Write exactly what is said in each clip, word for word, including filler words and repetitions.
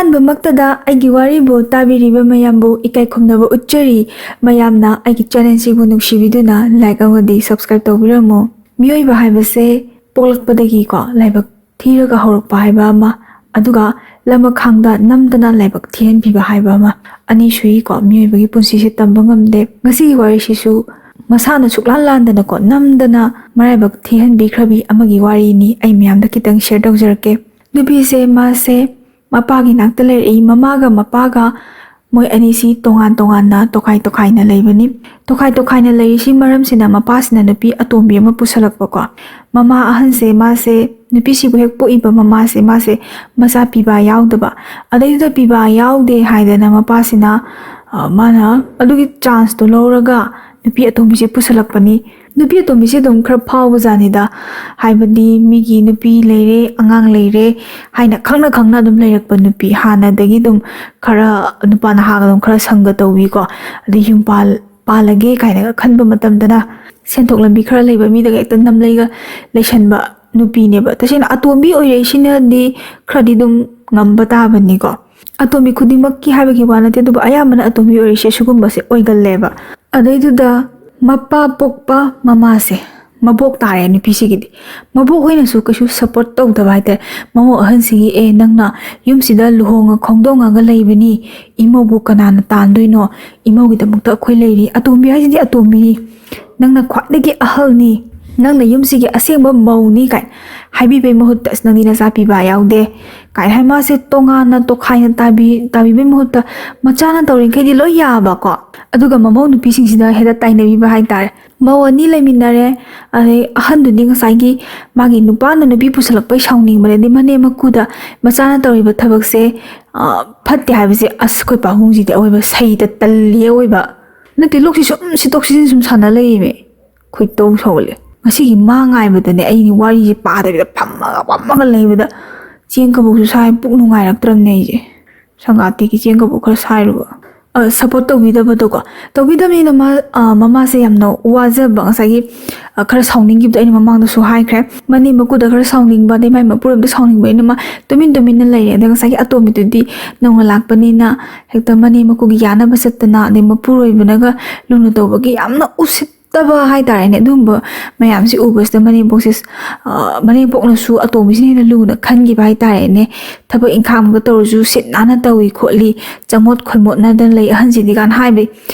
ꯑꯍꯥꯟꯕꯃꯛꯇꯗ ꯑꯩꯒꯤ ꯋꯥꯔꯤꯕꯨ ꯇꯥꯕꯤꯔꯤꯕ ꯃꯌꯥꯝꯕꯨ ꯏꯀꯥꯏ ꯈꯨꯝꯅꯕ ꯎꯠꯆꯔꯤ꯫ ꯃꯌꯥꯝꯅ ꯑꯩꯒꯤ ꯆꯦꯅꯦꯜꯁꯤꯕꯨ ꯅꯨꯡꯁꯤꯕꯤꯗꯨꯅ ꯂꯥꯏꯛ ꯑꯃꯗꯤ ꯁꯕꯁꯀ꯭ꯔꯥꯏꯕ ꯇꯧꯕꯤꯔꯝꯃꯨ꯫ ꯃꯤꯑꯣꯏꯕ ꯍꯥꯏꯕꯁꯦ ꯄꯣꯛꯂꯛꯄꯗꯒꯤꯀꯣ ꯂꯥꯏꯕꯛ ꯊꯤꯔꯒ ꯍꯧꯔꯛꯄ ꯍꯥꯏꯕ ꯑꯃ, ꯑꯗꯨꯒ ꯂꯃꯈꯥꯡꯗ ꯅꯝꯗꯅ ꯂꯥꯏꯕꯛ ꯊꯤꯍꯟꯕꯤꯕ ꯍꯥꯏꯕ ꯑꯃ, ꯑꯅꯤ ꯁꯨꯏꯀꯣ꯫ ꯃꯤꯑꯣꯏꯕꯒꯤ ꯄꯨꯟꯁꯤꯁꯦ ꯇꯝꯕ ꯉꯝꯗꯦ꯫ ꯉꯁꯤꯒꯤ ꯋꯥꯔꯤꯁꯤꯁꯨ ꯃꯁꯥꯅ ꯁꯨꯛꯂꯥꯟ ꯂꯥꯟꯗꯅꯀꯣ ꯅꯝꯗꯅ ꯃꯔꯥꯏꯕꯛ ꯊꯤꯍꯟꯕꯤꯈ꯭ꯔꯕꯤ ꯑꯃꯒꯤ ꯋꯥꯔꯤꯅꯤ꯫ ꯑꯩ ꯃꯌꯥꯝꯗ ꯈꯤꯇꯪ ꯁꯤꯌꯔ ꯇꯧꯖꯔꯛꯀꯦ꯫ ꯅꯨꯄꯤꯁꯦ ꯃꯥꯁꯦ ꯃꯄꯥꯒꯤ ꯅꯥꯛꯇ ꯂꯩꯔꯛꯏ꯫ ꯃꯃꯥꯒ ꯃꯄꯥꯒ ꯃꯣꯏ ꯑꯅꯤꯁꯤ ꯇꯣꯉꯥꯟ ꯇꯣꯉꯥꯟꯅ ꯇꯣꯈꯥꯏ ꯇꯣꯈꯥꯏꯅ ꯂꯩꯕꯅꯤ꯫ ꯇꯣꯈꯥꯏ ꯇꯣꯈꯥꯏꯅ ꯂꯩꯔꯤꯁꯤ ꯃꯔꯝꯁꯤꯅ ꯃꯄꯥꯁꯤꯅ ꯅꯨꯄꯤ ꯑꯇꯣꯝꯕꯤ ꯑꯃ ꯄꯨꯁꯜꯂꯛꯄꯀꯣ꯫ ꯃꯃꯥ ꯑꯍꯟꯁꯦ ꯃꯥꯁꯦ ꯅꯨꯄꯤꯁꯤꯕꯨ ꯍꯦꯛ ꯄꯣꯛꯏꯕ ꯃꯃꯥꯁꯦ ꯃꯥꯁꯦ ꯃꯆꯥ ꯄꯤꯕꯥ ꯌꯥꯎꯗꯕ꯫ ꯑꯗꯩꯗꯨꯗ ꯄꯤꯕꯥ ꯌꯥꯎꯗꯦ ꯍꯥꯏꯗꯅ ꯃꯄꯥꯁꯤꯅ, ꯑ, ꯃꯥꯅ ꯑꯗꯨꯒꯤ ꯆꯥꯟꯁꯇꯣ ꯂꯧꯔꯒ ꯅꯨꯄꯤ ꯑꯇꯣꯝꯕꯤꯁꯦ ꯄꯨꯁꯜꯂꯛꯄꯅꯤ꯫ ꯅꯨꯄꯤ ꯑꯇꯣꯝꯕꯤꯁꯦ ꯑꯗꯨꯝ ꯈꯔ ꯐꯥꯎꯕꯖꯥꯠꯅꯤꯗ, ꯍꯥꯏꯕꯗꯤ ꯃꯤꯒꯤ ꯅꯨꯄꯤ ꯂꯩꯔꯦ, ꯑꯉꯥꯡ ꯂꯩꯔꯦ ꯍꯥꯏꯅ ꯈꯪꯅ ꯈꯪꯅ ꯑꯗꯨꯝ ꯂꯩꯔꯛꯄ ꯅꯨꯄꯤ, ꯍꯥꯟꯅꯗꯒꯤ ꯑꯗꯨꯝ ꯈꯔ ꯅꯨꯄꯥ ꯅꯍꯥꯒ ꯑꯗꯨꯝ ꯈꯔ ꯁꯪꯒ ꯇꯧꯕꯤꯀꯣ, ꯑꯗꯩ ꯌꯨꯝ ꯄꯥꯜ-, ꯄꯥꯜꯂꯒꯦ ꯀꯥꯏꯅꯒ ꯈꯟꯕ ꯃꯇꯝꯗꯅ ꯁꯦꯟꯊꯣꯛ ꯂꯝꯕꯤ ꯈꯔ ꯂꯩꯕ ꯃꯤꯗꯒ ꯍꯦꯛꯇ ꯅꯝꯂꯩꯒ ꯂꯩꯁꯟꯕ ꯅꯨꯄꯤꯅꯦꯕ꯫ ꯇꯁꯦꯡꯅ ꯑꯇꯣꯝꯕꯤ ꯑꯣꯏꯔꯛꯏꯁꯤꯅꯗꯤ ꯈꯔꯗꯤ ꯑꯗꯨꯝ ꯉꯝꯕ ꯇꯥꯕꯅꯤꯀꯣ꯫ ꯑꯇꯣꯝꯕꯤ ꯈꯨꯗꯤꯡꯃꯛꯀꯤ ꯍꯥꯏꯕꯒꯤ ꯋꯥ ꯅꯠꯇꯦ, ꯑꯗꯨꯕꯨ ꯑꯌꯥꯝꯕꯅ ꯑꯇꯣꯝꯕꯤ ꯑꯣꯏꯔꯤꯁꯦ ꯁꯤꯒꯨꯝꯕꯁꯦ ꯑꯣꯏꯒꯜꯂꯦꯕ꯫ ꯑꯗꯩꯗꯨꯗ ꯃꯄꯥ ꯄꯣꯛꯄ ꯃꯃꯥꯁꯦ, ꯃꯕꯣꯛ ꯇꯥꯔꯦ ꯅꯨꯄꯤꯁꯤꯒꯤꯗꯤ꯫ ꯃꯕꯣꯛ ꯍꯣꯏꯅꯁꯨ ꯀꯩꯁꯨ ꯁꯞꯄꯣꯔꯠ ꯇꯧꯗꯕ ꯍꯥꯏꯇꯥꯔꯦ꯫ ꯃꯃꯧ ꯑꯍꯟꯁꯤꯒꯤ, "ꯑꯦ, ꯅꯪꯅ ꯌꯨꯝꯁꯤꯗ ꯂꯨꯍꯣꯡꯉ ꯈꯣꯡꯗꯣꯡꯉꯒ ꯂꯩꯕꯅꯤ, ꯏꯃꯧꯕꯨ ꯀꯅꯥꯅ ꯇꯥꯟꯗꯣꯏꯅꯣ? ꯏꯃꯧꯒꯤꯗꯃꯛꯇ ꯑꯩꯈꯣꯏ ꯂꯩꯔꯤ꯫ ꯑꯇꯣꯝꯕꯤ ꯍꯥꯏꯁꯤꯗꯤ ꯑꯇꯣꯝꯕꯤꯅꯤ, ꯅꯪꯅ ꯈ꯭ꯋꯥꯏꯗꯒꯤ ꯑꯍꯜꯅꯤ, ꯅꯪꯅ ꯌꯨꯝꯁꯤꯒꯤ ꯑꯁꯦꯡꯕ ꯃꯧꯅꯤ" ꯀꯥꯏꯅ ꯍꯥꯏꯕꯤꯕꯩ ꯃꯍꯨꯠꯇ, "ꯑꯁ, ꯅꯪꯗꯤ ꯅꯆꯥ ꯄꯤꯕ ꯌꯥꯎꯗꯦ" ꯀꯥꯏꯅ ꯍꯥꯏ, ꯃꯥꯁꯦ ꯇꯣꯉꯥꯟꯅ ꯇꯣꯈꯥꯏꯅ ꯇꯥꯕꯤ-, ꯇꯥꯕꯤꯕꯩ ꯃꯍꯨꯠꯇ ꯃꯆꯥꯅ ꯇꯧꯔꯤꯈꯩꯗꯤ ꯂꯣꯏ ꯌꯥꯕꯀꯣ꯫ ꯑꯗꯨꯒ ꯃꯃꯧ ꯅꯨꯄꯤꯁꯤꯡꯁꯤꯅ ꯍꯦꯛꯇ ꯇꯥꯏꯅꯕꯤꯕ ꯍꯥꯏꯇꯥꯔꯦ꯫ ꯃꯧ ꯑꯅꯤ ꯂꯩꯃꯤꯟꯅꯔꯦ, ꯑꯗꯩ ꯑꯍꯟꯗꯨꯗꯤ ꯉꯁꯥꯏꯒꯤ ꯃꯥꯒꯤ ꯅꯨꯄꯥꯅ ꯅꯨꯄꯤ ꯄꯨꯁꯜꯂꯛꯄꯩ ꯁꯥꯎꯅꯤꯡꯕꯅꯦ, ꯑꯗꯩ ꯃꯅꯦꯝ ꯃꯀꯨꯗ ꯃꯆꯥꯅ ꯇꯧꯔꯤꯕ ꯊꯕꯛꯁꯦ, ꯑ, ꯐꯠꯇꯦ ꯍꯥꯏꯕꯁꯦ꯫ ꯑꯁ, ꯑꯩꯈꯣꯏ ꯄꯥꯕꯨꯡꯁꯤꯗꯤ ꯑꯑꯣꯏꯕ ꯁꯩꯇ ꯇꯜꯂꯤ ꯑꯑꯣꯏꯕ꯫ ꯅꯠꯇꯦ, ꯂꯣꯛꯁꯤ ꯁꯨꯝ ꯁꯤꯠꯇꯣꯛ ꯁꯤꯖꯤꯟ ꯁꯨꯝ ꯁꯥꯟꯅ ꯂꯩꯌꯦꯃꯦ꯫ ꯈꯣꯏꯗꯧ ꯁꯧꯒꯠꯂꯦ꯫ ꯉꯁꯤꯒꯤ ꯃꯥ ꯉꯥꯏꯕꯗꯅꯦ ꯑꯩ ꯋꯥꯔꯤꯁꯦ ꯄꯥꯗꯕꯤꯗ ꯐꯝꯃꯒ, ꯐꯝꯃꯒ ꯂꯩꯕꯗ ꯆꯦꯡ ꯀꯕꯣꯛꯁꯨ ꯁꯥꯏ, ꯄꯨꯛ ꯅꯨꯡꯉꯥꯏꯔꯛꯇ꯭ꯔꯕꯅꯦ ꯑꯩꯁꯦ꯫ ꯁꯪꯒꯥꯇꯤꯒꯤ ꯆꯦꯡ ꯀꯕꯣꯛ ꯈꯔ ꯁꯥꯏꯔꯨꯕ꯫ ꯁꯞꯄꯣꯔꯠ ꯇꯧꯕꯤꯗꯕꯗꯣꯀꯣ꯫ ꯇꯧꯕꯤꯗꯕꯅꯤꯅ ꯃꯥ, ꯑ, ꯃꯃꯥꯁꯦ ꯌꯥꯝꯅ ꯋꯥꯖꯕ, ꯉꯁꯥꯏꯒꯤ, ꯑ, ꯈꯔ ꯁꯥꯎꯅꯤꯡꯈꯤꯕꯗꯣ ꯑꯩꯅ ꯃꯃꯥꯡꯗꯁꯨ ꯍꯥꯏꯈ꯭ꯔꯦ꯫ ꯃꯅꯦꯝ ꯃꯀꯨꯗ ꯈꯔ ꯁꯥꯎꯅꯤꯡꯕ, ꯑꯗꯩ ꯃꯥꯏ ꯃꯄꯨꯔꯣꯏꯕꯗ ꯁꯥꯎꯅꯤꯡꯕꯅꯤꯅ ꯃꯥ ꯇꯨꯃꯤꯟ ꯇꯨꯃꯤꯟꯅ ꯂꯩꯔꯦ꯫ ꯑꯗ ꯉꯁꯥꯏꯒꯤ ꯑꯇꯣꯝꯕꯤꯗꯨꯗꯤ ꯅꯧꯅ ꯂꯥꯛꯄꯅꯤꯅ ꯍꯦꯛꯇ ꯃꯅꯦꯝ ꯃꯀꯨꯒꯤ ꯌꯥꯅꯕ ꯆꯠꯇꯅ, ꯑꯗꯩ ꯃꯄꯨꯔꯣꯏꯕꯅꯒ ꯂꯨꯅ ꯇꯧꯕꯒꯤ ꯌꯥꯝꯅ ꯎꯁꯤꯠꯇꯕ ꯍꯥꯏꯇꯥꯔꯦꯅꯦ꯫ ꯑꯗꯨꯒꯨꯝꯕ ꯃꯌꯥꯝꯁꯤ ꯎꯕꯁꯤꯗ ꯃꯅꯦꯝꯄꯣꯛꯁꯦ, ꯑ, ꯃꯅꯦꯝꯄꯣꯛꯅꯁꯨ ꯑꯇꯣꯝꯕꯤꯁꯤꯅ ꯍꯦꯟꯅ ꯂꯨꯅ ꯈꯟꯈꯤꯕ ꯍꯥꯏꯇꯥꯔꯦꯅꯦ꯫ ꯊꯕꯛ ꯏꯪꯈꯥꯡ ꯑꯃ ꯇꯧꯔꯁꯨ ꯁꯤꯠ ꯅꯥꯟꯅ ꯇꯧꯏ ꯈꯣꯠꯂꯤ, ꯆꯃꯣꯠ ꯈꯣꯏꯃꯣꯠꯅꯗꯅ ꯂꯩ ꯑꯍꯟꯁꯤꯗꯤ ꯀꯥꯏꯅ ꯍꯥꯏꯕ꯫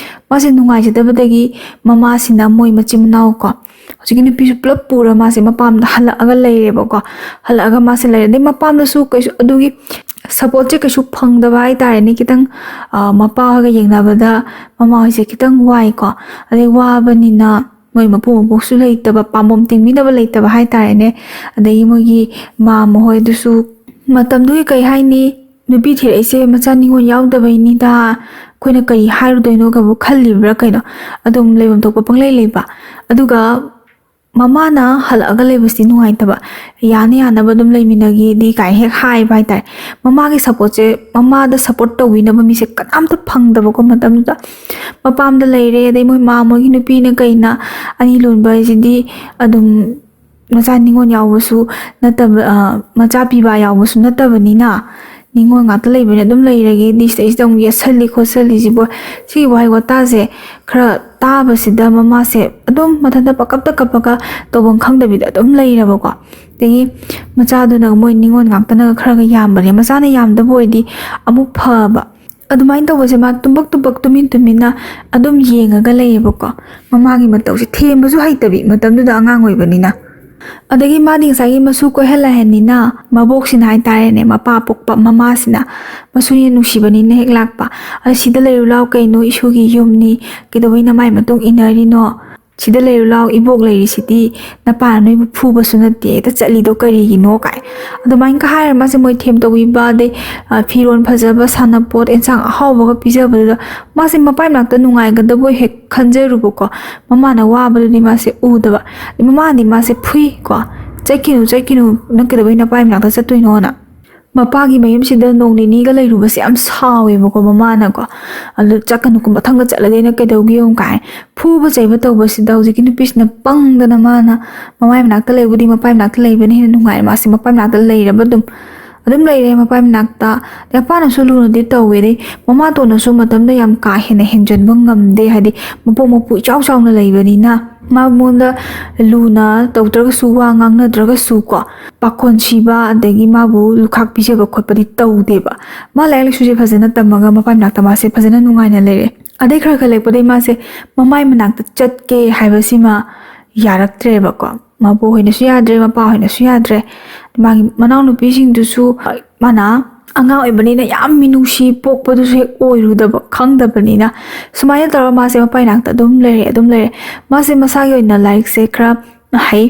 ꯃꯥꯁꯦ ꯅꯨꯡꯉꯥꯏꯖꯗꯕꯗꯒꯤ ꯃꯃꯥꯁꯤꯅ ꯃꯣꯏ ꯃꯆꯤꯟ ꯃꯅꯥꯎ ꯀꯣ, ꯍꯧꯖꯤꯛꯀꯤ ꯅꯨꯄꯤꯁꯨ ꯄꯨꯂꯞ ꯄꯨꯔ ꯃꯥꯁꯦ ꯃꯄꯥꯝꯗ ꯍꯜꯂꯛꯑꯒ ꯂꯩꯔꯦꯕꯀꯣ꯫ ꯍꯜꯂꯛꯑꯒ ꯃꯥꯁꯦ ꯂꯩꯔꯦ꯫ ꯑꯗꯩ ꯃꯄꯥꯝꯗꯁꯨ ꯀꯩꯁꯨ ꯑꯗꯨꯒꯤ ꯁꯞꯄꯣꯔꯠꯁꯦ ꯀꯩꯁꯨ ꯐꯪꯗꯕ ꯍꯥꯏꯇꯥꯔꯦꯅꯦ꯫ ꯈꯤꯇꯪ, ꯑ, ꯃꯄꯥ ꯍꯣꯏꯒ ꯌꯦꯡꯅꯕꯗ ꯃꯃꯥ ꯍꯣꯏꯁꯦ ꯈꯤꯇꯪ ꯋꯥꯏꯀꯣ꯫ ꯑꯗꯩ ꯋꯥꯕꯅꯤꯅ ꯃꯣꯏ ꯃꯄꯨ ꯃꯄꯣꯛꯁꯨ ꯂꯩꯇꯕ, ꯄꯥꯝꯕꯣꯝ ꯇꯤꯡꯕꯤꯅꯕ ꯂꯩꯇꯕ ꯍꯥꯏꯇꯥꯔꯦꯅꯦ꯫ ꯑꯗꯒꯤ ꯃꯣꯏꯒꯤ ꯃꯥꯝꯃ ꯍꯣꯏ ꯑꯗꯨꯁꯨ ꯃꯇꯝꯗꯨꯒꯤ ꯀꯩ ꯍꯥꯏꯅꯤ, ꯅꯨꯄꯤ ꯊꯤꯔꯛꯏꯁꯦ ꯃꯆꯥ ꯅꯤꯉꯣꯜ ꯌꯥꯎꯗꯕꯩꯅꯤꯗ, ꯑꯩꯈꯣꯏꯅ ꯀꯔꯤ ꯍꯥꯏꯔꯨꯗꯣꯏꯅꯣ ꯀꯕꯨ ꯈꯜꯂꯤꯕ꯭ꯔꯥ ꯀꯩꯅꯣ, ꯑꯗꯨꯝ ꯂꯩꯐꯝ ꯊꯣꯛꯄ ꯄꯪꯂꯩ ꯂꯩꯕ꯫ ꯑꯗꯨꯒ ꯃꯃꯥꯅ ꯍꯜꯂꯛꯑꯒ ꯂꯩꯕꯁꯤꯗꯤ ꯅꯨꯡꯉꯥꯏꯇꯕ, ꯌꯥꯅ ꯌꯥꯅꯕ ꯑꯗꯨꯝ ꯂꯩꯃꯤꯟꯅꯒꯦꯗꯤ ꯀꯥꯏꯅ ꯍꯦꯛ ꯍꯥꯏꯕ ꯍꯥꯏꯇꯥꯔꯦ꯫ ꯃꯃꯥꯒꯤ ꯁꯞꯄꯣꯔꯠꯁꯦ, ꯃꯃꯥꯗ ꯁꯞꯄꯣꯔꯠ ꯇꯧꯕꯤꯅꯕ ꯃꯤꯁꯦ ꯀꯅꯥꯝꯇ ꯐꯪꯗꯕꯀꯣ ꯃꯇꯝꯗꯨꯗ꯫ ꯃꯄꯥꯝꯗ ꯂꯩꯔꯦ, ꯑꯗꯩ ꯃꯣꯏ ꯃꯥ, ꯃꯣꯏꯒꯤ ꯅꯨꯄꯤꯅ ꯀꯩꯅ ꯑꯅꯤ ꯂꯣꯟꯕ ꯍꯥꯏꯁꯤꯗꯤ ꯑꯗꯨꯝ ꯃꯆꯥ ꯅꯤꯉꯣꯜ ꯌꯥꯎꯕꯁꯨ ꯅꯠꯇꯕ, ꯑ, ꯃꯆꯥ ꯄꯤꯕ ꯌꯥꯎꯕꯁꯨ ꯅꯠꯇꯕꯅꯤꯅ, ꯅꯤꯉꯣꯜ ꯉꯥꯛꯇ ꯂꯩꯕꯅꯤꯅ ꯑꯗꯨꯝ ꯂꯩꯔꯒꯦꯗꯤ, ꯁꯤꯗꯩꯁꯤꯗ ꯑꯃꯨꯛ ꯌꯦꯠꯁꯜꯂꯤ ꯈꯣꯠꯁꯜꯂꯤꯁꯤꯕꯨ, ꯁꯤꯒꯤ ꯋꯥꯍꯩ ꯋꯥꯇꯥꯁꯦ ꯈꯔ ꯇꯥꯕꯁꯤꯗ ꯃꯃꯥꯁꯦ ꯑꯗꯨꯝ ꯃꯊꯟꯇ ꯄꯀꯞꯇ ꯀꯞꯄꯒ ꯇꯧꯐꯝ ꯈꯪꯗꯕꯤꯗ ꯑꯗꯨꯝ ꯂꯩꯔꯕꯀꯣ꯫ ꯑꯗꯒꯤ ꯃꯆꯥꯗꯨꯅ ꯃꯣꯏ ꯅꯤꯉꯣꯜ ꯉꯥꯛꯇꯅꯒ ꯈꯔꯒ ꯌꯥꯝꯕꯅꯦ, ꯃꯆꯥꯅ ꯌꯥꯝꯗꯕ ꯑꯣꯏꯔꯗꯤ ꯑꯃꯨꯛ ꯐꯕ꯫ ꯑꯗꯨꯃꯥꯏꯅ ꯇꯧꯕꯁꯦ ꯃꯥ ꯇꯨꯝꯕꯛ ꯇꯨꯝꯕꯛ ꯇꯨꯃꯤꯟ ꯇꯨꯃꯤꯟꯅ ꯑꯗꯨꯝ ꯌꯦꯡꯉꯒ ꯂꯩꯌꯦꯕꯀꯣ꯫ ꯃꯃꯥꯒꯤ ꯃꯇꯧꯁꯦ ꯊꯦꯝꯕꯁꯨ ꯍꯩꯇꯕꯤ, ꯃꯇꯝꯗꯨꯗ ꯑꯉꯥꯡ ꯑꯣꯏꯕꯅꯤꯅ꯫ ꯑꯗꯒꯤ ꯃꯥꯗꯤ ꯉꯁꯥꯏꯒꯤ ꯃꯁꯨ ꯀꯣꯏꯍꯜꯂꯦ ꯍꯥꯏꯅꯤꯅ, ꯃꯕꯣꯛꯁꯤꯅ ꯍꯥꯏꯇꯥꯔꯦꯅꯦ, ꯃꯄꯥ ꯄꯣꯛꯄ ꯃꯃꯥꯁꯤꯅ ꯃꯁꯨꯅ ꯅꯨꯡꯁꯤꯕꯅꯤꯅ ꯍꯦꯛ ꯂꯥꯛꯄ꯫ ꯑꯗ "ꯁꯤꯗ ꯂꯩꯔꯨ ꯂꯥꯎ, ꯀꯩꯅꯣ, ꯏꯁꯨꯒꯤ ꯌꯨꯝꯅꯤ, ꯀꯩꯗꯧꯕꯩ ꯅꯃꯥꯏ ꯃꯇꯨꯡ ꯏꯟꯅꯔꯤꯅꯣ? ꯁꯤꯗ ꯂꯩꯔꯨ ꯂꯥꯎ, ꯏꯕꯣꯛ ꯂꯩꯔꯤꯁꯤꯗꯤ, ꯅꯄꯥꯅ ꯅꯣꯏꯕꯨ ꯐꯨꯕꯁꯨ ꯅꯠꯇꯦ, ꯍꯦꯛꯇ ꯆꯠꯂꯤꯗꯣ ꯀꯔꯤꯒꯤꯅꯣ?" ꯀꯥꯏ ꯑꯗꯨꯃꯥꯏꯅꯒ ꯍꯥꯏꯔ ꯃꯥꯁꯦ ꯃꯣꯏꯊꯦꯝ ꯇꯧꯕꯤꯕ, ꯑꯗꯩ, ꯑ, ꯐꯤꯔꯣꯜ ꯐꯖꯕ, ꯁꯥꯟꯅꯄꯣꯠ, ꯑꯦꯟꯁꯥꯡ ꯑꯍꯥꯎꯕꯒ ꯄꯤꯖꯕꯗꯨꯗ ꯃꯥꯁꯦ ꯃꯄꯥꯏ ꯃꯅꯥꯛꯇ ꯅꯨꯡꯉꯥꯏꯒꯗꯕꯣꯏ ꯍꯦꯛ ꯈꯟꯖꯔꯨꯕꯀꯣ꯫ ꯃꯃꯥꯅ ꯋꯥꯕꯗꯨꯗꯤ ꯃꯥꯁꯦ ꯎꯗꯕ꯫ ꯑꯗꯩ ꯃꯃꯥꯅꯗꯤ ꯃꯥꯁꯦ ꯐꯨꯏꯀꯣ, "ꯆꯠꯈꯤꯅꯨ, ꯆꯠꯈꯤꯅꯨ, ꯅꯪ ꯀꯩꯗꯧꯕꯩ ꯅꯄꯥꯏ ꯃꯅꯥꯛꯇ ꯆꯠꯇꯣꯏꯅꯣꯅ?" ꯃꯄꯥꯒꯤ ꯃꯌꯨꯝꯁꯤꯗ ꯅꯣꯡ ꯅꯤꯅꯤꯒ ꯂꯩꯔꯨꯕꯁꯦ ꯌꯥꯝ ꯁꯥꯎꯋꯦꯕꯀꯣ ꯃꯃꯥꯅꯀꯣ꯫ ꯑꯗꯨ ꯆꯠꯀꯅꯨꯀꯣ, ꯃꯊꯪꯒ ꯆꯠꯂꯗꯤ ꯑꯩꯅ ꯀꯩꯗꯧꯒꯦ ꯌꯦꯡꯉꯨ ꯀꯥꯏ ꯐꯨꯕ ꯆꯩꯕ ꯇꯧꯕꯁꯤꯗ ꯍꯧꯖꯤꯛꯀꯤ ꯅꯨꯄꯤꯁꯤꯅ ꯄꯪꯗꯅ ꯃꯥꯅ ꯃꯃꯥꯏ ꯃꯅꯥꯛꯇ ꯂꯩꯕꯨꯗꯤ ꯃꯄꯥꯏ ꯃꯅꯥꯛꯇ ꯂꯩꯕꯅ ꯍꯦꯟꯅ ꯅꯨꯡꯉꯥꯏ꯫ ꯃꯥꯁꯦ ꯃꯄꯥꯏ ꯃꯅꯥꯛꯇ ꯂꯩꯔꯕ ꯑꯗꯨꯝ ꯑꯗꯨꯝ ꯂꯩꯔꯦ ꯃꯄꯥꯏ ꯃꯅꯥꯛꯇ꯫ ꯑꯗꯩ ꯃꯄꯥꯅꯁꯨ ꯂꯨꯅꯗꯤ ꯇꯧꯋꯦ꯫ ꯑꯗꯩ ꯃꯃꯥꯇꯣꯟꯅꯁꯨ ꯃꯇꯝꯗ ꯌꯥꯝ ꯀꯥ ꯍꯦꯟꯅ ꯍꯦꯟꯖꯟꯕ ꯉꯝꯗꯦ, ꯍꯥꯏꯗꯤ ꯃꯄꯣꯛ ꯃꯄꯨ ꯏꯆꯥꯎ ꯆꯥꯎꯅ ꯂꯩꯕꯅꯤꯅ꯫ ꯃꯉꯣꯟꯗ ꯂꯨꯅ ꯇꯧꯗ꯭ꯔꯒꯁꯨ, ꯋꯥ ꯉꯥꯡꯅꯗ꯭ꯔꯒꯁꯨ ꯀꯣ, ꯄꯥꯈꯣꯟ ꯁꯤꯕ ꯑꯗꯒꯤ ꯃꯥꯕꯨ ꯂꯨꯈꯥꯛ ꯄꯤꯖꯕ ꯈꯣꯠꯄꯗꯤ ꯇꯧꯗꯦꯕ꯫ ꯃꯥ ꯂꯥꯏꯔꯤꯛ ꯂꯥꯏꯁꯨꯁꯦ ꯐꯖꯅ ꯇꯝꯃꯒ ꯃꯄꯥꯏ ꯃꯅꯥꯛꯇ ꯃꯥꯁꯦ ꯐꯖꯅ ꯅꯨꯡꯉꯥꯏꯅ ꯂꯩꯔꯦ꯫ ꯑꯗꯩ ꯈꯔ ꯈꯔ ꯂꯩꯔꯛꯄꯗꯩ ꯃꯥꯁꯦ ꯃꯃꯥꯏ ꯃꯅꯥꯛꯇ ꯆꯠꯀꯦ ꯍꯥꯏꯕꯁꯤꯃ ꯌꯥꯔꯛꯇ꯭ꯔꯦꯕꯀꯣ꯫ ꯃꯕꯣꯛ ꯍꯣꯏꯅꯁꯨ ꯌꯥꯗ꯭ꯔꯦ, ꯃꯄꯥ ꯍꯣꯏꯅꯁꯨ ꯌꯥꯗ꯭ꯔꯦ꯫ ꯃꯥꯒꯤ ꯃꯅꯥꯎꯅꯨꯄꯤꯁꯤꯡꯗꯨꯁꯨ ꯃꯥꯅ ꯑꯉꯥꯡ ꯑꯣꯏꯕꯅꯤꯅ ꯌꯥꯝ ꯃꯤꯅꯨꯡꯁꯤ ꯄꯣꯛꯄꯗꯨꯁꯨ ꯍꯦꯛ ꯑꯣꯏꯔꯨꯗꯕ, ꯈꯪꯗꯕꯅꯤꯅ꯫ ꯁꯨꯃꯥꯏꯅ ꯇꯧꯔꯒ ꯃꯥꯁꯦ ꯃꯄꯥꯏ ꯅꯥꯛꯇ ꯑꯗꯨꯝ ꯂꯩꯔꯦ, ꯑꯗꯨꯝ ꯂꯩꯔꯦ꯫ ꯃꯥꯁꯦ ꯃꯁꯥꯒꯤ ꯑꯣꯏꯅ ꯂꯥꯏꯔꯤꯛꯁꯦ ꯈꯔ ꯍꯩ,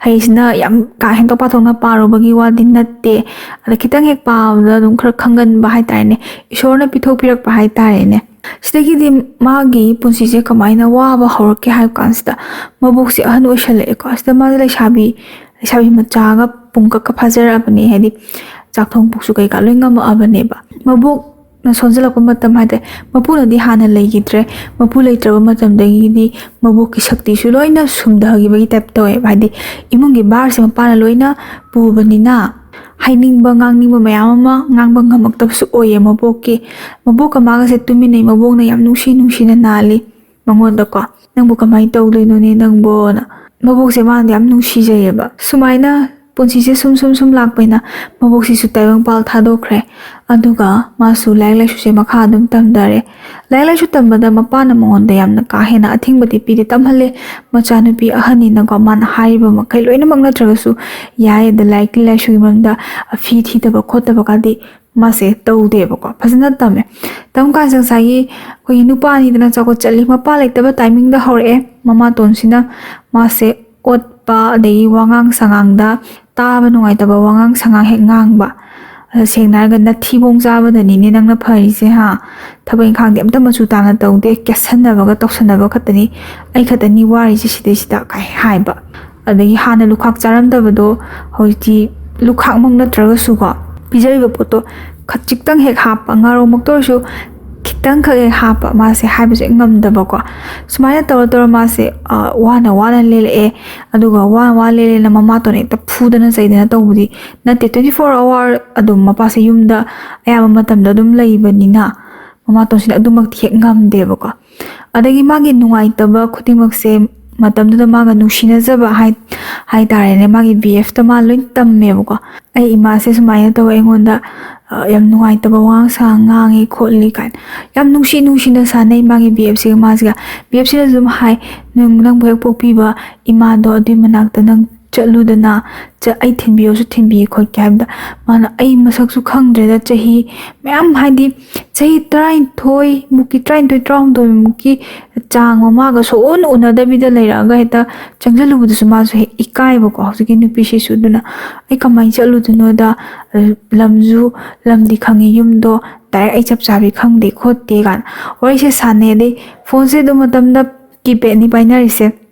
ꯍꯩꯁꯤꯅ ꯌꯥꯝ ꯀꯥ ꯍꯦꯟꯗꯣꯛ ꯄꯥꯊꯣꯛꯅ ꯄꯥꯔꯨꯕꯒꯤ ꯋꯥꯗꯤ ꯅꯠꯇꯦ꯫ ꯑꯗ ꯈꯤꯇꯪ ꯍꯦꯛ ꯄꯥꯕꯗ ꯑꯗꯨꯝ ꯈꯔ ꯈꯪꯒꯟꯕ ꯍꯥꯏꯇꯥꯔꯦꯅꯦ, ꯏꯁꯣꯔꯅ ꯄꯤꯊꯣꯛꯄꯤꯔꯛꯄ ꯍꯥꯏꯇꯥꯔꯦꯅꯦ꯫ ꯁꯤꯗꯒꯤꯗꯤ ꯃꯥꯒꯤ ꯄꯨꯟꯁꯤꯁꯦ ꯀꯃꯥꯏꯅ ꯋꯥꯕ ꯍꯧꯔꯛꯀꯦ ꯍꯥꯏꯕ ꯀꯥꯟꯁꯤꯗ, ꯃꯕꯣꯛꯁꯦ ꯑꯍꯟ ꯑꯣꯏꯁꯜꯂꯛꯑꯦꯀꯣ꯫ ꯁꯤꯗ ꯃꯥꯁꯦ ꯂꯩꯁꯥꯕꯤ, ꯂꯩꯁꯥꯕꯤ ꯃꯆꯥꯒ ꯄꯨꯡꯀꯛꯀ ꯐꯥꯖꯔꯛꯑꯕꯅꯦ, ꯍꯥꯏꯗꯤ ꯆꯥꯛ ꯊꯣꯡ ꯄꯨꯛꯁꯨ ꯀꯩꯀꯥ ꯂꯣꯏ ꯉꯝꯃꯛꯑꯕꯅꯦꯕ꯫ ꯃꯕꯣꯛꯅ ꯁꯣꯟꯖꯜꯂꯛꯄ ꯃꯇꯝ ꯍꯥꯏꯇꯥꯔꯦ, ꯃꯄꯨꯅꯗꯤ ꯍꯥꯟꯅ ꯂꯩꯈꯤꯗ꯭ꯔꯦ꯫ ꯃꯄꯨ ꯂꯩꯇ꯭ꯔꯕ ꯃꯇꯝꯗꯒꯤꯗꯤ ꯃꯕꯣꯛꯀꯤ ꯁꯛꯇꯤꯁꯨ ꯂꯣꯏꯅ ꯁꯨꯝꯊꯈꯤꯕꯒꯤ ꯇꯥꯏꯞ ꯇꯧꯋꯦꯕ, ꯍꯥꯏꯗꯤ ꯏꯃꯨꯡꯒꯤ ꯚꯥꯔꯁꯦ ꯃꯄꯥꯅ ꯂꯣꯏꯅ ꯄꯨꯕꯅꯤꯅ꯫ ꯍꯥꯏꯅꯤꯡꯕ ꯉꯥꯡꯅꯤꯡꯕ ꯃꯌꯥꯝ ꯑꯃ ꯉꯥꯡꯕ ꯉꯝꯃꯛꯇꯕꯁꯨ ꯑꯣꯏꯌꯦ ꯃꯕꯣꯛꯀꯤ꯫ ꯃꯕꯣꯛꯀ ꯃꯥꯒꯁꯦ ꯇꯨꯃꯤꯟꯅꯩ, ꯃꯕꯣꯛꯅ ꯌꯥꯝ ꯅꯨꯡꯁꯤ ꯅꯨꯡꯁꯤꯅ ꯅꯥꯜꯂꯤ ꯃꯉꯣꯟꯗꯀꯣ꯫ "ꯅꯪꯕꯨ ꯀꯃꯥꯏꯅ ꯇꯧꯗꯣꯏꯅꯣꯅꯦ ꯅꯪꯕꯣꯅ?" ꯃꯕꯣꯛꯁꯦ ꯃꯥꯅꯗꯤ ꯌꯥꯝ ꯅꯨꯡꯁꯤꯖꯩꯌꯦꯕ꯫ ꯁꯨꯃꯥꯏꯅ ꯄꯨꯟꯁꯤꯁꯦ ꯁꯨꯝ ꯁꯨꯝ ꯁꯨꯝ ꯂꯥꯛꯄꯅꯤꯅ ꯃꯕꯣꯛꯁꯤꯁꯨ ꯇꯥꯏꯕꯪꯄꯥꯜ ꯊꯥꯗꯣꯛꯈ꯭ꯔꯦ꯫ ꯑꯗꯨꯒ ꯃꯥꯁꯨ ꯂꯥꯏꯔꯤꯛ ꯂꯥꯏꯁꯨꯁꯦ ꯃꯈꯥ ꯑꯗꯨꯝ ꯇꯝꯊꯔꯦ꯫ ꯂꯥꯏꯔꯤꯛ ꯂꯥꯏꯁꯨ ꯇꯝꯕꯗ ꯃꯄꯥꯅ ꯃꯉꯣꯟꯗ ꯌꯥꯝꯅ ꯀꯥ ꯍꯦꯟꯅ ꯑꯊꯤꯡꯕꯗꯤ ꯄꯤꯗꯦ, ꯇꯝꯍꯜꯂꯦ꯫ ꯃꯆꯥꯅꯨꯄꯤ ꯑꯍꯟꯅꯤꯅꯀꯣ, ꯃꯥꯅ ꯍꯥꯏꯔꯤꯕ ꯃꯈꯩ ꯂꯣꯏꯅꯃꯛ ꯅꯠꯇ꯭ꯔꯒꯁꯨ ꯌꯥꯏ꯫ ꯑꯗ ꯂꯥꯏꯔꯤꯛꯀꯤ ꯂꯥꯏꯁꯨꯒꯤ ꯃꯔꯝꯗ ꯐꯤ ꯊꯤꯗꯕ ꯈꯣꯠꯇꯕꯒꯗꯤ ꯃꯥꯁꯦ ꯇꯧꯗꯦꯕꯀꯣ, ꯐꯖꯅ ꯇꯝꯃꯦ꯫ ꯇꯝ ꯀꯥꯟꯁꯤꯗ ꯉꯁꯥꯏꯒꯤ ꯑꯩꯈꯣꯏꯒꯤ ꯅꯨꯄꯥ ꯑꯅꯤꯗꯅ ꯆꯥꯛꯀꯧ ꯆꯠꯂꯤ꯫ ꯃꯄꯥ ꯂꯩꯇꯕ ꯇꯥꯏꯃꯤꯡꯗ ꯍꯧꯔꯛꯑꯦ ꯃꯃꯥꯇꯣꯟꯁꯤꯅ ꯃꯥꯁꯦ ꯑꯣꯠꯄ, ꯑꯗꯒꯤ ꯋꯥꯉꯥꯡ ꯁꯉꯥꯡꯗ ꯇꯥꯕ ꯅꯨꯡꯉꯥꯏꯇꯕ ꯋꯥꯉꯥꯡ ꯁꯉꯥꯡ ꯍꯦꯛ ꯉꯥꯡꯕ꯫ ꯑꯗ ꯁꯦꯡꯅ ꯍꯥꯏꯔꯒ ꯅꯊꯤꯕꯣꯡ ꯆꯥꯕꯗꯅꯤꯅꯦ ꯅꯪꯅ ꯐꯔꯤꯁꯦ ꯍꯥ꯫ ꯊꯕꯛ ꯏꯪꯈꯥꯡꯗꯤ ꯑꯝꯇ ꯃꯆꯨ ꯇꯥꯅ ꯇꯧꯗꯦ, ꯀꯦꯠꯁꯟꯅꯕꯒ ꯇꯧꯁꯟꯅꯕ ꯈꯛꯇꯅꯤ, ꯑꯩ ꯈꯛꯇꯅꯤ ꯋꯥꯔꯤꯁꯦ ꯁꯤꯗꯩꯁꯤꯗ ꯀꯥꯏ ꯍꯥꯏꯕ꯫ ꯑꯗꯒꯤ ꯍꯥꯟꯅ ꯂꯨꯈꯥꯛ ꯆꯥꯔꯝꯗꯕꯗꯣ ꯍꯧꯖꯤꯛꯇꯤ ꯂꯨꯈꯥꯛꯃꯛ ꯅꯠꯇ꯭ꯔꯒꯁꯨꯀꯣ, ꯄꯤꯖꯔꯤꯕ ꯄꯣꯠꯇꯣ ꯈꯖꯤꯛꯇꯪ ꯍꯦꯛ ꯍꯥꯞꯄ, ꯉꯥꯔꯧꯃꯛꯇ ꯑꯣꯏꯔꯁꯨ ꯈꯤꯇꯪꯈꯛ ꯍꯦꯛ ꯍꯥꯞꯄ, ꯃꯥꯁꯦ ꯍꯥꯏꯕꯁꯦ ꯉꯝꯗꯕꯀꯣ꯫ ꯁꯨꯃꯥꯏꯅ ꯇꯧꯔ ꯇꯧꯔ ꯃꯥꯁꯦ, ꯑ, ꯋꯥꯅ ꯋꯥꯅ ꯂꯦꯜꯂꯛꯑꯦ꯫ ꯑꯗꯨꯒ ꯋꯥꯅ ꯋꯥꯅ ꯂꯦꯜꯂꯦꯅ ꯃꯃꯥꯇꯣꯟꯅ ꯍꯦꯛꯇ ꯐꯨꯗꯅ ꯆꯩꯗꯅ ꯇꯧꯕꯗꯤ ꯅꯠꯇꯦ꯫ Twenty four hour ꯑꯗꯨꯝ ꯃꯄꯥꯁꯦ ꯌꯨꯝꯗ ꯑꯌꯥꯝꯕ ꯃꯇꯝꯗ ꯑꯗꯨꯝ ꯂꯩꯕꯅꯤꯅ ꯃꯃꯥꯇꯣꯟꯁꯤꯅ ꯑꯗꯨꯃꯛꯇꯤ ꯍꯦꯛ ꯉꯝꯗꯦꯕꯀꯣ꯫ ꯑꯗꯒꯤ ꯃꯥꯒꯤ ꯅꯨꯡꯉꯥꯏꯇꯕ ꯈꯨꯗꯤꯡꯃꯛꯁꯦ ꯃꯇꯝꯗꯨꯗ ꯃꯥꯒ ꯅꯨꯡꯁꯤꯅꯖꯕ ꯍꯥꯏ-, ꯍꯥꯏꯇꯥꯔꯦꯅꯦ, ꯃꯥꯒꯤ B F ꯇ ꯃꯥ ꯂꯣꯏ ꯇꯝꯃꯦꯕꯀꯣ꯫ "ꯑꯩ ꯏꯃꯥꯁꯦ ꯁꯨꯃꯥꯏꯅ ꯇꯧꯋꯦ, ꯑꯩꯉꯣꯟꯗ, ꯑ, ꯌꯥꯝ ꯅꯨꯡꯉꯥꯏꯇꯕ ꯋꯥꯉꯥꯡ ꯁꯉꯥꯡ ꯉꯥꯡꯉꯦ ꯈꯣꯠꯂꯤ" ꯀꯥꯏꯅ ꯌꯥꯝ ꯅꯨꯡꯁꯤ ꯅꯨꯡꯁꯤꯅ ꯁꯥꯟꯅꯩ ꯃꯥꯒꯤ B F ꯁꯤꯒ ꯃꯥꯁꯤꯒ꯫ B F ꯁꯤꯅꯁꯨ ꯑꯗꯨꯝ ꯍꯥꯏ, "ꯅꯪ, ꯅꯪꯕꯨ ꯍꯦꯛ ꯄꯣꯛꯄꯤꯕ ꯏꯃꯥꯗꯣ ꯑꯗꯨꯏ ꯃꯅꯥꯛꯇ ꯅꯪ ꯆꯠꯂꯨꯗꯅ, ꯆ-, ꯑꯩ ꯊꯤꯟꯕꯤꯌꯣꯁꯨ ꯊꯤꯟꯕꯤꯌꯦ" ꯈꯣꯠꯀꯦ ꯍꯥꯏꯕꯗ, ꯃꯥꯅ, "ꯑꯩ ꯃꯁꯛꯁꯨ ꯈꯪꯗ꯭ꯔꯦꯗ, ꯆꯍꯤ ꯃꯌꯥꯝ, ꯍꯥꯏꯗꯤ ꯆꯍꯤ ꯇꯔꯥꯅꯤꯊꯣꯏ ꯃꯨꯛꯀꯤ, ꯇꯔꯥꯅꯤꯊꯣꯏ, ꯇꯔꯥꯍꯨꯝꯗꯣꯏ ꯃꯨꯛꯀꯤ ꯆꯥꯡ ꯃꯃꯥꯒ ꯁꯨꯛꯎꯟ ꯎꯅꯗꯕꯤꯗ ꯂꯩꯔꯛꯑꯒ ꯍꯦꯛꯇ ꯆꯪꯁꯤꯜꯂꯨꯕꯗꯨꯁꯨ ꯃꯥꯁꯨ ꯍꯦꯛ ꯏꯀꯥꯏꯕꯀꯣ ꯍꯧꯖꯤꯛꯀꯤ ꯅꯨꯄꯤꯁꯤꯁꯨ꯫ ꯑꯗꯨꯅ ꯑꯩ ꯀꯃꯥꯏꯅ ꯆꯠꯂꯨꯗꯣꯏꯅꯣꯗ, ꯑ, ꯂꯝꯁꯨ, ꯂꯝꯗꯤ ꯈꯪꯉꯤ, ꯌꯨꯝꯗꯣ direct ꯑꯩ ꯆꯞ ꯆꯥꯕꯤ ꯈꯪꯗꯦ ꯈꯣꯠꯇꯦ" ꯀꯥꯏꯅ ꯋꯥꯔꯤꯁꯦ ꯁꯥꯟꯅꯩ꯫ ꯑꯗꯩ ꯐꯣꯟꯁꯦ ꯑꯗꯨ ꯃꯇꯝꯗ keypadꯅꯤ ꯄꯥꯏꯅꯔꯤꯁꯦ꯫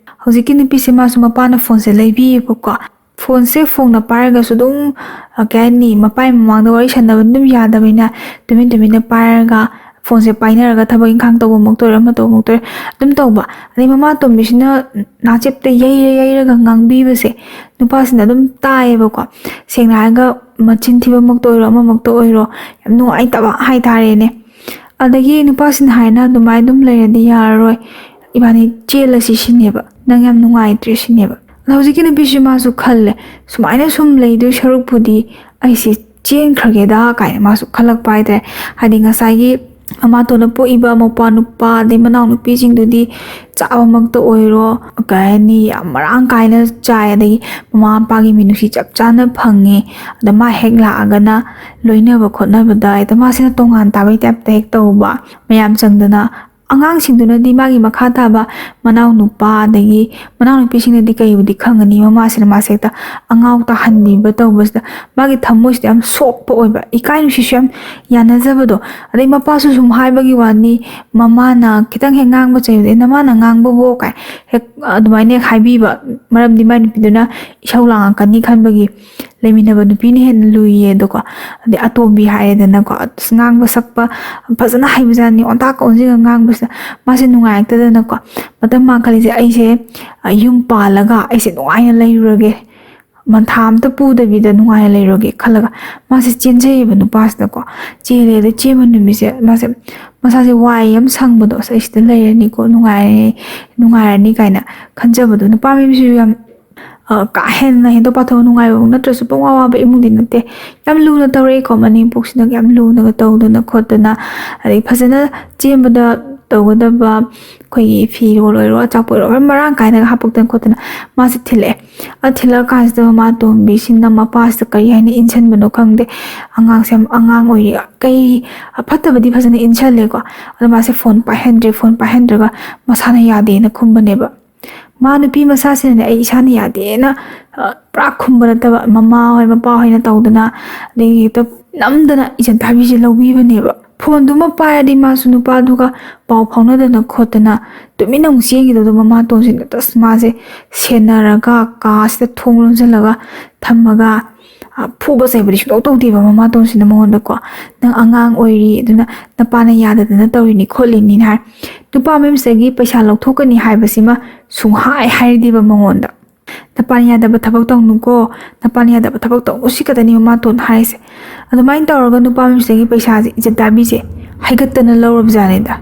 ꯍꯧꯖꯤꯛꯀꯤ ꯅꯨꯄꯤꯁꯦ ꯃꯥꯁꯨ ꯃꯄꯥꯅ ꯐꯣꯟꯁꯦ ꯂꯩꯕꯤꯌꯦꯕꯀꯣ꯫ ꯐꯣꯟꯁꯦ ꯐꯣꯡꯅ ꯄꯥꯏꯔꯒꯁꯨ ꯑꯗꯨꯝ, ꯑ, ꯀꯩ ꯍꯥꯏꯅꯤ, ꯃꯄꯥꯏ ꯃꯃꯥꯡꯗ ꯋꯥꯔꯤ ꯁꯥꯟꯅꯕ ꯑꯗꯨꯝ ꯌꯥꯗꯕꯅꯤꯅ ꯇꯨꯃꯤꯟ ꯇꯨꯃꯤꯟꯅ ꯄꯥꯏꯔꯒ ꯐꯣꯟꯁꯦ ꯄꯥꯏꯅꯔꯒ ꯊꯕꯛ ꯏꯪꯈꯥꯡ ꯇꯧꯕꯃꯛꯇ ꯑꯣꯏꯔꯣ, ꯑꯃ ꯇꯧꯕꯃꯛꯇ ꯑꯣꯏꯔꯣ ꯑꯗꯨꯝ ꯇꯧꯕ꯫ ꯑꯗꯩ ꯃꯃꯥ ꯑꯇꯣꯝꯕꯤꯁꯤꯅ ꯅꯥꯆꯦꯞꯇ ꯌꯩꯔ ꯌꯩꯔꯒ ꯉꯥꯡꯕꯤꯕꯁꯦ ꯅꯨꯄꯥꯁꯤꯅ ꯑꯗꯨꯝ ꯇꯥꯏꯌꯦꯕꯀꯣ꯫ ꯁꯦꯡꯅ ꯍꯥꯏꯔꯒ ꯃꯆꯤꯟ ꯊꯤꯕꯃꯛꯇ ꯑꯣꯏꯔꯣ, ꯑꯃꯃꯛꯇ ꯑꯣꯏꯔꯣ, ꯌꯥꯝ ꯅꯨꯡꯉꯥꯏꯇꯕ ꯍꯥꯏꯇꯥꯔꯦꯅꯦ꯫ ꯑꯗꯒꯤ ꯅꯨꯄꯥꯁꯤꯅ ꯍꯥꯏꯅ, "ꯑꯗꯨꯃꯥꯏꯅ ꯑꯗꯨꯝ ꯂꯩꯔꯗꯤ ꯌꯥꯔꯔꯣꯏ, ꯏꯕꯥꯅꯤ ꯆꯦꯜꯂꯁꯤ" ꯁꯤꯅꯦꯕ, "ꯅꯪ ꯌꯥꯝ ꯅꯨꯡꯉꯥꯏꯇ꯭ꯔꯦ" ꯁꯤꯅꯦꯕ꯫ ꯑꯗꯣ ꯍꯧꯖꯤꯛꯀꯤ ꯅꯨꯄꯤꯁꯤ ꯃꯥꯁꯨ ꯈꯜꯂꯦ, "ꯁꯨꯃꯥꯏꯅ ꯁꯨꯝ ꯂꯩꯗꯣꯏ ꯁꯔꯨꯛꯄꯨꯗꯤ ꯑꯩꯁꯦ ꯆꯦꯟꯈ꯭ꯔꯒꯦꯗ" ꯀꯥꯏꯅ ꯃꯥꯁꯨ ꯈꯜꯂꯛꯄ ꯍꯥꯏꯇꯥꯔꯦ꯫ ꯍꯥꯏꯗꯤ ꯉꯁꯥꯏꯒꯤ ꯃꯃꯥꯇꯣꯟꯅ ꯄꯣꯛꯏꯕ ꯃꯧꯄ꯭ꯋꯥ ꯅꯨꯄꯥ ꯑꯗꯩ ꯃꯅꯥꯎ ꯅꯨꯄꯤꯁꯤꯡꯗꯨꯗꯤ ꯆꯥꯕꯃꯛꯇ ꯑꯣꯏꯔꯣ, ꯀꯩ ꯍꯥꯏꯅꯤ, ꯌꯥꯝ ꯃꯔꯥꯡ ꯀꯥꯏꯅ ꯆꯥꯏ, ꯑꯗꯒꯤ ꯃꯃꯥ ꯃꯄꯥꯒꯤ ꯃꯤꯅꯨꯡꯁꯤ ꯆꯞ ꯆꯥꯅ ꯐꯪꯉꯦ꯫ ꯑꯗ ꯃꯥ ꯍꯦꯛ ꯂꯥꯛꯑꯒꯅ ꯂꯣꯏꯅꯕ ꯈꯣꯠꯅꯕꯗ ꯍꯦꯛꯇ ꯃꯥꯁꯤꯅ ꯇꯣꯉꯥꯟ ꯇꯥꯕꯩ type ꯇ ꯍꯦꯛ ꯇꯧꯕ꯫ ꯃꯌꯥꯝ ꯆꯪꯗꯅ, ꯑꯉꯥꯡꯁꯤꯡꯗꯨꯅꯗꯤ ꯃꯥꯒꯤ ꯃꯈꯥ ꯇꯥꯕ ꯃꯅꯥꯎ ꯅꯨꯄꯥ ꯑꯗꯒꯤ ꯃꯅꯥꯎ ꯅꯨꯄꯤꯁꯤꯡꯅꯗꯤ ꯀꯩꯕꯨꯗꯤ ꯈꯪꯒꯅꯤ, ꯃꯃꯥꯁꯤꯅ ꯃꯥꯁꯦ ꯍꯦꯛꯇ ꯑꯉꯥꯎ ꯇꯥꯍꯟꯕꯤꯕ ꯇꯧꯕꯁꯤꯗ ꯃꯥꯒꯤ ꯊꯃꯣꯏꯁꯤꯗ ꯌꯥꯝ ꯁꯣꯛꯄ ꯑꯣꯏꯕ, ꯏꯀꯥꯏ ꯅꯨꯡꯁꯤꯁꯨ ꯌꯥꯝ ꯌꯥꯅꯖꯕꯗꯣ꯫ ꯑꯗꯩ ꯃꯄꯥꯁꯨ ꯁꯨꯝ ꯍꯥꯏꯕꯒꯤ ꯋꯥꯅꯤ, ꯃꯃꯥꯅ ꯈꯤꯇꯪ ꯍꯦꯛ ꯉꯥꯡꯕ ꯆꯩꯕꯗ, "ꯑꯦ, ꯅꯃꯥꯅ ꯉꯥꯡꯕꯕꯨ" ꯀꯥꯏ ꯍꯦꯛ ꯑꯗꯨꯃꯥꯏꯅ ꯍꯦꯛ ꯍꯥꯏꯕꯤꯕ, ꯃꯔꯝꯗꯤ ꯃꯥꯏ ꯅꯨꯄꯤꯗꯨꯅ ꯏꯁꯧ ꯂꯥꯡꯉꯛꯀꯅꯤ ꯈꯟꯕꯒꯤ꯫ ꯂꯩꯃꯤꯟꯅꯕ ꯅꯨꯄꯤꯅ ꯍꯦꯟꯅ ꯂꯨꯏꯌꯦ꯫ ꯑꯗꯣꯀꯣ, ꯑꯗꯩ ꯑꯇꯣꯝꯕꯤ ꯍꯥꯏꯔꯦꯗꯅꯀꯣ, ꯑꯁ, ꯉꯥꯡꯕ ꯁꯛꯄ ꯐꯖꯅ ꯍꯩꯕꯖꯥꯠꯅꯤ꯫ ꯑꯣꯟꯊꯥꯛꯀ ꯑꯣꯟꯁꯤꯟꯒ ꯉꯥꯡꯕꯁꯤꯗ ꯃꯥꯁꯦ ꯅꯨꯡꯉꯥꯏꯔꯛꯇꯗꯅꯀꯣ, ꯃꯇꯝ ꯃꯥꯡꯈꯜꯂꯤꯁꯦ, "ꯑꯩꯁꯦ, ꯑ, ꯌꯨꯝ ꯄꯥꯜꯂꯒ ꯑꯩꯁꯦ ꯅꯨꯡꯉꯥꯏꯅ ꯂꯩꯔꯨꯔꯒꯦ, ꯃꯟꯊꯥ ꯑꯝꯇ ꯄꯨꯗꯕꯤꯗ ꯅꯨꯡꯉꯥꯏꯅ ꯂꯩꯔꯨꯔꯒꯦ" ꯈꯜꯂꯒ ꯃꯥꯁꯦ ꯆꯦꯟꯖꯩꯌꯦꯕ ꯅꯨꯄꯥꯁꯤꯗꯀꯣ꯫ ꯆꯦꯜꯂꯦ꯫ ꯑꯗꯩ ꯆꯦꯟꯕ ꯅꯨꯃꯤꯠꯁꯦ ꯃꯥꯁꯦ ꯃꯁꯥꯁꯦ ꯋꯥꯏ ꯌꯥꯝ ꯁꯪꯕꯗꯣ, "ꯑꯁ, ꯑꯩ ꯁꯤꯗ ꯂꯩꯔꯅꯤꯀꯣ, ꯅꯨꯡꯉꯥꯏꯔꯦ, ꯅꯨꯡꯉꯥꯏꯔꯅꯤ" ꯀꯥꯏꯅ ꯈꯟꯖꯕꯗꯣ꯫ ꯅꯨꯄꯥ ꯃꯌꯨꯝꯁꯤꯁꯨ ꯌꯥꯝ ꯑ, ꯀꯥ ꯍꯦꯟꯅ ꯍꯦꯟꯗꯣꯛ ꯄꯥꯊꯣꯛ ꯅꯨꯡꯉꯥꯏꯕ ꯅꯠꯇ꯭ꯔꯁꯨ ꯄꯪꯋꯥ ꯋꯥꯕ ꯏꯃꯨꯡꯗꯤ ꯅꯠꯇꯦ꯫ ꯌꯥꯝ ꯂꯨꯅ ꯇꯧꯔꯛꯏꯀꯣ, ꯃꯅꯦꯝꯄꯣꯛꯁꯤꯅꯒ ꯌꯥꯝ ꯂꯨꯅꯒ ꯇꯧꯗꯅ ꯈꯣꯠꯇꯅ, ꯑꯗꯩ ꯐꯖꯅ ꯆꯦꯟꯕꯗ ꯇꯧꯒꯗꯕ ꯑꯩꯈꯣꯏꯒꯤ ꯐꯤꯔꯣꯜ ꯑꯣꯏꯔꯣ, ꯑꯆꯥꯄꯣꯠ ꯑꯣꯏꯔꯣ, ꯃꯔꯥꯡ ꯀꯥꯏꯅꯒ ꯍꯥꯄꯛꯇꯅ ꯈꯣꯠꯇꯅ ꯃꯥꯁꯦ ꯊꯤꯜꯂꯛꯑꯦ꯫ ꯑ, ꯊꯤꯜꯂꯛꯑꯀꯥꯟꯁꯤꯗ ꯃꯃꯥ ꯇꯣꯝꯕꯤꯁꯤꯅ ꯃꯄꯥꯁꯤꯗ ꯀꯔꯤ ꯍꯥꯏꯅ ꯏꯟꯁꯤꯟꯕꯅꯣ ꯈꯪꯗꯦ꯫ ꯑꯉꯥꯡꯁꯦ ꯌꯥꯝ ꯑꯉꯥꯡ ꯑꯣꯏꯔꯤ, ꯀꯩ, ꯑ, ꯐꯠꯇꯕꯗꯤ ꯐꯖꯅ ꯏꯟꯁꯜꯂꯦꯀꯣ꯫ ꯑꯗꯣ ꯃꯥꯁꯦ ꯐꯣꯟ ꯄꯥꯏꯍꯟꯗ꯭ꯔꯦ, ꯐꯣꯟ ꯄꯥꯏꯍꯟꯗ꯭ꯔꯒ ꯃꯁꯥꯅ ꯌꯥꯗꯦꯅ ꯈꯨꯝꯕꯅꯦꯕ꯫ ꯃꯥ ꯅꯨꯄꯤ ꯃꯆꯥꯁꯤꯅꯅꯦ, "ꯑꯩ ꯏꯁꯥꯅ ꯌꯥꯗꯦꯅ", ꯑ, ꯄꯨꯔꯥ ꯈꯨꯝꯕ ꯅꯠꯇꯕ, ꯃꯃꯥ ꯍꯣꯏ ꯃꯄꯥ ꯍꯣꯏꯅ ꯇꯧꯗꯅ, ꯑꯗꯒꯤ ꯍꯦꯛꯇ ꯅꯝꯗꯅ ꯏꯆꯟ ꯊꯥꯕꯤꯁꯦ ꯂꯧꯕꯤꯕꯅꯦꯕ꯫ ꯐꯣꯟꯗꯨꯃ ꯄꯥꯏꯔꯗꯤ ꯃꯥꯁꯨ ꯅꯨꯄꯥꯗꯨꯒ ꯄꯥꯎ ꯐꯥꯎꯅꯗꯅ ꯈꯣꯠꯇꯅ ꯇꯨꯃꯤꯟꯅ ꯑꯃꯨꯛ ꯆꯦꯟꯈꯤꯗꯕꯗꯣ, ꯃꯃꯥꯇꯣꯟꯁꯤꯡꯗ ꯇꯁ ꯃꯥꯁꯦ ꯁꯦꯟꯅꯔꯒ ꯀꯥꯁꯤꯗ ꯊꯣꯡ ꯂꯣꯟꯁꯤꯜꯂꯒ ꯊꯝꯃꯒ, ꯑ, ꯐꯨꯕ ꯆꯩꯕꯗꯤ ꯁꯨꯡꯇꯧ ꯇꯧꯗꯦꯕ ꯃꯃꯥꯇꯣꯟꯁꯤꯅ ꯃꯉꯣꯟꯗꯀꯣ꯫ "ꯅꯪ ꯑꯉꯥꯡ ꯑꯣꯏꯔꯤ, ꯑꯗꯨꯅ ꯅꯄꯥꯅ ꯌꯥꯗꯗꯅ ꯇꯧꯔꯤꯅꯤ ꯈꯣꯠꯂꯤꯅꯤꯅ" ꯍꯥꯏ꯫ ꯅꯨꯄꯥ ꯃꯌꯨꯝꯁꯤꯗꯒꯤ ꯄꯩꯁꯥ ꯂꯧꯊꯣꯛꯀꯅꯤ ꯍꯥꯏꯕꯁꯤꯃ ꯁꯨꯡꯍꯥꯏ ꯍꯥꯏꯗꯦꯕ ꯃꯉꯣꯟꯗ꯫ "ꯅꯄꯥꯅ ꯌꯥꯗꯕ ꯊꯕꯛ ꯇꯧꯅꯨꯀꯣ, ꯅꯄꯥꯅ ꯌꯥꯗꯕ ꯊꯕꯛ ꯇꯧꯅꯨ", ꯁꯤ ꯈꯛꯇꯅꯤ ꯃꯃꯥꯇꯣꯟ ꯍꯥꯏꯔꯤꯁꯦ꯫ ꯑꯗꯨꯃꯥꯏꯅ ꯇꯧꯔꯒ ꯅꯨꯄꯥ ꯃꯌꯨꯝꯁꯤꯗꯒꯤ ꯄꯩꯁꯥꯁꯦ ꯏꯆꯟ ꯇꯥꯕꯤꯁꯦ ꯍꯥꯏꯒꯠꯇꯅ ꯂꯧꯔꯕꯖꯥꯠꯅꯤꯗ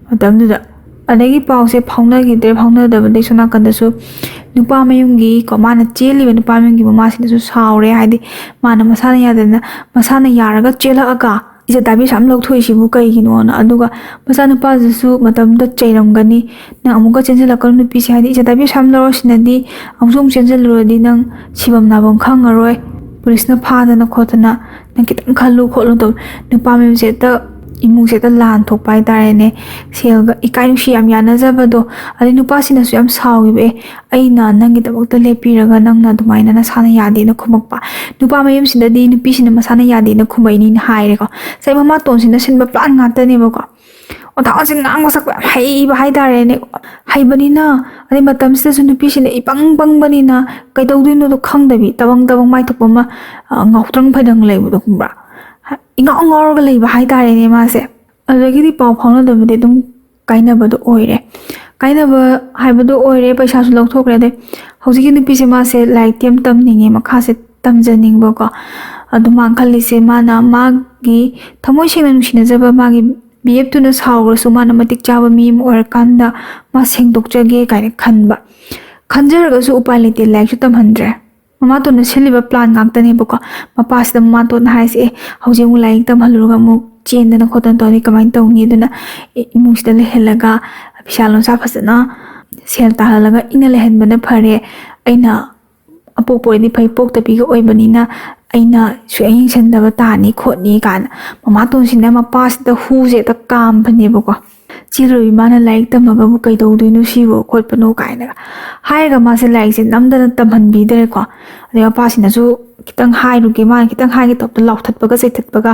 ꯃꯇꯝꯗꯨꯗ꯫ ꯑꯗꯒꯤ ꯄꯥꯎꯁꯦ ꯐꯥꯎꯅꯈꯤꯗ꯭ꯔꯦ, ꯐꯥꯎꯅꯗꯕꯗꯒꯤ ꯁꯣꯝ ꯅꯥꯀꯟꯗꯁꯨ ꯅꯨꯄꯥ ꯃꯌꯨꯝꯒꯤ ꯀꯣ, ꯃꯥꯅ ꯆꯦꯜꯂꯤꯕ ꯅꯨꯄꯥ ꯃꯌꯨꯝꯒꯤ ꯃꯃꯥꯁꯤꯡꯗꯁꯨ ꯁꯥꯎꯔꯦ, ꯍꯥꯏꯗꯤ ꯃꯥꯅ ꯃꯁꯥꯅ ꯌꯥꯗꯅ, ꯃꯁꯥꯅ ꯌꯥꯔꯒ ꯆꯦꯜꯂꯛꯑꯒ ꯏꯆꯟ ꯇꯥꯕꯤꯁꯦ ꯌꯥꯝ ꯂꯧꯊꯣꯛꯏꯁꯤꯕꯨ ꯀꯩꯒꯤꯅꯣꯅ꯫ ꯑꯗꯨꯒ ꯃꯆꯥꯅꯨꯄꯥꯗꯨꯁꯨ ꯃꯇꯝꯗꯨꯗ ꯆꯩꯔꯝꯒꯅꯤ, "ꯅꯪ ꯑꯃꯨꯛꯀ ꯆꯦꯟꯁꯤꯜꯂꯛꯀꯅꯨ ꯅꯨꯄꯤꯁꯦ, ꯍꯥꯏꯗꯤ ꯏꯆꯟ ꯇꯥꯕꯤꯁꯦ ꯌꯥꯝ ꯂꯧꯔꯁꯤꯅꯗꯤ ꯑꯃꯨꯛꯁꯨ ꯑꯃꯨꯛ ꯆꯦꯟꯁꯤꯜꯂꯨꯔꯗꯤ ꯅꯪ ꯁꯤꯐꯝ ꯅꯥꯐꯝ ꯈꯪꯉꯔꯣꯏ, ꯄꯨꯂꯤꯁꯅ ꯐꯥꯗꯅ ꯈꯣꯠꯇꯅ, ꯅꯪ ꯈꯤꯇꯪ ꯈꯜꯂꯨ ꯈꯣꯠꯂꯨ" ꯇꯧ꯫ ꯅꯨꯄꯥ ꯃꯌꯨꯝꯁꯦ ꯍꯦꯛꯇ, ꯏꯃꯨꯡꯁꯦ ꯍꯦꯛꯇ ꯂꯥꯟ ꯊꯣꯛꯄ ꯍꯥꯏꯇꯥꯔꯦꯅꯦ꯫ ꯁꯦꯜꯒ ꯏꯀꯥꯏ ꯅꯨꯡꯁꯤ ꯌꯥꯝ ꯌꯥꯅꯖꯕꯗꯣ, ꯑꯗꯩ ꯅꯨꯄꯥꯁꯤꯅꯁꯨ ꯌꯥꯝ ꯁꯥꯎꯈꯤꯕ, "ꯑꯦ, ꯑꯩꯅ ꯅꯪꯒꯤꯗꯃꯛꯇ ꯂꯦꯞꯄꯤꯔꯒ ꯅꯪꯅ ꯑꯗꯨꯃꯥꯏꯅ ꯅꯁꯥꯅ ꯌꯥꯗꯦꯅ ꯈꯨꯝꯃꯛꯄ"꯫ ꯅꯨꯄꯥ ꯃꯌꯨꯝꯁꯤꯗꯗꯤ ꯅꯨꯄꯤꯁꯤꯅ ꯃꯁꯥꯅ ꯌꯥꯗꯦꯅ ꯈꯨꯝꯃꯛꯏꯅꯤꯅ ꯍꯥꯏꯔꯦꯀꯣ꯫ ꯉꯁꯥꯏ ꯃꯃꯥꯇꯣꯟꯁꯤꯅ ꯁꯤꯟꯕ ꯄ꯭ꯂꯥꯟ ꯉꯥꯛꯇꯅꯦꯕꯀꯣ꯫ ꯃꯊꯥꯁꯦ ꯉꯥꯡꯕ ꯁꯛꯄ ꯌꯥꯝ ꯍꯩꯕ ꯍꯥꯏꯇꯥꯔꯦꯅꯦ꯫ ꯍꯩꯕꯅꯤꯅ, ꯑꯗꯩ ꯃꯇꯝꯁꯤꯗꯁꯨ ꯅꯨꯄꯤꯁꯤꯅ ꯏꯄꯪ ꯄꯪꯕꯅꯤꯅ ꯀꯩꯗꯧꯗꯣꯏꯅꯣꯗꯣ ꯈꯪꯗꯕꯤ, ꯇꯕꯪ ꯇꯕꯪ ꯃꯥꯏ ꯊꯣꯛꯄ ꯑꯃ, ꯑ, ꯉꯥꯎꯇ꯭ꯔꯪ ꯐꯩꯗꯪ ꯂꯩꯕꯗꯣ ꯈꯪꯕ꯭ꯔꯥ? ꯏꯉꯥꯎ ꯉꯥꯎꯔꯒ ꯂꯩꯕ ꯍꯥꯏꯇꯥꯔꯦꯅꯦ ꯃꯥꯁꯦ꯫ ꯑꯗꯒꯤꯗꯤ ꯄꯥꯎ ꯐꯥꯎꯅꯗꯕꯗꯤ ꯑꯗꯨꯝ ꯀꯥꯏꯅꯕꯗꯣ ꯑꯣꯏꯔꯦ꯫ ꯀꯥꯏꯅꯕ ꯍꯥꯏꯕꯗꯣ ꯑꯣꯏꯔꯦ, ꯄꯩꯁꯥꯁꯨ ꯂꯧꯊꯣꯛꯈ꯭ꯔꯦ꯫ ꯑꯗꯩ ꯍꯧꯖꯤꯛꯀꯤ ꯅꯨꯄꯤꯁꯦ, ꯃꯥꯁꯦ ꯂꯥꯏꯔꯤꯛꯇꯤ ꯌꯥꯝ ꯇꯝꯅꯤꯡꯉꯦ, ꯃꯈꯥꯁꯦ ꯇꯝꯖꯅꯤꯡꯕꯀꯣ꯫ ꯑꯗꯨ ꯃꯥꯅ ꯈꯜꯂꯤꯁꯦ, ꯃꯥꯅ ꯃꯥꯒꯤ ꯊꯃꯣꯏ ꯁꯦꯡꯅ ꯅꯨꯡꯁꯤꯅꯖꯕ ꯃꯥꯒꯤ ꯕꯤ ꯑꯦꯐꯇꯨꯅ ꯁꯥꯎꯔꯁꯨ ꯃꯥꯅ ꯃꯇꯤꯛ ꯆꯥꯕ ꯃꯤ ꯑꯃ ꯑꯣꯏꯔꯀꯥꯟꯗ ꯃꯥ ꯁꯦꯡꯗꯣꯛꯆꯒꯦ ꯀꯥꯏꯅ ꯈꯟꯕ꯫ ꯈꯟꯖꯔꯒꯁꯨ ꯎꯄꯥꯏ ꯂꯩꯇꯦ, ꯂꯥꯏꯔꯤꯛꯁꯨ ꯇꯝꯍꯟꯗ꯭ꯔꯦ꯫ ꯃꯃꯥꯇꯣꯟꯅ ꯁꯤꯜꯂꯤꯕ ꯄ꯭ꯂꯥꯟ ꯉꯥꯛꯇꯅꯦꯕꯀꯣ꯫ ꯃꯄꯥꯁꯤꯗ ꯃꯃꯥꯇꯣꯟꯅ ꯍꯥꯏꯔꯤꯁꯦ, "ꯑꯦ, ꯍꯧꯖꯤꯛ ꯑꯃꯨꯛ ꯂꯥꯏꯔꯤꯛ ꯇꯝꯍꯜꯂꯨꯔꯒ ꯑꯃꯨꯛ ꯆꯦꯟꯗꯅ ꯈꯣꯠꯇꯅ ꯇꯧꯔꯗꯤ ꯀꯃꯥꯏꯅ ꯇꯧꯅꯤ? ꯑꯗꯨꯅ, ꯑꯦ, ꯏꯃꯨꯡꯁꯤꯗ ꯂꯩꯍꯜꯂꯒ ꯐꯤꯁꯥ ꯂꯣꯟꯁꯥ ꯐꯖꯅ ꯁꯦꯜ ꯇꯥꯍꯜꯂꯒ ꯏꯪꯅ ꯂꯩꯍꯟꯕꯅ ꯐꯔꯦ꯫ ꯑꯩꯅ ꯑꯄꯣꯛꯄ ꯑꯣꯏꯗꯤ ꯐꯩ, ꯄꯣꯛꯇꯕꯤꯒ ꯑꯣꯏꯕꯅꯤꯅ ꯑꯩꯅ ꯁꯨꯛꯌꯦꯡ ꯌꯦꯡꯁꯤꯟꯗꯕ ꯇꯥꯅꯤ ꯈꯣꯠꯅꯤ" ꯀꯥꯏꯅ ꯃꯃꯥꯇꯣꯟꯁꯤꯅ ꯃꯄꯥꯁꯤꯗ ꯍꯨꯁꯦ ꯍꯦꯛꯇ ꯀꯥꯝꯕꯅꯦꯕꯀꯣ꯫ "ꯆꯦꯜꯂꯨꯔꯣ ꯏꯃꯥꯅ, ꯂꯥꯏꯔꯤꯛ ꯇꯝꯃꯒꯕꯨ ꯀꯩꯗꯧꯗꯣꯏꯅꯣ ꯁꯤꯕꯣ ꯈꯣꯠꯄꯅꯣ" ꯀꯥꯏꯅꯒ ꯍꯥꯏꯔꯒ ꯃꯥꯁꯦ ꯂꯥꯏꯔꯤꯛꯁꯦ ꯅꯝꯗꯅ ꯇꯝꯍꯟꯕꯤꯗ꯭ꯔꯦꯀꯣ꯫ ꯑꯗꯩ ꯃꯄꯥꯁꯤꯅꯁꯨ ꯈꯤꯇꯪ ꯍꯥꯏꯔꯨꯒꯦ, ꯃꯥꯅ ꯈꯤꯇꯪ ꯍꯥꯏꯒꯦ ꯇꯧꯕꯗ ꯂꯥꯎꯊꯠꯄꯒ ꯆꯩꯊꯠꯄꯒ,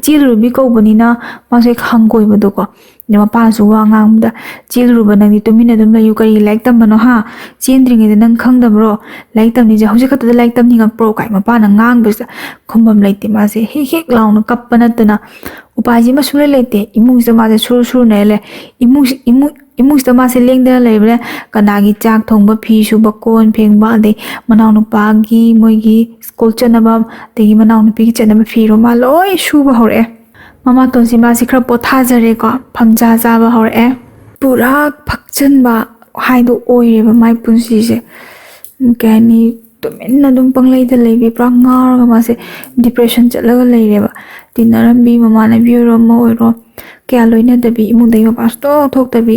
ꯆꯦꯜꯂꯨꯔꯕꯤ ꯀꯧꯕꯅꯤꯅ ꯃꯥꯁꯦ ꯍꯪꯒꯣꯏꯕꯗꯣꯀꯣ꯫ ꯑꯗꯩ ꯃꯄꯥꯅꯁꯨ ꯋꯥ ꯉꯥꯡꯕꯗ, "ꯆꯦꯜꯂꯨꯔꯕ ꯅꯪꯗꯤ ꯇꯨꯃꯤꯟꯅ ꯑꯗꯨꯝ ꯂꯩꯌꯨ, ꯀꯔꯤ ꯂꯥꯏꯔꯤꯛ ꯇꯝꯕꯅꯣ ꯍꯥ? ꯆꯦꯟꯗ꯭ꯔꯤꯉꯩꯗ ꯅꯪ ꯈꯪꯗꯕ꯭ꯔꯣ? ꯂꯥꯏꯔꯤꯛ ꯇꯝꯅꯤꯡꯁꯦ ꯍꯧꯖꯤꯛ ꯈꯛꯇꯗ ꯂꯥꯏꯔꯤꯛ ꯇꯝꯅꯤꯡꯉꯛꯄ꯭ꯔꯣ?" ꯀꯥꯏ ꯃꯄꯥꯅ ꯉꯥꯡꯕꯁꯤꯗ ꯈꯨꯝꯐꯝ ꯂꯩꯇꯦ꯫ ꯃꯥꯁꯦ ꯍꯦꯛ ꯍꯦꯛ ꯂꯥꯎꯅ ꯀꯞꯄ ꯅꯠꯇꯅ ꯎꯄꯥꯏꯁꯤ ꯑꯃ ꯁꯨꯡꯂꯩ ꯂꯩꯇꯦ꯫ ꯏꯃꯨꯡꯁꯤꯗ ꯃꯥꯁꯦ ꯁꯨꯔ ꯁꯨꯔ ꯅꯩꯔ ꯂꯩ꯫ ꯏꯃꯨꯡꯁꯤ-, ꯏꯃꯨꯡ-, ꯏꯃꯨꯡꯁꯤꯗ ꯃꯥꯁꯦ ꯂꯦꯡꯗꯅ ꯂꯩꯕꯅꯦ꯫ ꯀꯅꯥꯒꯤ ꯆꯥꯛ ꯊꯣꯡꯕ, ꯐꯤ ꯁꯨꯕ, ꯀꯣꯟ ꯐꯦꯡꯕ, ꯑꯗꯩ ꯃꯅꯥꯎꯅꯨꯄꯥꯒꯤ ꯃꯣꯏꯒꯤ ꯁ꯭ꯀꯨꯜ ꯆꯠꯅꯕ, ꯑꯗꯒꯤ ꯃꯅꯥꯎꯅꯨꯄꯤꯒꯤ ꯆꯠꯅꯕ ꯐꯤꯔꯣ ꯃꯥ ꯂꯣꯏ ꯁꯨꯕ ꯍꯧꯔꯛꯑꯦ꯫ ꯃꯃꯥꯇꯣꯟꯁꯤ ꯃꯥꯁꯤ ꯈꯔ ꯄꯣꯊꯥꯖꯔꯦꯀꯣ, ꯐꯝꯖꯥ ꯆꯥꯕ ꯍꯧꯔꯛꯑꯦ꯫ ꯄꯨꯔꯥ ꯐꯛꯆꯟꯕ ꯍꯥꯏꯗꯣ ꯑꯣꯏꯔꯦꯕ ꯃꯥꯏ ꯄꯨꯟꯁꯤꯁꯦ꯫ ꯀꯩ ꯍꯥꯏꯅꯤ, ꯇꯨꯃꯤꯟꯅ ꯑꯗꯨꯝ ꯄꯪꯂꯩꯗ ꯂꯩꯕꯤ, ꯄꯨꯔꯥ ꯉꯥꯎꯔꯒ ꯃꯥꯁꯦ ꯗꯤꯄ꯭ꯔꯦꯁꯟ ꯆꯠꯂꯒ ꯂꯩꯔꯦꯕ꯫ ꯇꯤꯟꯅꯔꯝꯕꯤ ꯃꯃꯥꯟꯅꯕꯤ ꯑꯣꯏꯔꯣ ꯑꯃ ꯑꯣꯏꯔꯣ, ꯀꯌꯥ ꯂꯣꯏꯅꯗꯕꯤ, ꯏꯃꯨꯡꯗꯒꯤ ꯃꯄꯥꯟ ꯁꯨꯡꯊꯣꯛ ꯊꯣꯛꯇꯕꯤ,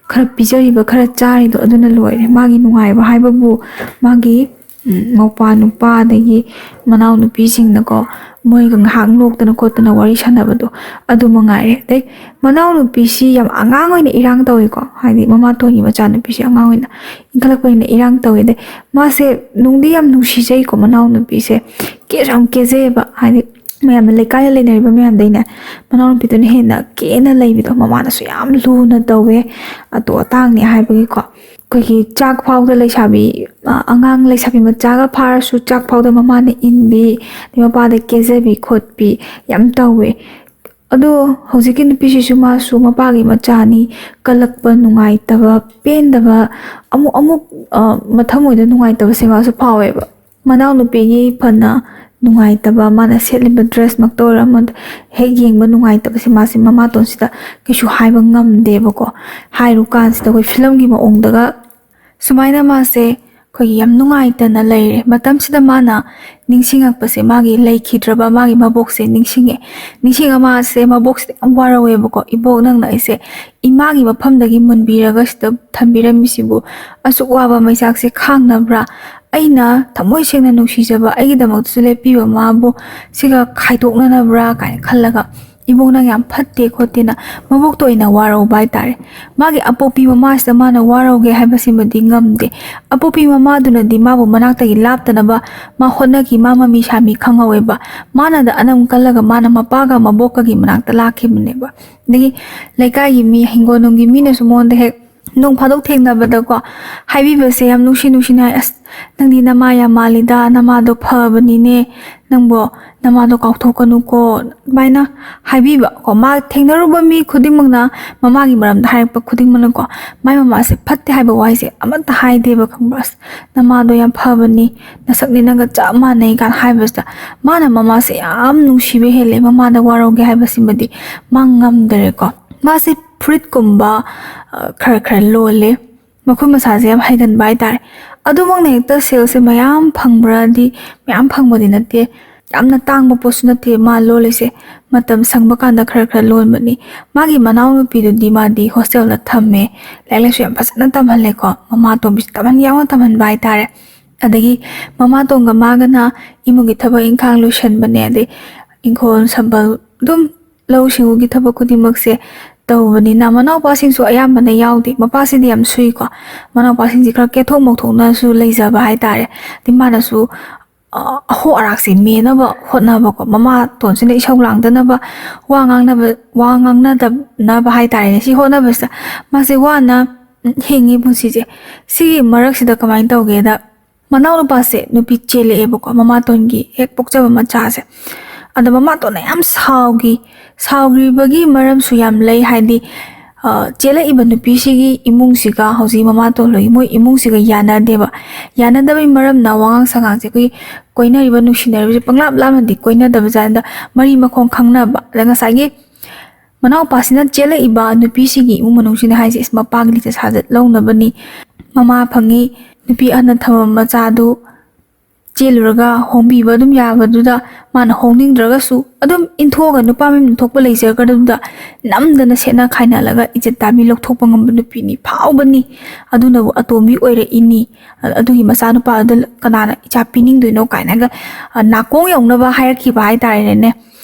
ꯈꯔ ꯄꯤꯖꯔꯤꯕ ꯈꯔ ꯆꯥꯔꯤꯗꯣ ꯑꯗꯨꯅ ꯂꯣꯏꯔꯦ꯫ ꯃꯥꯒꯤ ꯅꯨꯡꯉꯥꯏꯕ ꯍꯥꯏꯕꯕꯨ ꯃꯥꯒꯤ ꯎꯝ, ꯃꯧꯄ꯭ꯋꯥ ꯅꯨꯄꯥ ꯑꯗꯒꯤ ꯃꯅꯥꯎꯅꯨꯄꯤꯁꯤꯡꯅꯀꯣ, ꯃꯣꯏꯒ ꯉꯥꯏꯍꯥꯛ ꯅꯣꯛꯇꯅ ꯈꯣꯠꯇꯅ ꯋꯥꯔꯤ ꯁꯥꯟꯅꯕꯗꯣ ꯑꯗꯨ ꯃꯉꯥꯏꯔꯦ꯫ ꯑꯗꯩ ꯃꯅꯥꯎꯅꯨꯄꯤꯁꯤ ꯌꯥꯝ ꯑꯉꯥꯡ ꯑꯣꯏꯅ ꯏꯔꯥꯡ ꯇꯧꯏꯀꯣ, ꯍꯥꯏꯗꯤ ꯃꯃꯥꯇꯣꯟꯒꯤ ꯃꯆꯥꯅꯨꯄꯤꯁꯤ ꯑꯉꯥꯡ ꯑꯣꯏꯅ ꯏꯟꯈꯠꯂꯛꯄꯅꯤꯅ ꯏꯔꯥꯡ ꯇꯧꯏ꯫ ꯑꯗꯩ ꯃꯥꯁꯦ ꯅꯨꯡꯗꯤ ꯌꯥꯝ ꯅꯨꯡꯁꯤꯖꯩꯀꯣ, ꯃꯅꯥꯎꯅꯨꯄꯤꯁꯦ ꯀꯦꯁꯨ ꯌꯥꯝ ꯀꯦꯖꯩꯑꯕ, ꯍꯥꯏꯗꯤ ꯃꯌꯥꯝꯅ, ꯂꯩꯀꯥꯏꯗ ꯂꯩꯅꯔꯤꯕ ꯃꯌꯥꯝꯗꯩꯅꯦ ꯃꯅꯥꯎꯅꯨꯄꯤꯗꯨꯅ ꯍꯦꯟꯅ ꯀꯦꯅ ꯂꯩꯕꯗꯣ, ꯃꯃꯥꯅꯁꯨ ꯌꯥꯝ ꯂꯨꯅ ꯇꯧꯋꯦ꯫ ꯑꯇꯣ ꯑꯇꯥꯡꯅꯦ ꯍꯥꯏꯕꯒꯤꯀꯣ, ꯑꯩꯈꯣꯏꯒꯤ ꯆꯥꯛ ꯐꯥꯎꯗ ꯂꯩꯁꯥꯕꯤ, ꯑ, ꯑꯉꯥꯡ ꯂꯩꯁꯥꯕꯤ ꯃꯆꯥꯒ ꯐꯥꯔꯁꯨ ꯆꯥꯛ ꯐꯥꯎꯗ ꯃꯃꯥꯅ ꯏꯟꯕꯤ, ꯑꯗꯩ ꯃꯄꯥꯗ ꯀꯦꯖꯕꯤ ꯈꯣꯠꯄꯤ ꯌꯥꯝ ꯇꯧꯋꯦ꯫ ꯑꯗꯣ ꯍꯧꯖꯤꯛꯀꯤ ꯅꯨꯄꯤꯁꯤꯁꯨ ꯃꯥꯁꯨ ꯃꯄꯥꯒꯤ ꯃꯆꯥꯅꯤ, ꯀꯜꯂꯛꯄ ꯅꯨꯡꯉꯥꯏꯇꯕ, ꯄꯦꯟꯗꯕ, ꯑꯃꯨꯛ ꯑꯃꯨꯛ, ꯑ, ꯃꯊꯃꯣꯏꯗ ꯅꯨꯡꯉꯥꯏꯇꯕꯁꯦ ꯃꯥꯁꯨ ꯐꯥꯎꯋꯦꯕ꯫ ꯃꯅꯥꯎꯅꯨꯄꯤꯒꯤ ꯐꯅ ꯅꯨꯡꯉꯥꯏꯇꯕ, ꯃꯥꯅ ꯁꯦꯠꯂꯤꯕ ꯗ꯭ꯔꯦꯁꯃꯛꯇ ꯑꯣꯏꯔꯣ, ꯑꯃꯗ ꯍꯦꯛ ꯌꯦꯡꯕ ꯅꯨꯡꯉꯥꯏꯇꯕꯁꯦ ꯃꯥꯁꯦ ꯃꯃꯥꯇꯣꯟꯁꯤꯗ ꯀꯩꯁꯨ ꯍꯥꯏꯕ ꯉꯝꯗꯦꯕꯀꯣ꯫ ꯍꯥꯏꯔꯨ ꯀꯥꯟꯁꯤꯗ ꯑꯩꯈꯣꯏ ꯐꯤꯂꯝꯒꯤ ꯃꯑꯣꯡꯗꯒ ꯁꯨꯃꯥꯏꯅ ꯃꯥꯁꯦ ꯑꯩꯈꯣꯏꯒꯤ ꯌꯥꯝ ꯅꯨꯡꯉꯥꯏꯇꯅ ꯂꯩꯔꯦ꯫ ꯃꯇꯝꯁꯤꯗ ꯃꯥꯅ ꯅꯤꯡꯁꯤꯡꯉꯛꯄꯁꯦ, ꯃꯥꯒꯤ ꯂꯩꯈꯤꯗ꯭ꯔꯕ ꯃꯥꯒꯤ ꯃꯕꯣꯛꯁꯦ ꯅꯤꯡꯁꯤꯡꯉꯦ꯫ ꯅꯤꯡꯁꯤꯡꯉ ꯃꯥꯁꯦ ꯃꯕꯣꯛꯁꯤꯗ ꯌꯥꯝ ꯋꯥꯔꯧꯋꯦꯕꯀꯣ꯫ "ꯏꯕꯣꯛ, ꯅꯪꯅ ꯑꯩꯁꯦ ꯏꯃꯥꯒꯤ ꯃꯐꯝꯗꯒꯤ ꯃꯨꯟꯕꯤꯔꯒ ꯁꯤꯗ ꯊꯝꯕꯤꯔꯝꯃꯤꯁꯤꯕꯨ ꯑꯁꯨꯛ ꯋꯥꯕ ꯃꯩꯆꯥꯛꯁꯦ ꯈꯥꯡꯅꯕ꯭ꯔꯥ? ꯑꯩꯅ ꯊꯃꯣꯏ ꯁꯦꯡꯅ ꯅꯨꯡꯁꯤꯖꯕ, ꯑꯩꯒꯤꯗꯃꯛꯇꯁꯨ ꯂꯦꯞꯄꯤꯕ ꯃꯥꯕꯨ ꯁꯤꯒ ꯈꯥꯏꯗꯣꯛꯅꯅꯕ꯭ꯔꯥ?" ꯀꯥꯏꯅ ꯈꯜꯂꯒ, "ꯏꯕꯣꯛ, ꯅꯪ ꯌꯥꯝ ꯐꯠꯇꯦ ꯈꯣꯠꯇꯦꯅ" ꯃꯕꯣꯛꯇ ꯑꯣꯏꯅ ꯋꯥꯔꯧꯕ ꯍꯥꯏꯇꯥꯔꯦ꯫ ꯃꯥꯒꯤ ꯑꯄꯣꯛꯄꯤ ꯃꯃꯥꯁꯤꯗ ꯃꯥꯅ ꯋꯥꯔꯧꯒꯦ ꯍꯥꯏꯕꯁꯤꯃꯗꯤ ꯉꯝꯗꯦ꯫ ꯑꯄꯣꯛꯄꯤ ꯃꯃꯥꯗꯨꯅꯗꯤ ꯃꯥꯕꯨ ꯃꯅꯥꯛꯇꯒꯤ ꯂꯥꯞꯇꯅꯕ ꯃꯥ ꯍꯣꯠꯅꯈꯤ, ꯃꯥ ꯃꯃꯤ ꯁꯥꯃꯤ ꯈꯪꯍꯧꯋꯦꯕ꯫ ꯃꯥꯅꯗ ꯑꯅꯝ ꯀꯜꯂꯒ ꯃꯥꯅ ꯃꯄꯥꯒ ꯃꯕꯣꯛꯀꯒꯤ ꯃꯅꯥꯛꯇ ꯂꯥꯛꯈꯤꯕꯅꯦꯕ꯫ ꯑꯗꯒꯤ ꯂꯩꯀꯥꯏꯒꯤ ꯃꯤ, ꯍꯤꯡꯒꯣꯜ ꯅꯨꯡꯒꯤ ꯃꯤꯅꯁꯨ ꯃꯉꯣꯟꯗ ꯍꯦꯛ ꯅꯣꯡ ꯐꯥꯗꯣꯛ ꯊꯦꯡꯅꯕꯗꯀꯣ, ꯍꯥꯏꯕꯤꯕꯁꯦ ꯌꯥꯝ ꯅꯨꯡꯁꯤ ꯅꯨꯡꯁꯤꯅ ꯍꯥꯏ, "ꯑꯁ, ꯅꯪꯗꯤ ꯅꯃꯥ ꯌꯥꯝ ꯃꯥꯜꯂꯤꯗ, ꯅꯃꯥꯗꯣ ꯐꯕꯅꯤꯅꯦ, ꯅꯪꯕꯣ ꯅꯃꯥꯗꯣ ꯀꯥꯎꯊꯣꯛꯀꯅꯨꯀꯣ", ꯑꯗꯨꯃꯥꯏꯅ ꯍꯥꯏꯕꯤꯕ ꯀꯣ꯫ ꯃꯥ ꯊꯦꯡꯅꯔꯨꯕ ꯃꯤ ꯈꯨꯗꯤꯡꯃꯛꯅ ꯃꯃꯥꯒꯤ ꯃꯔꯝꯗ ꯍꯥꯏꯔꯛꯄ ꯈꯨꯗꯤꯡꯃꯛꯅꯀꯣ, ꯃꯥꯏ ꯃꯃꯥꯁꯦ ꯐꯠꯇꯦ ꯍꯥꯏꯕ ꯋꯥꯍꯩꯁꯦ ꯑꯃꯠꯇ ꯍꯥꯏꯗꯦꯕ, ꯈꯪꯕ꯭ꯔꯥ? "ꯑꯁ, ꯅꯃꯥꯗꯣ ꯌꯥꯝ ꯐꯕꯅꯤ, ꯅꯁꯛꯅꯤ ꯅꯪꯒ ꯆꯞ ꯃꯥꯟꯅꯩ" ꯀꯥꯏꯅ ꯍꯥꯏꯕꯁꯤꯗ ꯃꯥꯅ ꯃꯃꯥꯁꯦ ꯌꯥꯝ ꯅꯨꯡꯁꯤꯕ ꯍꯦꯜꯂꯦ꯫ ꯃꯃꯥꯗ ꯋꯥꯔꯧꯒꯦ ꯍꯥꯏꯕꯁꯤꯃꯗꯤ ꯃꯥ ꯉꯝꯗꯔꯦꯀꯣ꯫ ꯃꯥꯁꯦ ꯐꯨꯔꯤꯠꯀꯨꯝꯕ, ꯑ, ꯈꯔ ꯈꯔ ꯂꯣꯜꯂꯦ꯫ ꯃꯈꯨꯠ ꯃꯁꯥꯁꯦ ꯌꯥꯝ ꯍꯩꯒꯟꯕ ꯍꯥꯏꯇꯥꯔꯦ꯫ ꯑꯗꯨꯃꯛꯅ ꯍꯦꯛꯇ ꯁꯦꯜꯁꯦ ꯃꯌꯥꯝ ꯐꯪꯕ꯭ꯔꯗꯤ, ꯃꯌꯥꯝ ꯐꯪꯕꯗꯤ ꯅꯠꯇꯦ, ꯌꯥꯝꯅ ꯇꯥꯡꯕ ꯄꯣꯠꯁꯨ ꯅꯠꯇꯦ ꯃꯥ ꯂꯣꯜꯂꯤꯁꯦ꯫ ꯃꯇꯝ ꯁꯪꯕ ꯀꯥꯟꯗ ꯈꯔ ꯈꯔ ꯂꯣꯟꯕꯅꯤ꯫ ꯃꯥꯒꯤ ꯃꯅꯥꯎꯅꯨꯄꯤꯗꯨꯗꯤ ꯃꯥꯗꯤ ꯍꯣꯁꯇꯦꯜꯗ ꯊꯝꯃꯦ, ꯂꯥꯏꯔꯤꯛ ꯂꯥꯏꯁꯨ ꯌꯥꯝ ꯐꯖꯅ ꯇꯝꯍꯜꯂꯦꯀꯣ꯫ ꯃꯃꯥ ꯑꯇꯣꯝꯕꯤꯁꯦ ꯇꯝꯍꯟ ꯌꯥꯎꯅ ꯇꯝꯍꯟꯕ ꯍꯥꯏꯇꯥꯔꯦ꯫ ꯑꯗꯒꯤ ꯃꯃꯥꯇꯣꯟꯒ ꯃꯥꯒꯅ ꯏꯃꯨꯡꯒꯤ ꯊꯕꯛ ꯏꯪꯈꯥꯡ ꯂꯣꯏꯁꯟꯕꯅꯦ, ꯑꯗꯩ ꯏꯪꯈꯣꯜ ꯁꯝꯕꯜ, ꯑꯗꯨꯝ ꯂꯧꯎ ꯁꯤꯡꯎꯒꯤ ꯊꯕꯛ ꯈꯨꯗꯤꯡꯃꯛꯁꯦ ꯇꯧꯕꯅꯤꯅ꯫ ꯃꯅꯥꯎꯄꯥꯁꯤꯡꯁꯨ ꯑꯌꯥꯝꯕꯅ ꯌꯥꯎꯗꯦ꯫ ꯃꯄꯥꯁꯤꯗꯤ ꯌꯥꯝ ꯁꯨꯏꯀꯣ꯫ ꯃꯅꯥꯎꯄꯥꯁꯤꯡꯁꯤ ꯈꯔ ꯀꯦꯊꯣꯛ ꯃꯧꯊꯣꯛꯅꯁꯨ ꯂꯩꯖꯕ ꯍꯥꯏꯇꯥꯔꯦ꯫ ꯑꯗꯩ ꯃꯥꯅꯁꯨ ꯑ, ꯑꯍꯣ ꯑꯔꯥꯛꯁꯦ ꯃꯦꯟꯅꯕ ꯍꯣꯠꯅꯕꯀꯣ, ꯃꯃꯥꯇꯣꯟꯁꯤꯅ ꯏꯁꯧ ꯂꯥꯡꯗꯅꯕ, ꯋꯥ ꯉꯥꯡꯅꯕ, ꯋꯥ ꯉꯥꯡꯅꯗꯅꯕ ꯍꯥꯏꯇꯥꯔꯦꯅꯦ, ꯁꯤ ꯍꯣꯠꯅꯕꯁꯤꯗ ꯃꯥꯁꯦ ꯋꯥꯅ, ꯎꯝ, ꯍꯤꯡꯉꯤ ꯄꯨꯟꯁꯤꯁꯦ꯫ ꯁꯤꯒꯤ ꯃꯔꯛꯁꯤꯗ ꯀꯃꯥꯏꯅ ꯇꯧꯒꯦꯗ, ꯃꯅꯥꯎꯅꯨꯄꯥꯁꯦ ꯅꯨꯄꯤ ꯆꯦꯜꯂꯛꯑꯦꯕꯀꯣ, ꯃꯃꯥꯇꯣꯟꯒꯤ ꯍꯦꯛ ꯄꯣꯛꯆꯕ ꯃꯆꯥꯁꯦ꯫ ꯑꯗꯣ ꯃꯃꯥꯇꯣꯟꯅ ꯌꯥꯝ ꯁꯥꯎꯈꯤ꯫ ꯁꯥꯎꯈ꯭ꯔꯤꯕꯒꯤ ꯃꯔꯝꯁꯨ ꯌꯥꯝ ꯂꯩ, ꯍꯥꯏꯗꯤ, ꯑ, ꯆꯦꯜꯂꯛꯏꯕ ꯅꯨꯄꯤꯁꯤꯒꯤ ꯏꯃꯨꯡꯁꯤꯒ ꯍꯧꯖꯤꯛ ꯃꯃꯥꯇꯣꯟ ꯂꯣꯏ ꯃꯣꯏ ꯏꯃꯨꯡꯁꯤꯒ ꯌꯥꯅꯗꯦꯕ꯫ ꯌꯥꯅꯗꯕꯒꯤ ꯃꯔꯝꯅ ꯋꯥꯉꯥꯡ ꯁꯉꯥꯡꯁꯦ ꯑꯩꯈꯣꯏꯒꯤ ꯀꯣꯏꯅꯔꯤꯕ, ꯅꯨꯡꯁꯤꯅꯔꯤꯕꯁꯦ ꯄꯪꯂꯥꯞ ꯂꯥꯞꯅꯗꯤ ꯀꯣꯏꯅꯗꯕ ꯖꯥꯠꯅꯤꯗ, ꯃꯔꯤ ꯃꯈꯣꯡ ꯈꯪꯅꯕ꯫ ꯑꯗ ꯉꯁꯥꯏꯒꯤ ꯃꯅꯥꯎꯄꯥꯁꯤꯅ ꯆꯦꯜꯂꯛꯏꯕ ꯅꯨꯄꯤꯁꯤꯒꯤ ꯏꯃꯨꯡ ꯃꯅꯨꯡꯁꯤꯅ ꯍꯥꯏꯁꯦ, "ꯏꯁ, ꯃꯄꯥꯒꯤ ꯂꯤꯆꯠ ꯁꯥꯖꯠ ꯂꯧꯅꯕꯅꯤ꯫ ꯃꯃꯥ ꯐꯪꯉꯤ, ꯅꯨꯄꯤ ꯑꯍꯟꯅ ꯊꯝꯃꯝꯕ ꯃꯆꯥꯗꯨ ꯆꯦꯜꯂꯨꯔꯒ ꯍꯣꯡꯕꯤꯕ ꯑꯗꯨꯝ ꯌꯥꯕꯗꯨꯗ ꯃꯥꯅ ꯍꯣꯡꯅꯤꯡꯗ꯭ꯔꯒꯁꯨ ꯑꯗꯨꯝ ꯏꯟꯊꯣꯛꯑꯒ ꯅꯨꯄꯥ ꯃꯌꯨꯝ ꯊꯣꯛꯄ ꯂꯩꯖꯈ꯭ꯔꯗꯨꯗ ꯅꯝꯗꯅ ꯁꯦꯠꯅ ꯈꯥꯏꯅꯍꯜꯂꯒ ꯏꯖꯠ ꯇꯥꯕꯤ ꯂꯧꯊꯣꯛꯄ ꯉꯝꯕ ꯅꯨꯄꯤꯅꯤ, ꯐꯥꯎꯕꯅꯤ꯫ ꯑꯗꯨꯅꯕꯨ ꯑꯇꯣꯝꯕꯤ ꯑꯣꯏꯔꯛꯏꯅꯤ꯫ ꯑꯗꯨꯒꯤ ꯃꯆꯥꯅꯨꯄꯥꯗꯨꯗ ꯀꯅꯥꯅ ꯏꯆꯥ ꯄꯤꯅꯤꯡꯗꯣꯏꯅꯣ?" ꯀꯥꯏꯅꯒ, ꯑ, ꯅꯥꯀꯣꯡ ꯌꯧꯅꯕ ꯍꯥꯏꯔꯛꯈꯤꯕ ꯍꯥꯏꯇꯥꯔꯦꯅꯦ꯫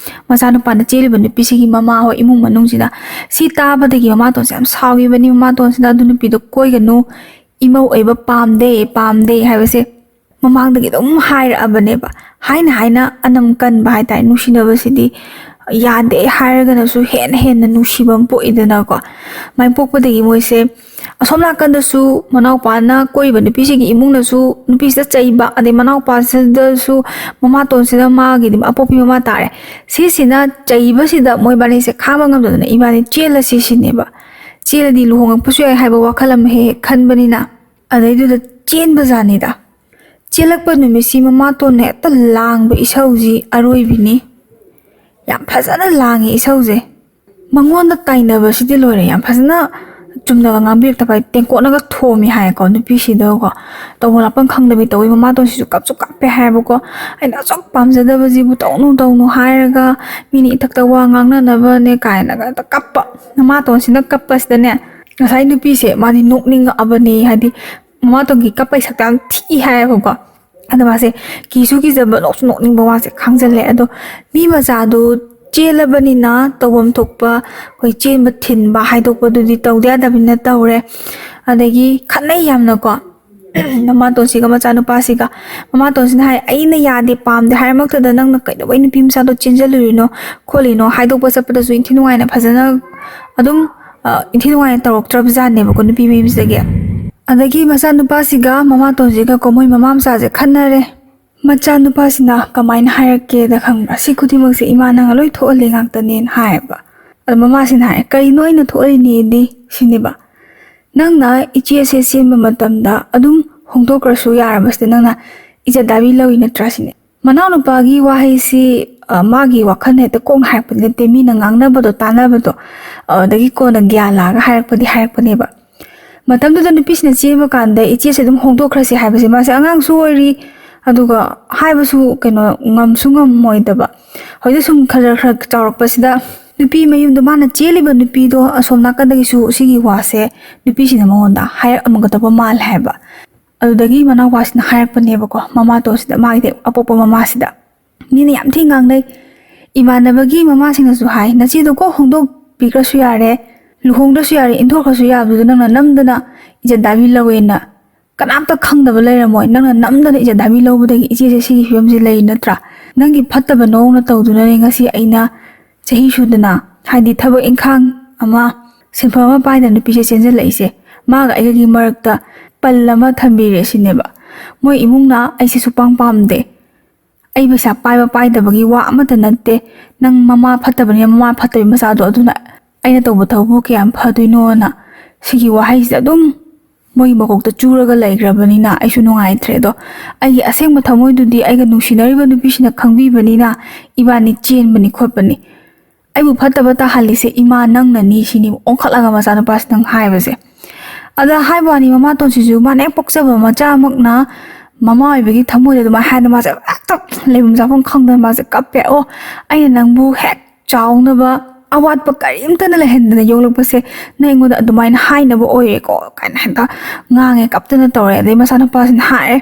ꯃꯆꯥꯅꯨꯄꯥꯅ ꯆꯦꯜꯂꯤꯕ ꯅꯨꯄꯤꯁꯤꯒꯤ ꯃꯃꯥ ꯍꯣꯏ ꯏꯃꯨꯡ ꯃꯅꯨꯡꯁꯤꯗ꯫ ꯁꯤ ꯇꯥꯕꯗꯒꯤ ꯃꯃꯥꯇꯣꯟꯁꯦ ꯌꯥꯝ ꯁꯥꯎꯈꯤꯕꯅꯤ꯫ ꯃꯃꯥꯇꯣꯟꯁꯤꯅ "ꯑꯗꯨ ꯅꯨꯄꯤꯗꯣ ꯀꯣꯏꯒꯅꯨ, ꯏꯃꯧ ꯑꯣꯏꯕ ꯄꯥꯝꯗꯦ, ꯄꯥꯝꯗꯦ" ꯍꯥꯏꯕꯁꯦ ꯃꯃꯥꯡꯗꯒꯤ ꯑꯗꯨꯝ ꯍꯥꯏꯔꯛꯑꯕꯅꯦꯕ꯫ ꯍꯥꯏꯅ ꯍꯥꯏꯅ ꯑꯅꯝ ꯀꯟꯕ ꯍꯥꯏꯇꯥꯔꯦ꯫ ꯅꯨꯡꯁꯤꯅꯕꯁꯤꯗꯤ ꯌꯥꯗꯦ ꯍꯥꯏꯔꯒꯅꯁꯨ ꯍꯦꯟꯅ ꯍꯦꯟꯅ ꯅꯨꯡꯁꯤꯕ ꯑꯃ ꯄꯣꯛꯏꯗꯅꯀꯣ꯫ ꯃꯥꯏ ꯄꯣꯛꯄꯗꯒꯤ ꯃꯣꯏꯁꯦ ꯑꯁꯣꯝ ꯅꯥꯀꯟꯗꯁꯨ ꯃꯅꯥꯎꯄꯥꯅ ꯀꯣꯏꯔꯤꯕ ꯅꯨꯄꯤꯁꯤꯒꯤ ꯏꯃꯨꯡꯅꯁꯨ ꯅꯨꯄꯤꯁꯤꯗ ꯆꯩꯕ, ꯑꯗꯩ ꯃꯅꯥꯎꯄꯥꯁꯤꯗꯁꯨ, ꯃꯃꯥꯇꯣꯟꯁꯤꯗ, ꯃꯥꯒꯤꯗꯤ ꯑꯄꯣꯛꯄꯤ ꯃꯃꯥ ꯇꯥꯔꯦ, ꯁꯤꯁꯤꯅ ꯆꯩꯕꯁꯤꯗ ꯃꯣꯏꯕꯥꯅꯤꯁꯦ ꯈꯥꯡꯕ ꯉꯝꯗꯗꯅ "ꯏꯕꯥꯅꯤ ꯆꯦꯜꯂꯁꯤ" ꯁꯤꯅꯦꯕ꯫ ꯆꯦꯜꯂꯗꯤ ꯂꯨꯍꯣꯡꯉꯛꯄꯁꯨ ꯌꯥꯏ ꯍꯥꯏꯕ ꯋꯥꯈꯜ ꯑꯃ ꯍꯦꯛ ꯍꯦꯛ ꯈꯟꯕꯅꯤꯅ꯫ ꯑꯗꯩꯗꯨꯗ ꯆꯦꯟꯕꯖꯥꯠꯅꯤꯗ꯫ ꯆꯦꯜꯂꯛꯄ ꯅꯨꯃꯤꯠꯁꯤ ꯃꯃꯥꯇꯣꯟꯅ ꯍꯦꯛꯇ ꯂꯥꯡꯕ ꯏꯁꯧꯁꯤ ꯑꯔꯣꯏꯕꯤꯅꯤ꯫ ꯌꯥꯝ ꯐꯖꯅ ꯂꯥꯡꯉꯤ ꯏꯁꯧꯁꯦ꯫ ꯃꯉꯣꯟꯗ ꯇꯥꯏꯅꯕꯁꯤꯗꯤ ꯂꯣꯏꯔꯦ꯫ ꯌꯥꯝ ꯐꯖꯅ ꯆꯨꯝꯅꯒ ꯉꯥꯡꯕꯤꯔꯛꯇꯕ, ꯇꯦꯡꯀꯣꯠꯅꯒ ꯊꯣꯝꯃꯤ ꯍꯥꯏꯀꯣ ꯅꯨꯄꯤꯁꯤꯗꯀꯣ꯫ ꯇꯧꯕ ꯂꯥꯛꯐꯝ ꯈꯪꯗꯕꯤ ꯇꯧꯋꯤ꯫ ꯃꯃꯥꯇꯣꯟꯁꯤꯁꯨ ꯀꯞꯁꯨ ꯀꯞꯄꯦ ꯍꯥꯏꯕꯀꯣ꯫ "ꯑꯩꯅ ꯑꯁꯨꯛ ꯄꯥꯝꯖꯗꯕꯁꯤꯕꯨ ꯇꯧꯅꯨ ꯇꯧꯅꯨ ꯍꯥꯏꯔꯒ ꯃꯤꯅ ꯏꯊꯛꯇ ꯋꯥ ꯉꯥꯡꯅꯅꯕꯅꯦ" ꯀꯥꯏꯅꯒ ꯍꯦꯛꯇ ꯀꯞꯄ꯫ ꯃꯃꯥꯇꯣꯟꯁꯤꯅ ꯀꯞꯄꯁꯤꯗꯅꯦ, ꯉꯁꯥꯏ ꯅꯨꯄꯤꯁꯦ ꯃꯥꯗꯤ ꯅꯣꯛꯅꯤꯡꯉꯛꯑꯕꯅꯦ, ꯍꯥꯏꯗꯤ ꯃꯃꯥꯇꯣꯟꯒꯤ ꯀꯞꯄꯩ ꯁꯛꯇ ꯌꯥꯝ ꯊꯤ ꯍꯥꯏꯌꯦꯕꯀꯣ꯫ ꯑꯗꯣ ꯃꯥꯁꯦ ꯀꯤꯁꯨ ꯀꯤꯖꯕ, ꯅꯣꯛꯁꯨ ꯅꯣꯛꯅꯤꯡꯕ, ꯋꯥꯁꯦ ꯈꯥꯡꯖꯜꯂꯦ꯫ ꯑꯗꯣ ꯃꯤ ꯃꯆꯥꯗꯨ ꯆꯦꯜꯂꯕꯅꯤꯅ ꯇꯧꯐꯝ ꯊꯣꯛꯄ ꯑꯩꯈꯣꯏ ꯆꯦꯟꯕ ꯊꯤꯟꯕ ꯍꯥꯏꯗꯣꯛꯄꯗꯨꯗꯤ ꯇꯧꯗ ꯌꯥꯗꯕꯅꯤꯅ ꯇꯧꯔꯦ꯫ ꯑꯗꯒꯤ ꯈꯠꯅꯩ ꯌꯥꯝꯅꯀꯣ꯫ ꯃꯃꯥꯇꯣꯟꯁꯤꯒ ꯃꯆꯥꯅꯨꯄꯥꯁꯤꯒ꯫ ꯃꯃꯥꯇꯣꯟꯁꯤꯅ ꯍꯥꯏ, "ꯑꯩꯅ ꯌꯥꯗꯦ, ꯄꯥꯝꯗꯦ ꯍꯥꯏꯔꯃꯛꯇꯗ ꯅꯪꯅ ꯀꯩꯗꯧꯕꯩ ꯅꯨꯄꯤ ꯃꯆꯥꯗꯣ ꯆꯦꯟꯖꯜꯂꯨꯔꯤꯅꯣ, ꯈꯣꯠꯂꯤꯅꯣ? ꯍꯥꯏꯗꯣꯛꯄ ꯆꯠꯄꯗꯁꯨ ꯏꯟꯊꯤ ꯅꯨꯡꯉꯥꯏꯅ ꯐꯖꯅ ꯑꯗꯨꯝ, ꯑ, ꯏꯟꯊꯤ ꯅꯨꯡꯉꯥꯏꯅ ꯇꯧꯔꯛꯇ꯭ꯔꯕꯖꯥꯠꯅꯦꯕꯀꯣ ꯅꯨꯄꯤ ꯃꯌꯨꯝꯁꯤꯗꯒꯤ"꯫ ꯑꯗꯒꯤ ꯃꯆꯥꯅꯨꯄꯥꯁꯤꯒ ꯃꯃꯥꯇꯣꯟꯁꯤꯒꯀꯣ ꯃꯣꯏ ꯃꯃꯥ ꯃꯆꯥꯁꯦ ꯈꯠꯅꯔꯦ꯫ ꯃꯆꯥꯅꯨꯄꯥꯁꯤꯅ ꯀꯃꯥꯏꯅ ꯍꯥꯏꯔꯛꯀꯦꯗ ꯈꯪꯕ꯭ꯔꯥ? "ꯁꯤ ꯈꯨꯗꯤꯡꯃꯛꯁꯦ ꯏꯃꯥ ꯅꯪꯅ ꯂꯣꯏ ꯊꯣꯛꯍꯜꯂꯦ ꯉꯥꯛꯇꯅꯦꯅ" ꯍꯥꯏꯌꯦꯕ꯫ ꯑꯗꯣ ꯃꯃꯥꯁꯤꯅ ꯍꯥꯏ, "ꯀꯩꯅꯣ ꯑꯩꯅ ꯊꯣꯛꯍꯜꯂꯤꯅꯦꯗꯤ?" ꯁꯤꯅꯦꯕ꯫ "ꯅꯪꯅ ꯏꯆꯦꯁꯦ ꯆꯦꯟꯕ ꯃꯇꯝꯗ ꯑꯗꯨꯝ ꯍꯣꯡꯗꯣꯛꯈ꯭ꯔꯁꯨ ꯌꯥꯔꯕꯁꯤꯗ ꯅꯪꯅ ꯏꯖꯠ ꯗꯥꯕꯤ ꯂꯧꯏ ꯅꯠꯇ꯭ꯔꯥ?" ꯁꯤꯅꯦ꯫ ꯃꯅꯥꯎꯅꯨꯄꯥꯒꯤ ꯋꯥꯍꯩꯁꯤ, ꯑ, ꯃꯥꯒꯤ ꯋꯥꯈꯜꯅ ꯍꯦꯛꯇ ꯀꯣꯛꯅ ꯍꯥꯏꯔꯛꯄꯗꯤ ꯅꯠꯇꯦ, ꯃꯤꯅ ꯉꯥꯡꯅꯕꯗꯣ ꯇꯥꯟꯅꯕꯗꯣ, ꯑꯗꯒꯤ ꯀꯣꯟꯅ ꯒ꯭ꯌꯥꯟ ꯂꯥꯛꯑꯒ ꯍꯥꯏꯔꯛꯄꯗꯤ ꯍꯥꯏꯔꯛꯄꯅꯦꯕ꯫ ꯃꯇꯝꯗꯨꯗ ꯅꯨꯄꯤꯁꯤꯅ ꯆꯦꯟꯕ ꯀꯥꯟꯗ ꯏꯆꯦꯁꯦ ꯑꯗꯨꯝ ꯍꯣꯡꯗꯣꯛꯈ꯭ꯔꯁꯤ ꯍꯥꯏꯕꯁꯦ, ꯃꯥꯁꯦ ꯑꯉꯥꯡꯁꯨ ꯑꯣꯏꯔꯤ, ꯑꯗꯨꯒ ꯍꯥꯏꯕꯁꯨ ꯀꯩꯅꯣ ꯉꯝꯁꯨ ꯉꯝꯃꯣꯏꯗꯕ꯫ ꯍꯧꯖꯤꯛ ꯁꯨꯝ ꯈꯔ ꯈꯔ ꯆꯥꯎꯔꯛꯄꯁꯤꯗ ꯅꯨꯄꯤ ꯃꯌꯨꯝꯗꯣ, ꯃꯥꯅ ꯆꯦꯜꯂꯤꯕ ꯅꯨꯄꯤꯗꯣ ꯑꯁꯣꯝ ꯅꯥꯀꯟꯗꯒꯤꯁꯨ ꯁꯤꯒꯤ ꯋꯥꯁꯦ ꯅꯨꯄꯤꯁꯤꯅ ꯃꯉꯣꯟꯗ ꯍꯥꯏꯔꯛꯑꯝꯒꯗꯕ ꯃꯥꯜꯂꯦ ꯍꯥꯏꯕ꯫ ꯑꯗꯨꯗꯒꯤ ꯃꯅꯥꯎꯄꯥꯁꯤꯅ ꯍꯥꯏꯔꯛꯄꯅꯦꯕꯀꯣ, ꯃꯃꯥꯇꯣꯟꯁꯤꯗ, ꯃꯥꯒꯤ ꯑꯄꯣꯛꯄ ꯃꯃꯥꯁꯤꯗ꯫ ꯃꯤꯅ ꯌꯥꯝ ꯊꯤ ꯉꯥꯡꯅꯩ꯫ ꯏꯃꯥꯟꯅꯕꯒꯤ ꯃꯃꯥꯁꯤꯡꯅꯁꯨ ꯍꯥꯏ, "ꯅꯆꯦꯗꯣ ꯀꯣ ꯍꯣꯡꯗꯣꯛꯄꯤꯈ꯭ꯔꯁꯨ ꯌꯥꯔꯦ, ꯂꯨꯍꯣꯡꯗ꯭ꯔꯁꯨ ꯌꯥꯔꯦ, ꯏꯟꯊꯣꯛꯈ꯭ꯔꯁꯨ ꯌꯥꯕꯗꯨꯗ ꯅꯪꯅ ꯅꯝꯗꯅ ꯏꯖꯠ ꯗꯥꯕꯤ ꯂꯧꯋꯦꯅ꯫ ꯀꯅꯥꯝꯇ ꯈꯪꯗꯕ ꯂꯩꯔꯝꯃꯣꯏ, ꯅꯪꯅ ꯅꯝꯗꯅ ꯏꯖꯠ ꯗꯥꯕꯤ ꯂꯧꯕꯗꯒꯤ ꯏꯆꯦꯁꯦ ꯁꯤꯒꯤ ꯐꯤꯕꯝꯁꯦ ꯂꯩ ꯅꯠꯇ꯭ꯔꯥ? ꯅꯪꯒꯤ ꯐꯠꯇꯕ ꯅꯑꯣꯡꯅ ꯇꯧꯗꯨꯅꯅꯦ ꯉꯁꯤ ꯑꯩꯅ ꯆꯍꯤ ꯁꯨꯗꯅ, ꯍꯥꯏꯗꯤ ꯊꯕꯛ ꯏꯪꯈꯥꯡ ꯑꯃ, ꯁꯤꯟꯐꯝ ꯑꯃ ꯄꯥꯏꯗꯅ ꯅꯨꯄꯤꯁꯦ ꯆꯦꯟꯁꯤꯜꯂꯛꯏꯁꯦ꯫ ꯃꯥꯒ ꯑꯩꯒꯒꯤ ꯃꯔꯛꯇ ꯄꯜ ꯑꯃ ꯊꯝꯕꯤꯔꯦ ꯁꯤꯅꯦꯕ꯫ ꯃꯣꯏ ꯏꯃꯨꯡꯅ ꯑꯩꯁꯦ ꯁꯨꯄꯥꯝ ꯄꯥꯝꯗꯦ꯫ ꯑꯩ ꯄꯩꯁꯥ ꯄꯥꯏꯕ ꯄꯥꯏꯗꯕꯒꯤ ꯋꯥ ꯑꯃꯠꯇ ꯅꯠꯇꯦ꯫ ꯅꯪ ꯃꯃꯥ ꯐꯠꯇꯕꯅꯤꯅ ꯃꯃꯥ ꯐꯠꯇꯕꯤ ꯃꯆꯥꯗꯣ ꯑꯗꯨꯅ ꯑꯩꯅ ꯇꯧꯕ ꯊꯕꯛꯄꯨ ꯀꯌꯥꯝ ꯐꯗꯣꯏꯅꯣꯅ" ꯁꯤꯒꯤ ꯋꯥꯍꯩꯁꯤꯗ ꯑꯗꯨꯝ ꯃꯣꯏꯒꯤ ꯃꯀꯣꯛꯇ ꯆꯨꯔꯒ ꯂꯩꯈ꯭ꯔꯕꯅꯤꯅ ꯑꯩꯁꯨ ꯅꯨꯡꯉꯥꯏꯇ꯭ꯔꯦ꯫ ꯑꯗꯣ ꯑꯩꯒꯤ ꯑꯁꯦꯡꯕ ꯊꯃꯣꯏꯗꯨꯗꯤ ꯑꯩꯒ ꯅꯨꯡꯁꯤꯅꯔꯤꯕ ꯅꯨꯄꯤꯁꯤꯅ ꯈꯪꯕꯤꯕꯅꯤꯅ ꯏꯕꯥꯅꯤ ꯆꯦꯟꯕꯅꯤ ꯈꯣꯠꯄꯅꯤ꯫ ꯑꯩꯕꯨ ꯐꯠꯇꯕ ꯇꯥꯍꯜꯂꯤꯁꯦ ꯏꯃꯥ ꯅꯪꯅꯅꯤ ꯁꯤꯅꯤ ꯑꯣꯟꯈꯠꯂꯒ ꯃꯆꯥꯅꯨꯄꯥꯁꯤꯅ ꯍꯥꯏꯕꯁꯦ꯫ ꯑꯗ ꯍꯥꯏꯕ ꯋꯥꯅꯤ, ꯃꯃꯥꯇꯣꯟꯁꯤꯁꯨ ꯃꯥꯅ ꯍꯦꯛ ꯄꯣꯛꯆꯕ ꯃꯆꯥꯃꯛꯅ ꯃꯃꯥ ꯑꯣꯏꯕꯒꯤ ꯊꯃꯣꯏꯗ ꯑꯗꯨꯃꯥꯏꯅ ꯍꯥꯏꯗꯅ ꯃꯥꯁꯦ ꯍꯦꯛꯇ ꯂꯩꯐꯝ ꯆꯥꯐꯝ ꯈꯪꯗꯅ ꯃꯥꯁꯦ ꯀꯞꯄꯦ꯫ "ꯑꯣ, ꯑꯩꯅ ꯅꯪꯕꯨ ꯍꯦꯛ ꯆꯥꯎꯅꯕ ꯑꯋꯥꯠꯄ ꯀꯔꯤꯝꯇꯅ ꯂꯩꯍꯟꯗꯅ ꯌꯣꯛꯂꯛꯄꯁꯦ ꯅꯪ ꯑꯩꯉꯣꯟꯗ ꯑꯗꯨꯃꯥꯏꯅ ꯍꯥꯏꯅꯕ ꯑꯣꯏꯔꯦꯀꯣ" ꯀꯥꯏꯅ ꯍꯦꯛꯇ ꯉꯥꯡꯉꯦ, ꯀꯞꯇꯅ ꯇꯧꯔꯦ꯫ ꯑꯗꯩ ꯃꯆꯥꯅꯨꯄꯥꯁꯤꯅ ꯍꯥꯏꯔꯦ,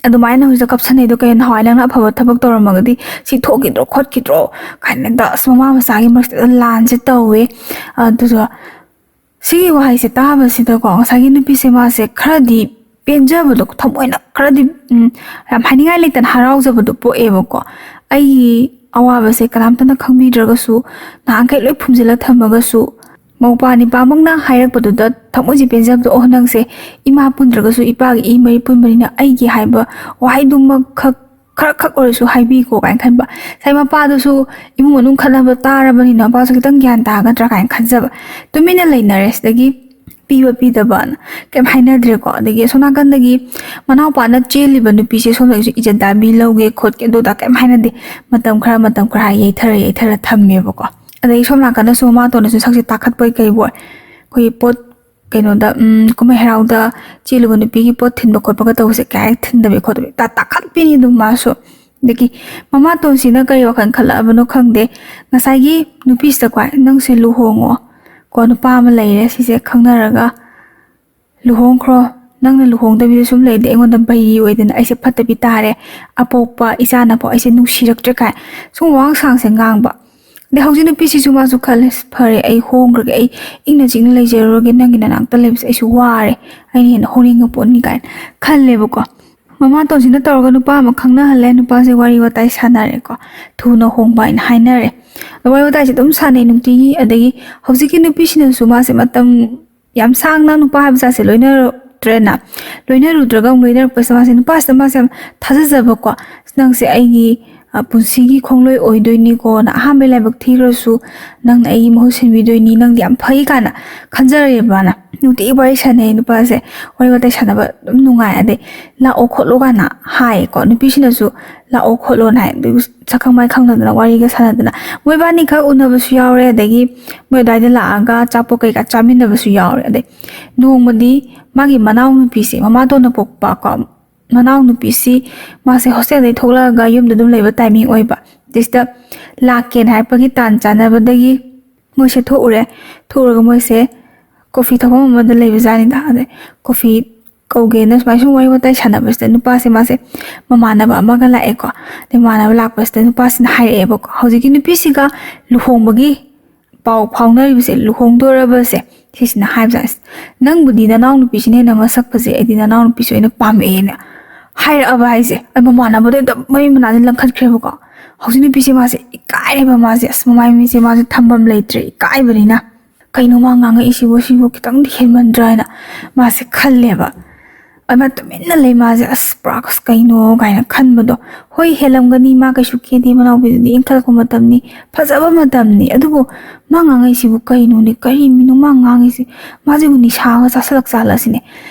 "ꯑꯗꯨꯃꯥꯏꯅ ꯍꯧꯖꯤꯛꯇ ꯀꯞꯁꯟꯅꯩꯗꯣ ꯀꯩꯅꯣ? ꯅꯍꯥꯟꯋꯥꯏ ꯅꯪꯅ ꯑꯐꯕ ꯊꯕꯛ ꯇꯧꯔꯝꯃꯒꯗꯤ ꯁꯤ ꯊꯣꯛꯈꯤꯗ꯭ꯔꯣ ꯈꯣꯠꯈꯤꯗ꯭ꯔꯣ?" ꯀꯥꯏꯅ ꯍꯦꯛꯇ ꯑꯁ ꯃꯃꯥ ꯃꯆꯥꯒꯤ ꯃꯔꯛꯁꯤꯗ ꯂꯥꯟꯁꯦ ꯇꯧꯋꯦ꯫ ꯑꯗꯨꯒ ꯁꯤꯒꯤ ꯋꯥꯍꯩꯁꯦ ꯇꯥꯕꯁꯤꯗꯀꯣ ꯉꯁꯥꯏꯒꯤ ꯅꯨꯄꯤꯁꯦ ꯃꯥꯁꯦ ꯈꯔꯗꯤ ꯄꯦꯟꯖꯕꯗꯣ, ꯊꯃꯣꯏꯅ ꯈꯔꯗꯤ, ꯎꯝ, ꯌꯥꯝ ꯍꯥꯏꯅꯤꯡꯉꯥꯏ ꯂꯩꯇꯅ ꯍꯔꯥꯎꯖꯕꯗꯣ ꯄꯣꯛꯑꯦꯕꯀꯣ꯫ ꯑꯩꯒꯤ ꯑꯋꯥꯕꯁꯦ ꯀꯅꯥꯝꯇꯅ ꯈꯪꯕꯤꯗ꯭ꯔꯒꯁꯨ, ꯅꯍꯥꯟꯈꯩ ꯂꯣꯏ ꯐꯨꯝꯖꯤꯜꯂ ꯊꯝꯃꯒꯁꯨ, ꯃꯧꯄꯥ ꯅꯤꯄꯥꯃꯛꯅ ꯍꯥꯏꯔꯛꯄꯗꯨꯗ ꯊꯃꯣꯏꯁꯦ ꯄꯦꯟꯖꯕꯗꯣ, "ꯑꯣ, ꯅꯪꯁꯦ ꯏꯃꯥ ꯄꯨꯟꯗ꯭ꯔꯒꯁꯨ ꯏꯄꯥꯒꯤ ꯏ ꯃꯔꯤ ꯄꯨꯟꯕꯅꯤꯅ ꯑꯩꯒꯤ ꯍꯥꯏꯕ ꯋꯥꯍꯩꯗꯨꯃꯛ ꯈꯛ, ꯈꯔ ꯈꯛ ꯑꯣꯏꯔꯁꯨ ꯍꯥꯏꯕꯤꯀꯣ" ꯀꯥꯏꯅ ꯈꯟꯕ꯫ ꯉꯁꯥꯏ ꯃꯄꯥꯗꯨꯁꯨ ꯏꯃꯨꯡ ꯃꯅꯨꯡ ꯈꯠꯅꯕ ꯇꯥꯔꯕꯅꯤꯅ ꯃꯄꯥꯁꯨ ꯈꯤꯇꯪ ꯒ꯭ꯌꯥꯟ ꯇꯥꯒꯗ꯭ꯔꯥ ꯀꯥꯏꯅ ꯈꯟꯖꯕ꯫ ꯇꯨꯃꯤꯟꯅ ꯂꯩꯅꯔꯦ꯫ ꯁꯤꯗꯒꯤ ꯄꯤꯕ ꯄꯤꯗꯕꯅ ꯀꯩꯝ ꯍꯥꯏꯅꯗ꯭ꯔꯦꯀꯣ꯫ ꯑꯗꯒꯤ ꯑꯁꯣꯝ ꯅꯥꯀꯟꯗꯒꯤ ꯃꯅꯥꯎꯄꯥꯅ ꯆꯦꯜꯂꯤꯕ ꯅꯨꯄꯤꯁꯦ ꯁꯣꯝꯗꯒꯤꯁꯨ ꯏꯖꯠ ꯇꯥꯕꯤ ꯂꯧꯒꯦ ꯈꯣꯠꯀꯦ ꯑꯗꯨꯗ ꯀꯩꯝ ꯍꯥꯏꯅꯗꯦ꯫ ꯃꯇꯝ ꯈꯔ, ꯃꯇꯝ ꯈꯔ ꯍꯥꯏ ꯌꯩꯊꯔ ꯌꯩꯊꯔ ꯊꯝꯃꯦꯕꯀꯣ꯫ ꯑꯗꯒꯤ ꯁꯣꯝ ꯅꯥꯀꯟꯗꯁꯨ ꯃꯃꯥꯇꯣꯟꯅꯁꯨ ꯁꯛꯁꯦ ꯇꯥꯈꯠꯄꯣꯏ ꯀꯩꯕꯣꯏ, ꯑꯩꯈꯣꯏꯒꯤ ꯄꯣꯠ, ꯀꯩꯅꯣꯗ, ꯎꯝ, ꯀꯨꯝꯍꯩ ꯍꯔꯥꯎꯗ ꯆꯦꯜꯂꯨꯕ ꯅꯨꯄꯤꯒꯤ ꯄꯣꯠ ꯊꯤꯟꯕ ꯈꯣꯠꯄꯒ ꯇꯧꯕꯁꯦ ꯀꯌꯥ ꯍꯦꯛ ꯊꯤꯟꯗꯕꯤ ꯈꯣꯠꯇꯕꯤ ꯇꯥ-, ꯇꯥꯈꯠꯄꯤꯅꯤ ꯑꯗꯨꯝ ꯃꯥꯁꯨ꯫ ꯑꯗꯒꯤ ꯃꯃꯥꯇꯣꯟꯁꯤꯅ ꯀꯔꯤ ꯋꯥꯈꯜ ꯈꯜꯂꯛꯑꯕꯅꯣ ꯈꯪꯗꯦ, ꯉꯁꯥꯏꯒꯤ ꯅꯨꯄꯤꯁꯤꯗꯀꯣ, "ꯅꯪꯁꯦ ꯂꯨꯍꯣꯡꯉꯣ ꯀꯣ, ꯅꯨꯄꯥ ꯑꯃ ꯂꯩꯔꯦ, ꯁꯤꯁꯦ ꯈꯪꯅꯔꯒ ꯂꯨꯍꯣꯡꯈ꯭ꯔꯣ꯫ ꯅꯪꯅ ꯂꯨꯍꯣꯡꯗꯕꯤꯗ ꯁꯨꯝ ꯂꯩꯔꯗꯤ ꯑꯩꯉꯣꯟꯗ ꯕꯩꯔꯤ ꯑꯣꯏꯗꯅ ꯑꯩꯁꯦ ꯐꯠꯇꯕꯤ ꯇꯥꯔꯦ꯫ ꯑꯄꯣꯛꯄ ꯏꯆꯥꯅꯐꯥꯎ ꯑꯩꯁꯦ ꯅꯨꯡꯁꯤꯔꯛꯇ꯭ꯔꯦ" ꯀꯥꯏ ꯁꯨꯝ ꯋꯥꯉꯥꯡ ꯁꯉꯥꯡꯁꯦ ꯉꯥꯡꯕ꯫ ꯑꯗꯩ ꯍꯧꯖꯤꯛ ꯅꯨꯄꯤꯁꯤꯁꯨ ꯃꯥꯁꯨ ꯈꯜꯂꯦ, "ꯐꯔꯦ, ꯑꯩ ꯍꯣꯡꯈ꯭ꯔꯒꯦ, ꯑꯩ ꯏꯪꯅ ꯆꯤꯛꯅ ꯂꯩꯖꯔꯨꯔꯒꯦ, ꯅꯪꯒꯤ ꯅꯅꯥꯛꯇ ꯂꯩꯕꯁꯦ ꯑꯩꯁꯨ ꯋꯥꯔꯦ, ꯑꯩꯅ ꯍꯦꯟꯅ ꯍꯣꯡꯅꯤꯡꯉ ꯄꯣꯠꯅꯤ" ꯀꯥꯏꯅ ꯈꯜꯂꯦꯕꯀꯣ꯫ ꯃꯃꯥꯇꯣꯟꯁꯤꯅ ꯇꯧꯔꯒ ꯅꯨꯄꯥ ꯑꯃ ꯈꯪꯅꯍꯜꯂꯦ, ꯅꯨꯄꯥꯁꯦ ꯋꯥꯔꯤ ꯋꯥꯇꯥꯏ ꯁꯥꯟꯅꯔꯦꯀꯣ, ꯊꯨꯅ ꯍꯣꯡꯕ ꯍꯥꯏꯅ ꯍꯥꯏꯅꯔꯦ꯫ ꯑꯗꯣ ꯋꯥꯔꯤ ꯋꯥꯇꯥꯏꯁꯦ ꯑꯗꯨꯝ ꯁꯥꯟꯅꯩ ꯅꯨꯡꯇꯤꯒꯤ꯫ ꯑꯗꯒꯤ ꯍꯧꯖꯤꯛꯀꯤ ꯅꯨꯄꯤꯁꯤꯅꯁꯨ ꯃꯥꯁꯦ ꯃꯇꯝ ꯌꯥꯝ ꯁꯥꯡꯅ ꯅꯨꯄꯥ ꯍꯥꯏꯕ ꯖꯥꯠꯁꯦ ꯂꯣꯏꯅꯔꯛꯇ꯭ꯔꯦꯅ, ꯂꯣꯏꯅꯔꯨꯗ꯭ꯔꯒ ꯑꯃꯨꯛ ꯂꯣꯏꯅꯔꯛꯄꯁꯤꯗ ꯃꯥꯁꯦ ꯅꯨꯄꯥꯁꯤꯗ ꯃꯥꯁꯦ ꯌꯥꯝ ꯊꯥꯖꯖꯕꯀꯣ, "ꯅꯪꯁꯦ ꯑꯩꯒꯤ, ꯑ, ꯄꯨꯟꯁꯤꯒꯤ ꯈꯣꯡꯂꯣꯏ ꯑꯣꯏꯗꯣꯏꯅꯤꯀꯣ, ꯅ ꯑꯍꯥꯟꯕ ꯂꯥꯏꯕꯛ ꯊꯤꯈ꯭ꯔꯁꯨ ꯅꯪꯅ ꯑꯩꯒꯤ ꯃꯍꯨꯠ ꯁꯤꯟꯕꯤꯗꯣꯏꯅꯤ, ꯅꯪꯗꯤ ꯌꯥꯝ ꯐꯩ" ꯀꯥꯏꯅ ꯈꯟꯖꯔꯦꯕ ꯃꯥꯅ꯫ ꯅꯨꯡꯇꯤꯒꯤ ꯋꯥꯔꯤ ꯁꯥꯟꯅꯩ ꯅꯨꯄꯥꯁꯦ, ꯋꯥꯔꯤ ꯋꯥꯇꯥꯏ ꯁꯥꯟꯅꯕ ꯑꯗꯨꯝ ꯅꯨꯡꯉꯥꯏ꯫ ꯑꯗꯩ "ꯂꯥꯛꯑꯣ ꯈꯣꯠꯂꯣ" ꯀꯥꯏꯅ ꯍꯥꯏꯌꯦꯀꯣ, ꯅꯨꯄꯤꯁꯤꯅꯁꯨ "ꯂꯥꯛꯑꯣ ꯈꯣꯠꯂꯣꯅ" ꯍꯥꯏ꯫ ꯑꯗꯨ ꯁꯛꯈꯪ ꯃꯥꯏ ꯈꯪꯅꯗꯅ ꯋꯥꯔꯤꯒ ꯁꯥꯟꯅꯗꯅ ꯃꯣꯏꯕꯥꯅꯤ ꯈꯛ ꯎꯅꯕꯁꯨ ꯌꯥꯎꯔꯦ, ꯑꯗꯒꯤ ꯃꯣꯏ ꯑꯗꯨꯋꯥꯏꯗ ꯂꯥꯛꯑꯒ ꯑꯆꯥꯄꯣꯠ ꯀꯩꯀꯥ ꯆꯥꯃꯤꯟꯅꯕꯁꯨ ꯌꯥꯎꯔꯦ꯫ ꯑꯗꯩ ꯅꯣꯡꯃꯗꯤ ꯃꯥꯒꯤ ꯃꯅꯥꯎꯅꯨꯄꯤꯁꯦ, ꯃꯃꯥꯇꯣꯟꯅ ꯄꯣꯛꯄ ꯀꯣ, ꯃꯅꯥꯎꯅꯨꯄꯤꯁꯤ ꯃꯥꯁꯦ ꯍꯣꯁꯇꯦꯜꯗꯒꯤ ꯊꯣꯛꯂꯛꯑꯒ ꯌꯨꯝꯗ ꯑꯗꯨꯝ ꯂꯩꯕ ꯇꯥꯏꯃꯤꯡ ꯑꯣꯏꯕ꯫ ꯁꯤꯗ ꯂꯥꯛꯀꯦꯅ ꯍꯥꯏꯔꯛꯄꯒꯤ ꯇꯥꯟ ꯆꯥꯟꯅꯕꯗꯒꯤ ꯃꯣꯏꯁꯦ ꯊꯣꯛꯎꯔꯦ꯫ ꯊꯣꯛꯎꯔꯒ ꯃꯣꯏꯁꯦ ꯀꯣꯐꯤ ꯊꯛꯐꯝ ꯑꯃꯗ ꯂꯩꯕ ꯖꯥꯠꯅꯤꯗ꯫ ꯑꯗꯩ ꯀꯣꯐꯤ ꯀꯧꯒꯦꯅ ꯁꯨꯃꯥꯏꯅ ꯁꯨꯝ ꯋꯥꯔꯤ ꯋꯥꯇꯥꯏ ꯁꯥꯟꯅꯕꯁꯤꯗ ꯅꯨꯄꯥꯁꯦ ꯃꯥꯁꯦ ꯃꯃꯥꯟꯅꯕ ꯑꯃꯒ ꯂꯥꯛꯑꯦꯀꯣ꯫ ꯑꯗꯩ ꯃꯃꯥꯟꯅꯕ ꯂꯥꯛꯄꯁꯤꯗ ꯅꯨꯄꯥꯁꯤꯅ ꯍꯥꯏꯔꯛꯑꯦꯕꯀꯣ, "ꯍꯧꯖꯤꯛꯀꯤ ꯅꯨꯄꯤꯁꯤꯒ ꯂꯨꯍꯣꯡꯕꯒꯤ ꯄꯥꯎ ꯐꯥꯎꯅꯔꯤꯕꯁꯦ, ꯂꯨꯍꯣꯡꯗꯣꯔꯕꯁꯦ, ꯁꯤꯁꯤꯅ ꯍꯥꯏꯕꯁꯦ, "ꯑꯁ, ꯅꯪꯕꯨꯗꯤ ꯅꯅꯥꯎꯅꯨꯄꯤꯁꯤꯅ ꯍꯦꯟꯅ ꯃꯁꯛ ꯐꯖꯩ, ꯑꯩꯗꯤ ꯅꯅꯥꯎꯅꯨꯄꯤꯁꯤ ꯑꯣꯏꯅ ꯄꯥꯝꯃꯛꯑꯦꯅ" ꯍꯥꯏꯔꯛꯑꯕ ꯍꯥꯏꯁꯦ꯫ ꯑꯩ ꯃꯃꯥꯟꯅꯕꯗꯣ ꯍꯦꯛꯇ ꯃꯃꯤ ꯃꯅꯥꯁꯦ ꯂꯪꯈꯠꯈ꯭ꯔꯦꯕꯀꯣ꯫ ꯍꯧꯖꯤꯛ ꯅꯨꯄꯤꯁꯦ ꯃꯥꯁꯦ ꯏꯀꯥꯏꯔꯦꯕ, ꯃꯥꯁꯦ, ꯑꯁ, ꯃꯃꯥꯏ ꯃꯃꯤꯠꯁꯦ ꯃꯥꯁꯦ ꯊꯝꯐꯝ ꯂꯩꯇ꯭ꯔꯦ, ꯏꯀꯥꯏꯕꯅꯤꯅ꯫ "ꯀꯩꯅꯣ ꯃꯥ ꯉꯥꯡꯉꯛꯏꯁꯤꯕꯨ, ꯁꯤꯕꯨ ꯈꯤꯇꯪꯗꯤ ꯍꯦꯟꯃꯟꯗ꯭ꯔꯥ?" ꯍꯥꯏꯅ ꯃꯥꯁꯦ ꯈꯜꯂꯦꯕ꯫ ꯑꯗꯨꯃꯥꯏꯅ ꯇꯨꯃꯤꯟꯅ ꯂꯩ ꯃꯥꯁꯦ, "ꯑꯁ, ꯄꯨꯔꯥ ꯑꯁ ꯀꯩꯅꯣ?" ꯀꯥꯏꯅ ꯈꯟꯕꯗꯣ꯫ ꯍꯣꯏ, ꯍꯦꯜꯂꯝꯒꯅꯤ, ꯃꯥ ꯀꯩꯁꯨ ꯈꯦꯗꯦ, ꯃꯅꯥꯎꯄꯤꯗꯨꯗꯤ ꯏꯟꯈꯠꯂꯛꯄ ꯃꯇꯝꯅꯤ, ꯐꯖꯕ ꯃꯇꯝꯅꯤ꯫ ꯑꯗꯨꯕꯨ ꯃꯥ ꯉꯥꯡꯉꯛꯏꯁꯤꯕꯨ ꯀꯩꯅꯣꯅꯦ? ꯀꯔꯤ ꯃꯤꯅꯣ ꯃꯥ ꯉꯥꯡꯉꯤꯁꯦ? ꯃꯥꯁꯤꯕꯨ ꯅꯤꯁꯥꯒ ꯆꯥꯁꯤꯜꯂꯛ ꯆꯥꯜꯂꯁꯤꯅꯦ꯫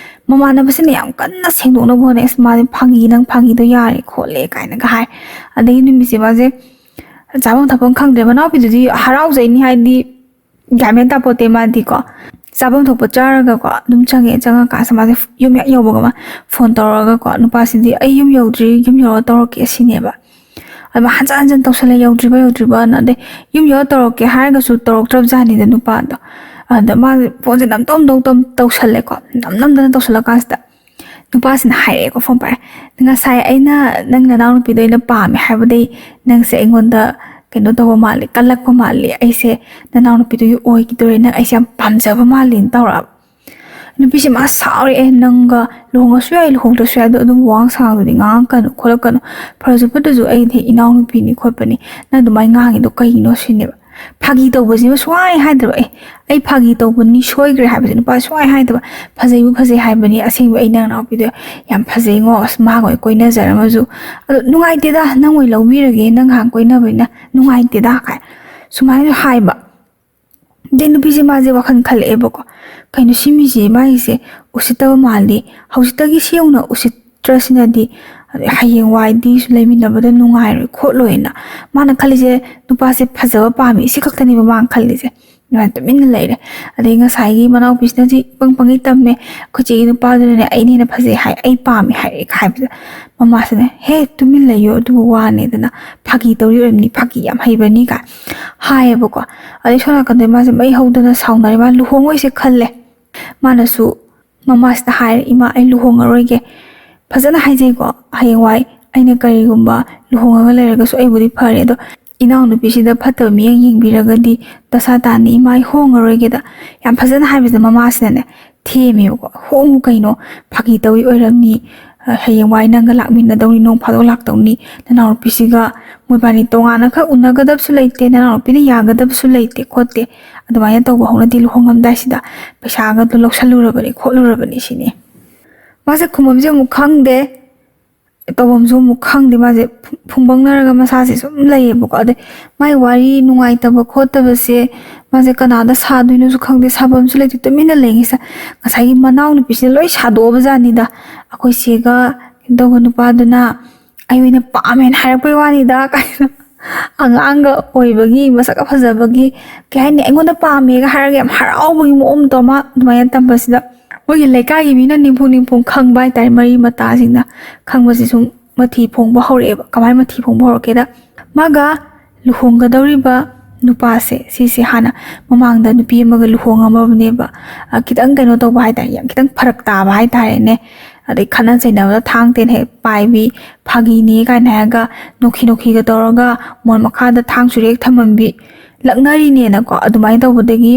ꯃꯃꯥꯟꯅꯕꯁꯤꯅ ꯌꯥꯝ ꯀꯟꯅ ꯁꯦꯡꯗꯣꯛꯅꯕ ꯍꯣꯠꯅꯩ, "ꯑꯁ, ꯃꯥꯗꯤ ꯐꯥꯒꯤ, ꯅꯪ ꯐꯥꯒꯤꯗꯣ ꯌꯥꯔꯦ ꯈꯣꯠꯂꯦ" ꯀꯥꯏꯅꯒ ꯍꯥꯏ꯫ ꯑꯗꯒꯤ ꯅꯨꯃꯤꯠꯁꯦ ꯃꯥꯁꯦ ꯆꯥꯐꯝ ꯊꯛꯐꯝ ꯈꯪꯗ꯭ꯔꯦ꯫ ꯃꯅꯥꯎꯄꯤꯗꯨꯗꯤ ꯍꯔꯥꯎꯖꯩꯅꯤ, ꯍꯥꯏꯗꯤ ꯒ꯭ꯌꯥꯟ ꯃꯦꯟ ꯇꯥꯄꯣꯠꯇꯦ ꯃꯥꯗꯤꯀꯣ꯫ ꯆꯥꯐꯝ ꯊꯣꯛꯄ ꯆꯥꯔꯒꯀꯣ ꯑꯗꯨꯝ ꯆꯪꯉꯦ꯫ ꯆꯪꯉꯀꯥꯟꯁꯤꯗ ꯃꯥꯁꯦ ꯌꯨꯝ ꯍꯦꯛ ꯌꯧꯕꯒ ꯃꯥ ꯐꯣꯟ ꯇꯧꯔꯒꯀꯣ, ꯅꯨꯄꯥꯁꯤꯗꯤ "ꯑꯩ ꯌꯨꯝ ꯌꯧꯗ꯭ꯔꯤ, ꯌꯨꯝ ꯌꯧꯔ ꯇꯧꯔꯛꯀꯦ" ꯁꯤꯅꯦꯕ꯫ ꯑꯗ ꯃꯥ ꯍꯟꯖꯟ ꯍꯟꯖꯟ ꯇꯧꯁꯜꯂꯦ, "ꯌꯧꯗ꯭ꯔꯤꯕ, ꯌꯧꯗ꯭ꯔꯤꯕꯅ?" ꯑꯗꯩ "ꯌꯨꯝ ꯌꯧꯔ ꯇꯧꯔꯛꯀꯦ" ꯍꯥꯏꯔꯒꯁꯨ ꯇꯧꯔꯛꯇ꯭ꯔꯕ ꯖꯥꯠꯅꯤꯗ ꯅꯨꯄꯥꯗꯣ꯫ ꯑꯗ ꯃꯥꯁꯦ ꯐꯣꯟꯁꯦ ꯅꯝꯗꯧ ꯅꯝꯗꯧ ꯇꯧ-, ꯇꯧꯁꯜꯂꯦꯀꯣ꯫ ꯅꯝ ꯅꯝꯗꯅ ꯇꯧꯁꯜꯂꯀꯥꯟꯁꯤꯗ ꯅꯨꯄꯥꯁꯤꯅ ꯍꯥꯏꯔꯛꯑꯦꯀꯣ, ꯐꯣꯟ ꯄꯥꯏꯔꯦ, "ꯉꯁꯥꯏ ꯑꯩꯅ ꯅꯪ ꯅꯅꯥꯎꯅꯨꯄꯤꯗꯣ ꯑꯩꯅ ꯄꯥꯝꯃꯦ ꯍꯥꯏꯕꯗꯩ ꯅꯪꯁꯦ ꯑꯩꯉꯣꯟꯗ ꯀꯩꯅꯣ ꯇꯧꯕ ꯃꯥꯜꯂꯦ, ꯀꯜꯂꯛꯄ ꯃꯥꯜꯂꯦ, ꯑꯩꯁꯦ ꯅꯅꯥꯎꯅꯨꯄꯤꯗꯨꯒꯤ ꯑꯣꯏꯈꯤꯗꯣꯔꯦ, ꯅꯪ ꯑꯩꯁꯦ ꯌꯥꯝ ꯄꯥꯝꯖꯕ ꯃꯥꯜꯂꯦꯅ" ꯇꯧꯔꯛꯑꯕ꯫ ꯅꯨꯄꯤꯁꯦ ꯃꯥ ꯁꯥꯎꯔꯛꯑꯦ, "ꯅꯪꯒ ꯂꯨꯍꯣꯡꯉꯁꯨ ꯌꯥꯏ, ꯂꯨꯍꯣꯡꯗ꯭ꯔꯁꯨ ꯌꯥꯏ, ꯑꯗꯣ ꯑꯗꯨꯝ ꯋꯥꯉꯥꯡ ꯁꯉꯥꯡꯗꯨꯗꯤ ꯉꯥꯡꯉꯛꯀꯅꯨ ꯈꯣꯠꯂꯛꯀꯅꯨ, ꯐꯔꯁꯨ ꯐꯠꯇ꯭ꯔꯁꯨ ꯑꯩꯗꯤ ꯏꯅꯥꯎꯅꯨꯄꯤꯅꯤ ꯈꯣꯠꯄꯅꯤ, ꯅꯪ ꯑꯗꯨꯃꯥꯏꯅ ꯉꯥꯡꯉꯤꯗꯣ ꯀꯩꯒꯤꯅꯣ?" ꯁꯤꯅꯦꯕ꯫ ꯐꯥꯒꯤ ꯇꯧꯕꯁꯤꯃ ꯁꯨꯡꯍꯥꯏ ꯍꯥꯏꯗꯕ꯫ "ꯑꯦ, ꯑꯩ ꯐꯥꯒꯤ ꯇꯧꯕꯅꯤ, ꯁꯣꯏꯈ꯭ꯔꯦ" ꯍꯥꯏꯕꯁꯦ ꯅꯨꯄꯥ ꯁꯨꯡꯍꯥꯏ ꯍꯥꯏꯗꯕ꯫ "ꯐꯖꯩꯕꯨ ꯐꯖꯩ ꯍꯥꯏꯕꯅꯤ, ꯑꯁꯦꯡꯕ ꯑꯩ ꯅꯪ ꯅꯅꯥꯎꯄꯤꯗꯣ ꯌꯥꯝ ꯐꯖꯩꯉꯣ, ꯑꯁ, ꯃꯥꯒ ꯑꯣꯏ ꯀꯣꯏꯅꯖꯔꯝꯃꯁꯨ, ꯑꯗꯣ ꯅꯨꯡꯉꯥꯏꯇꯦꯗ, ꯅꯪ ꯑꯣꯏ ꯂꯧꯕꯤꯔꯒꯦ, ꯅꯪ ꯉꯍꯥꯟ ꯀꯣꯏꯅꯕꯅꯤꯅ ꯅꯨꯡꯉꯥꯏꯇꯦꯗ" ꯀꯥꯏ ꯁꯨꯃꯥꯏꯅ ꯍꯥꯏꯕ꯫ ꯑꯗꯩ ꯅꯨꯄꯤꯁꯦ ꯃꯥꯁꯦ ꯋꯥꯈꯜ ꯈꯜꯂꯛꯑꯦꯕꯀꯣ, "ꯀꯩꯅꯣ ꯁꯤ ꯃꯤꯁꯦ, ꯃꯥꯒꯤꯁꯦ ꯎꯁꯤꯠꯇꯕ ꯃꯥꯜꯂꯤ, ꯍꯧꯖꯤꯛꯇꯒꯤ ꯁꯤ ꯌꯧꯅ ꯎꯁꯤꯠꯇ꯭ꯔꯁꯤꯅꯗꯤ ꯍꯌꯦꯡꯋꯥꯏꯗꯤ ꯂꯩꯃꯤꯟꯅꯕꯗ ꯅꯨꯡꯉꯥꯏꯔꯣꯏ ꯈꯣꯠꯂꯣꯏꯅ" ꯃꯥꯅ ꯈꯜꯂꯤꯁꯦ꯫ ꯅꯨꯄꯥꯁꯦ ꯐꯖꯕ ꯄꯥꯝꯃꯤ, ꯁꯤ ꯈꯛꯇꯅꯦꯕ ꯃꯥꯅ ꯈꯜꯂꯤꯁꯦ꯫ ꯑꯗꯨꯃꯥꯏꯅ ꯇꯨꯃꯤꯟꯅ ꯂꯩꯔꯦ꯫ ꯑꯗꯩ ꯉꯁꯥꯏꯒꯤ ꯃꯅꯥꯎꯄꯤꯁꯤꯅꯗꯤ ꯏꯄꯪ ꯄꯪꯉꯤ ꯇꯝꯃꯦ, "ꯑꯩꯈꯣꯏ ꯆꯦꯒꯤ ꯅꯨꯄꯥꯗꯨꯅꯅꯦ ꯑꯩꯅ ꯍꯦꯟꯅ ꯐꯖꯩ ꯍꯥꯏ, ꯑꯩ ꯄꯥꯝꯃꯦ" ꯍꯥꯏꯔꯛꯑꯦ ꯍꯥꯏꯕꯗ ꯃꯃꯥꯁꯤꯅ, "ꯍꯦ, ꯇꯨꯃꯤꯟ ꯂꯩꯌꯣ, ꯑꯗꯨꯕꯨ ꯋꯥꯅꯦꯗꯅ, ꯐꯥꯒꯤ ꯇꯧꯔꯤ ꯑꯣꯏꯔꯝꯅꯤ, ꯐꯥꯒꯤ ꯌꯥꯝ ꯍꯩꯕꯅꯤ" ꯀꯥꯏ ꯍꯥꯏꯌꯦꯕꯀꯣ꯫ ꯑꯗꯩ ꯁꯣꯝ ꯅꯥꯀꯟꯗ ꯃꯥꯁꯦ ꯃꯩ ꯍꯧꯗꯅ ꯁꯥꯎꯅꯔꯦ, ꯃꯥ ꯂꯨꯍꯣꯡꯉꯣꯏꯁꯦ ꯈꯜꯂꯦ꯫ ꯃꯥꯅꯁꯨ ꯃꯃꯥꯁꯤꯗ ꯍꯥꯏꯔꯦ, "ꯏꯃꯥ, ꯑꯩ ꯂꯨꯍꯣꯡꯉꯔꯣꯏꯒꯦ"꯫ ꯐꯖꯅ ꯍꯥꯏꯖꯩꯀꯣ, "ꯍꯌꯦꯡꯋꯥꯏ ꯑꯩꯅ ꯀꯔꯤꯒꯨꯝꯕ ꯂꯨꯍꯣꯡꯉꯒ ꯂꯩꯔꯒꯁꯨ ꯑꯩꯕꯨꯗꯤ ꯐꯔꯦ, ꯑꯗꯣ ꯏꯅꯥꯎꯅꯨꯄꯤꯁꯤꯗ ꯐꯠꯇꯕ ꯃꯤꯠꯌꯦꯡ ꯌꯦꯡꯕꯤꯔꯒꯗꯤ ꯗꯁꯥ ꯇꯥꯅꯤ, ꯏꯃꯥ, ꯑꯩ ꯍꯣꯡꯉꯔꯣꯏꯒꯦꯗ꯫ ꯌꯥꯝ ꯐꯖꯅ ꯍꯥꯏꯕꯁꯤꯗ ꯃꯃꯥꯁꯤꯅꯅꯦ ꯊꯦꯝꯃꯦꯕꯀꯣ꯫ "ꯍꯣꯡꯉꯨ ꯀꯩꯅꯣ, ꯐꯥꯒꯤ ꯇꯧꯔꯤ ꯑꯣꯏꯔꯝꯅꯤ, ꯍꯌꯦꯡꯋꯥꯏ ꯅꯪꯒ ꯂꯥꯛꯃꯤꯟꯅꯗꯧꯅꯤ, ꯅꯣꯡ ꯐꯥꯗꯣꯛ ꯂꯥꯛꯇꯧꯅꯤ, ꯅꯅꯥꯎꯅꯨꯄꯤꯁꯤꯒ ꯃꯣꯏꯕꯥꯅꯤ ꯇꯣꯉꯥꯟꯅ ꯈꯛ ꯎꯅꯒꯗꯕꯁꯨ ꯂꯩꯇꯦ, ꯅꯅꯥꯎꯅꯨꯄꯤꯅ ꯌꯥꯒꯗꯕꯁꯨ ꯂꯩꯇꯦ ꯈꯣꯠꯇꯦ, ꯑꯗꯨꯃꯥꯏꯅ ꯇꯧꯕ ꯍꯧꯅꯗꯦ, ꯂꯨꯍꯣꯡꯉꯝꯗꯥꯏꯁꯤꯗ ꯄꯩꯁꯥꯒꯗꯣ ꯂꯧꯁꯜꯂꯨꯔꯕꯅꯤ ꯈꯣꯠꯂꯨꯔꯕꯅꯤ" ꯁꯤꯅꯤ꯫ ꯃꯥꯁꯦ ꯈꯨꯝꯕꯝꯁꯦ ꯑꯃꯨꯛ ꯈꯪꯗꯦ, ꯇꯧꯐꯝꯁꯨ ꯑꯃꯨꯛ ꯈꯪꯗꯦ꯫ ꯃꯥꯁꯦ ꯐꯨ-, ꯐꯨꯡꯕꯪꯅꯔꯒ ꯃꯁꯥꯁꯦ ꯁꯨꯝ ꯂꯩꯌꯦꯕꯀꯣ꯫ ꯑꯗꯩ ꯃꯥꯏ ꯋꯥꯔꯤ ꯅꯨꯡꯉꯥꯏꯇꯕ ꯈꯣꯠꯇꯕꯁꯦ ꯃꯥꯁꯦ ꯀꯅꯥꯗ ꯁꯥꯗꯣꯏꯅꯣꯁꯨ ꯈꯪꯗꯦ, ꯁꯥꯐꯝꯁꯨ ꯂꯩꯇꯦ, ꯇꯨꯃꯤꯟꯅ ꯂꯩꯉꯩꯁꯤꯗ ꯉꯁꯥꯏꯒꯤ ꯃꯅꯥꯎ ꯅꯨꯄꯤꯁꯤꯅ ꯂꯣꯏ ꯁꯥꯗꯣꯛꯑꯕ ꯖꯥꯠꯅꯤꯗ꯫ "ꯑꯩꯈꯣꯏ ꯆꯦꯒ ꯀꯩꯅꯣ ꯇꯧꯕ ꯅꯨꯄꯥꯗꯨꯅ ꯑꯩ ꯑꯣꯏꯅ ꯄꯥꯝꯃꯦꯅ ꯍꯥꯏꯔꯛꯄꯩ ꯋꯥꯅꯤꯗ" ꯀꯥꯏꯅ꯫ ꯑꯉꯥꯡꯒ ꯑꯣꯏꯕꯒꯤ, ꯃꯁꯛꯀ ꯐꯖꯕꯒꯤ, ꯀꯩ ꯍꯥꯏꯅꯤ, "ꯑꯩꯉꯣꯟꯗ ꯄꯥꯝꯃꯦꯒ" ꯍꯥꯏꯔꯒ ꯌꯥꯝ ꯍꯔꯥꯎꯕꯒꯤ ꯃꯑꯣꯡꯗꯣ ꯑꯃ ꯑꯗꯨꯃꯥꯏꯅ ꯇꯝꯕꯁꯤꯗ, ꯃꯣꯏꯒꯤ ꯂꯩꯀꯥꯏꯒꯤ ꯃꯤꯅ ꯅꯤꯝꯐꯨ ꯅꯤꯝꯐꯨ ꯈꯪꯕ ꯍꯥꯏꯇꯥꯔꯦ, ꯃꯔꯤ ꯃꯇꯥꯁꯤꯡꯅ ꯈꯪꯕꯁꯤ ꯁꯨꯝ ꯃꯊꯤ ꯐꯣꯡꯕ ꯍꯧꯔꯛꯑꯦꯕ꯫ ꯀꯃꯥꯏꯅ ꯃꯊꯤ ꯐꯣꯡꯕ ꯍꯧꯔꯛꯀꯦꯗ, ꯃꯥꯒ ꯂꯨꯍꯣꯡꯒꯗꯧꯔꯤꯕ ꯅꯨꯄꯥꯁꯦ, ꯁꯤꯁꯦ ꯍꯥꯟꯅ ꯃꯃꯥꯡꯗ ꯅꯨꯄꯤ ꯑꯃꯒ ꯂꯨꯍꯣꯡꯉꯝꯃꯕꯅꯦꯕ꯫ ꯑ, ꯈꯤꯇꯪ ꯀꯩꯅꯣ ꯇꯧꯕ ꯍꯥꯏꯇꯥꯔꯦ, ꯌꯥꯝ ꯈꯤꯇꯪ ꯐꯔꯛ ꯇꯥꯕ ꯍꯥꯏꯇꯥꯔꯦꯅꯦ꯫ ꯑꯗꯩ ꯈꯠꯅ ꯆꯩꯅꯕꯗ ꯊꯥꯡ ꯇꯦꯟ ꯍꯦꯛ ꯄꯥꯏꯕꯤ, ꯐꯥꯒꯤꯅꯦ ꯀꯥꯏꯅ ꯍꯥꯏꯔꯒ ꯅꯣꯛꯈꯤ ꯅꯣꯛꯈꯤꯒ ꯇꯧꯔꯒ ꯃꯣꯟ ꯃꯈꯥꯗ ꯊꯥꯡ ꯆꯨꯔꯤ ꯍꯦꯛ ꯊꯝꯃꯝꯕꯤ, ꯂꯛꯅꯔꯤꯅꯦꯅꯀꯣ꯫ ꯑꯗꯨꯃꯥꯏꯅ ꯇꯧꯕꯗꯒꯤ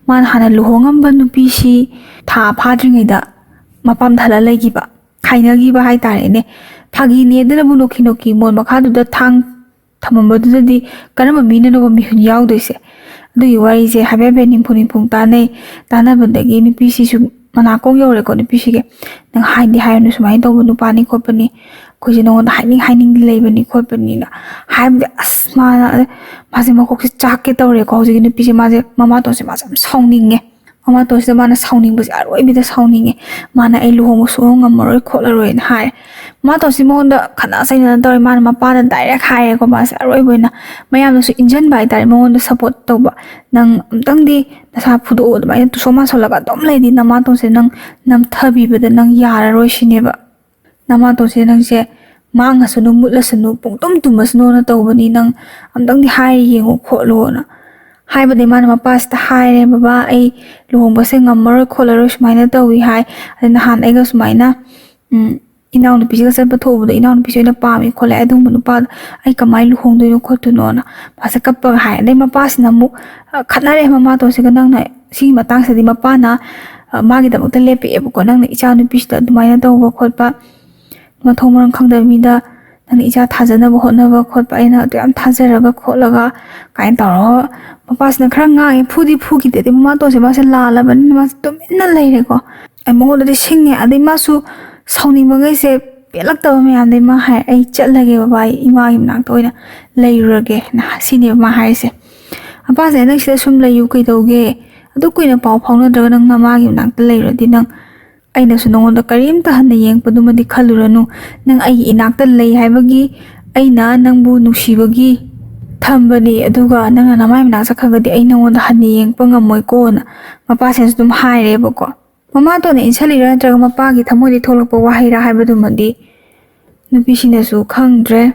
ꯃꯥꯅ ꯍꯥꯟꯅ ꯂꯨꯍꯣꯡꯉꯝꯕ ꯅꯨꯄꯤꯁꯤ ꯊꯥ ꯐꯥꯗ꯭ꯔꯤꯉꯩꯗ ꯃꯄꯥꯝ ꯊꯜꯂ ꯂꯩꯈꯤꯕ, ꯈꯥꯏꯅꯈꯤꯕ ꯍꯥꯏꯇꯥꯔꯦꯅꯦ꯫ ꯐꯥꯒꯤꯅꯦꯗꯅꯕꯨ ꯅꯣꯛꯈꯤ ꯅꯣꯛꯈꯤ ꯃꯣꯟ ꯃꯈꯥꯗꯨꯗ ꯊꯥꯡ ꯊꯝꯃꯝꯕꯗꯨꯗꯗꯤ ꯀꯔꯝꯕ ꯃꯤꯅꯅꯣꯕ ꯃꯤꯍꯨꯟ ꯌꯥꯎꯗꯣꯏꯁꯦ? ꯑꯗꯨꯒꯤ ꯋꯥꯔꯤꯁꯦ ꯍꯥꯏꯐꯦꯠ ꯍꯥꯏꯐꯦꯠ ꯅꯤꯝꯐꯨ ꯅꯤꯝꯐꯨ ꯇꯥꯟꯅꯩ꯫ ꯇꯥꯟꯅꯕꯗꯒꯤ ꯅꯨꯄꯤꯁꯤꯁꯨ ꯃꯅꯥꯀꯣꯡ ꯌꯧꯔꯦꯀꯣ꯫ ꯅꯨꯄꯤꯁꯤꯒꯤ, "ꯅꯪ ꯍꯥꯏꯗꯤ ꯍꯥꯏꯔꯨꯅꯨ, ꯁꯨꯃꯥꯏꯅ ꯇꯧꯕ ꯅꯨꯄꯥꯅꯤ ꯈꯣꯠꯄꯅꯤ, ꯑꯩꯈꯣꯏꯁꯦ ꯅꯉꯣꯟꯗ ꯍꯥꯏꯅꯤꯡ ꯍꯥꯏꯅꯤꯡꯗꯤ ꯂꯩꯕꯅꯤ" ꯈꯣꯠꯄꯅꯤꯅ ꯍꯥꯏꯕꯗꯤ, ꯑꯁ, ꯃꯥꯅ, ꯃꯥꯁꯦ ꯃꯀꯣꯛꯁꯦ ꯆꯥꯛꯀꯦ ꯇꯧꯔꯦꯀꯣ꯫ ꯍꯧꯖꯤꯛꯀꯤ ꯅꯨꯄꯤꯁꯦ, ꯃꯥꯁꯦ, ꯃꯃꯥꯇꯣꯟꯁꯦ, ꯃꯥꯁꯦ ꯌꯥꯝ ꯁꯥꯎꯅꯤꯡꯉꯦ꯫ ꯃꯃꯥꯇꯣꯟꯁꯤꯗ ꯃꯥꯅ ꯁꯥꯎꯅꯤꯡꯕꯁꯦ ꯑꯔꯣꯏꯕꯤꯗ ꯁꯥꯎꯅꯤꯡꯉꯦ꯫ ꯃꯥꯅ "ꯑꯩ ꯂꯨꯍꯣꯡꯕ ꯁꯨꯡꯉꯝ ꯉꯝꯃꯔꯣꯏ ꯈꯣꯠꯂꯔꯣꯏꯅ" ꯍꯥꯏꯔꯦ꯫ ꯃꯃꯥꯇꯣꯟꯁꯤ ꯃꯉꯣꯟꯗ ꯈꯠꯅ ꯆꯩꯅꯗꯅ ꯇꯧꯔꯦ꯫ ꯃꯥꯅ ꯃꯄꯥꯗ ꯗꯥꯏꯔꯦꯛ ꯍꯥꯏꯔꯦꯀꯣ꯫ ꯃꯥꯁꯦ ꯑꯔꯣꯏꯕ ꯑꯣꯏꯅ ꯃꯌꯥꯝꯅꯁꯨ ꯏꯟꯖꯟꯕ ꯍꯥꯏꯇꯥꯔꯦ, ꯃꯉꯣꯟꯗ ꯁꯞꯄꯣꯔꯠ ꯇꯧꯕ꯫ "ꯅꯪ ꯑꯝꯇꯪꯗꯤ ꯅꯁꯥ ꯐꯨꯗꯣꯛꯑꯣ, ꯑꯗꯨꯃꯥꯏꯅ ꯇꯨꯁꯣꯟ ꯃꯥꯁꯣꯜꯂꯒ ꯑꯗꯨꯝ ꯂꯩꯗꯤ ꯅꯃꯥꯇꯣꯟꯁꯦ ꯅꯪ ꯅꯝꯊꯕꯤꯕꯗ ꯅꯪ ꯌꯥꯔꯔꯣꯏ" ꯁꯤꯅꯦꯕ꯫ "ꯅꯃꯥꯇꯣꯟꯁꯦ ꯅꯪꯁꯦ ꯃꯥꯡꯉꯁꯅꯨ, ꯃꯨꯠꯂꯁꯅꯨ, ꯄꯨꯡꯇꯨꯝ ꯇꯨꯝꯃꯁꯅꯨꯅ ꯇꯧꯕꯅꯤ, ꯅꯪ ꯑꯝꯇꯪꯗꯤ ꯍꯥꯏꯔ ꯌꯦꯡꯉꯨ ꯈꯣꯠꯂꯨꯅ" ꯍꯥꯏꯕꯗꯤ ꯃꯥꯅ ꯃꯄꯥꯁꯤꯗ ꯍꯥꯏꯔꯦ, "ꯕꯕꯥ, ꯑꯩ ꯂꯨꯍꯣꯡꯕꯁꯦ ꯉꯝꯃꯔꯣꯏ ꯈꯣꯠꯂꯔꯣꯏ, ꯁꯨꯃꯥꯏꯅ ꯇꯧꯏ" ꯍꯥꯏ꯫ "ꯑꯗꯩ ꯅꯍꯥꯟ ꯑꯩꯒ ꯁꯨꯃꯥꯏꯅ, ꯎꯝ, ꯏꯅꯥꯎꯅꯨꯄꯤꯁꯤꯒ ꯆꯠꯄ ꯊꯣꯛꯎꯕꯗ ꯏꯅꯥꯎꯅꯨꯄꯤꯁꯦ ꯑꯣꯏꯅ ꯄꯥꯝꯃꯤ ꯈꯣꯠꯂꯦ, ꯑꯗꯨꯒꯨꯝꯕ ꯅꯨꯄꯥꯗꯣ ꯑꯩ ꯀꯃꯥꯏꯅ ꯂꯨꯍꯣꯡꯗꯣꯏꯅꯣ ꯈꯣꯠꯇꯣꯏꯅꯣꯅ ꯃꯥꯁꯦ ꯀꯞꯄꯒ ꯍꯥꯏ꯫ ꯑꯗꯩ ꯃꯄꯥꯁꯤꯅ ꯑꯃꯨꯛ, "ꯑ, ꯈꯠꯅꯔꯦ ꯃꯃꯥꯇꯣꯟꯁꯤꯒ, ꯅꯪꯅ ꯁꯤꯒꯤ ꯃꯇꯥꯡꯁꯤꯗꯤ ꯃꯄꯥꯅ, ꯑ, ꯃꯥꯒꯤꯗꯃꯛꯇ ꯂꯦꯞꯄꯛꯑꯦꯕꯀꯣ, ꯅꯪꯅ ꯏꯆꯥ ꯅꯨꯄꯤꯁꯤꯗ ꯑꯗꯨꯃꯥꯏꯅ ꯇꯧꯕ ꯈꯣꯠꯄ, ꯃꯊꯣꯡ ꯃꯔꯝ ꯈꯪꯗꯕ ꯃꯤꯗ ꯅꯪꯅ ꯏꯆꯥ ꯊꯥꯖꯅꯕ ꯍꯣꯠꯅꯕ ꯈꯣꯠꯄ, ꯑꯩꯅ ꯑꯗꯨ ꯌꯥꯝ ꯊꯥꯖꯔꯒ ꯈꯣꯠꯂꯒ" ꯀꯥꯏꯅ ꯇꯧꯔꯒ ꯃꯄꯥꯁꯤꯅ ꯈꯔ ꯉꯥꯡꯉꯦ, ꯐꯨꯗꯤ ꯐꯨꯈꯤꯗꯦ꯫ ꯑꯗꯩ ꯃꯃꯥꯇꯣꯟꯁꯦ ꯃꯥꯁꯦ ꯂꯥꯜꯂꯕꯅꯤꯅ ꯃꯥꯁꯦ ꯇꯨꯃꯤꯟꯅ ꯂꯩꯔꯦꯀꯣ꯫ ꯑꯩ ꯃꯉꯣꯟꯗꯗꯤ ꯁꯤꯡꯉꯦ, ꯑꯗꯩ ꯃꯥꯁꯨ ꯁꯥꯎꯅꯤꯡꯕꯈꯩꯁꯦ ꯄꯦꯜꯂꯛꯇꯕ ꯃꯌꯥꯝꯗꯩ ꯃꯥ ꯍꯥꯏ, "ꯑꯩ ꯆꯠꯂꯒꯦ ꯕꯕꯥ, ꯑꯩ ꯏꯃꯥꯒꯤ ꯃꯅꯥꯛꯇ ꯑꯣꯏꯅ ꯂꯩꯔꯨꯔꯒꯦ"ꯅ ꯁꯤꯅꯦꯕ ꯃꯥ ꯍꯥꯏꯔꯤꯁꯦ꯫ ꯃꯄꯥꯁꯦ, "ꯅꯪ ꯁꯤꯗ ꯁꯨꯝ ꯂꯩꯌꯨ ꯀꯩꯗꯧꯒꯦ? ꯑꯗꯨ ꯀꯨꯏꯅ ꯄꯥꯎ ꯐꯥꯎꯅꯗ꯭ꯔꯒ ꯅꯪ ꯅꯃꯥꯒꯤ ꯃꯅꯥꯛꯇ ꯂꯩꯔꯗꯤ ꯅꯪ, ꯑꯩꯅꯁꯨ ꯅꯉꯣꯟꯗ ꯀꯔꯤꯝꯇ ꯍꯟꯅ ꯌꯦꯡꯉꯛꯄꯗꯨꯃꯗꯤ ꯈꯜꯂꯨꯔꯅꯨ꯫ ꯅꯪ ꯑꯩꯒꯤ ꯏꯅꯥꯛꯇ ꯂꯩ ꯍꯥꯏꯕꯒꯤ ꯑꯩꯅ ꯅꯪꯕꯨ ꯅꯨꯡꯁꯤꯕꯒꯤ ꯊꯝꯕꯅꯤ, ꯑꯗꯨꯒ ꯅꯪꯅ ꯅꯃꯥꯏ ꯃꯅꯥꯛ ꯆꯠꯈ꯭ꯔꯒꯗꯤ ꯑꯩ ꯅꯉꯣꯟꯗ ꯍꯟꯅ ꯌꯦꯡꯉꯛꯄ ꯉꯝꯃꯣꯏꯀꯣꯅ" ꯃꯄꯥꯁꯤꯅꯁꯨ ꯑꯗꯨꯝ ꯍꯥꯏꯔꯦꯕꯀꯣ꯫ ꯃꯃꯥꯇꯣꯟꯅ ꯏꯟꯁꯤꯜꯂꯤꯔꯥ ꯅꯠꯇ꯭ꯔꯒ ꯃꯄꯥꯒꯤ ꯊꯃꯣꯏꯗꯒꯤ ꯊꯣꯛꯂꯛꯄ ꯋꯥꯍꯩꯔꯥ ꯍꯥꯏꯕꯗꯨꯃꯗꯤ ꯅꯨꯄꯤꯁꯤꯡꯅꯁꯨ ꯈꯪꯗ꯭ꯔꯦ꯫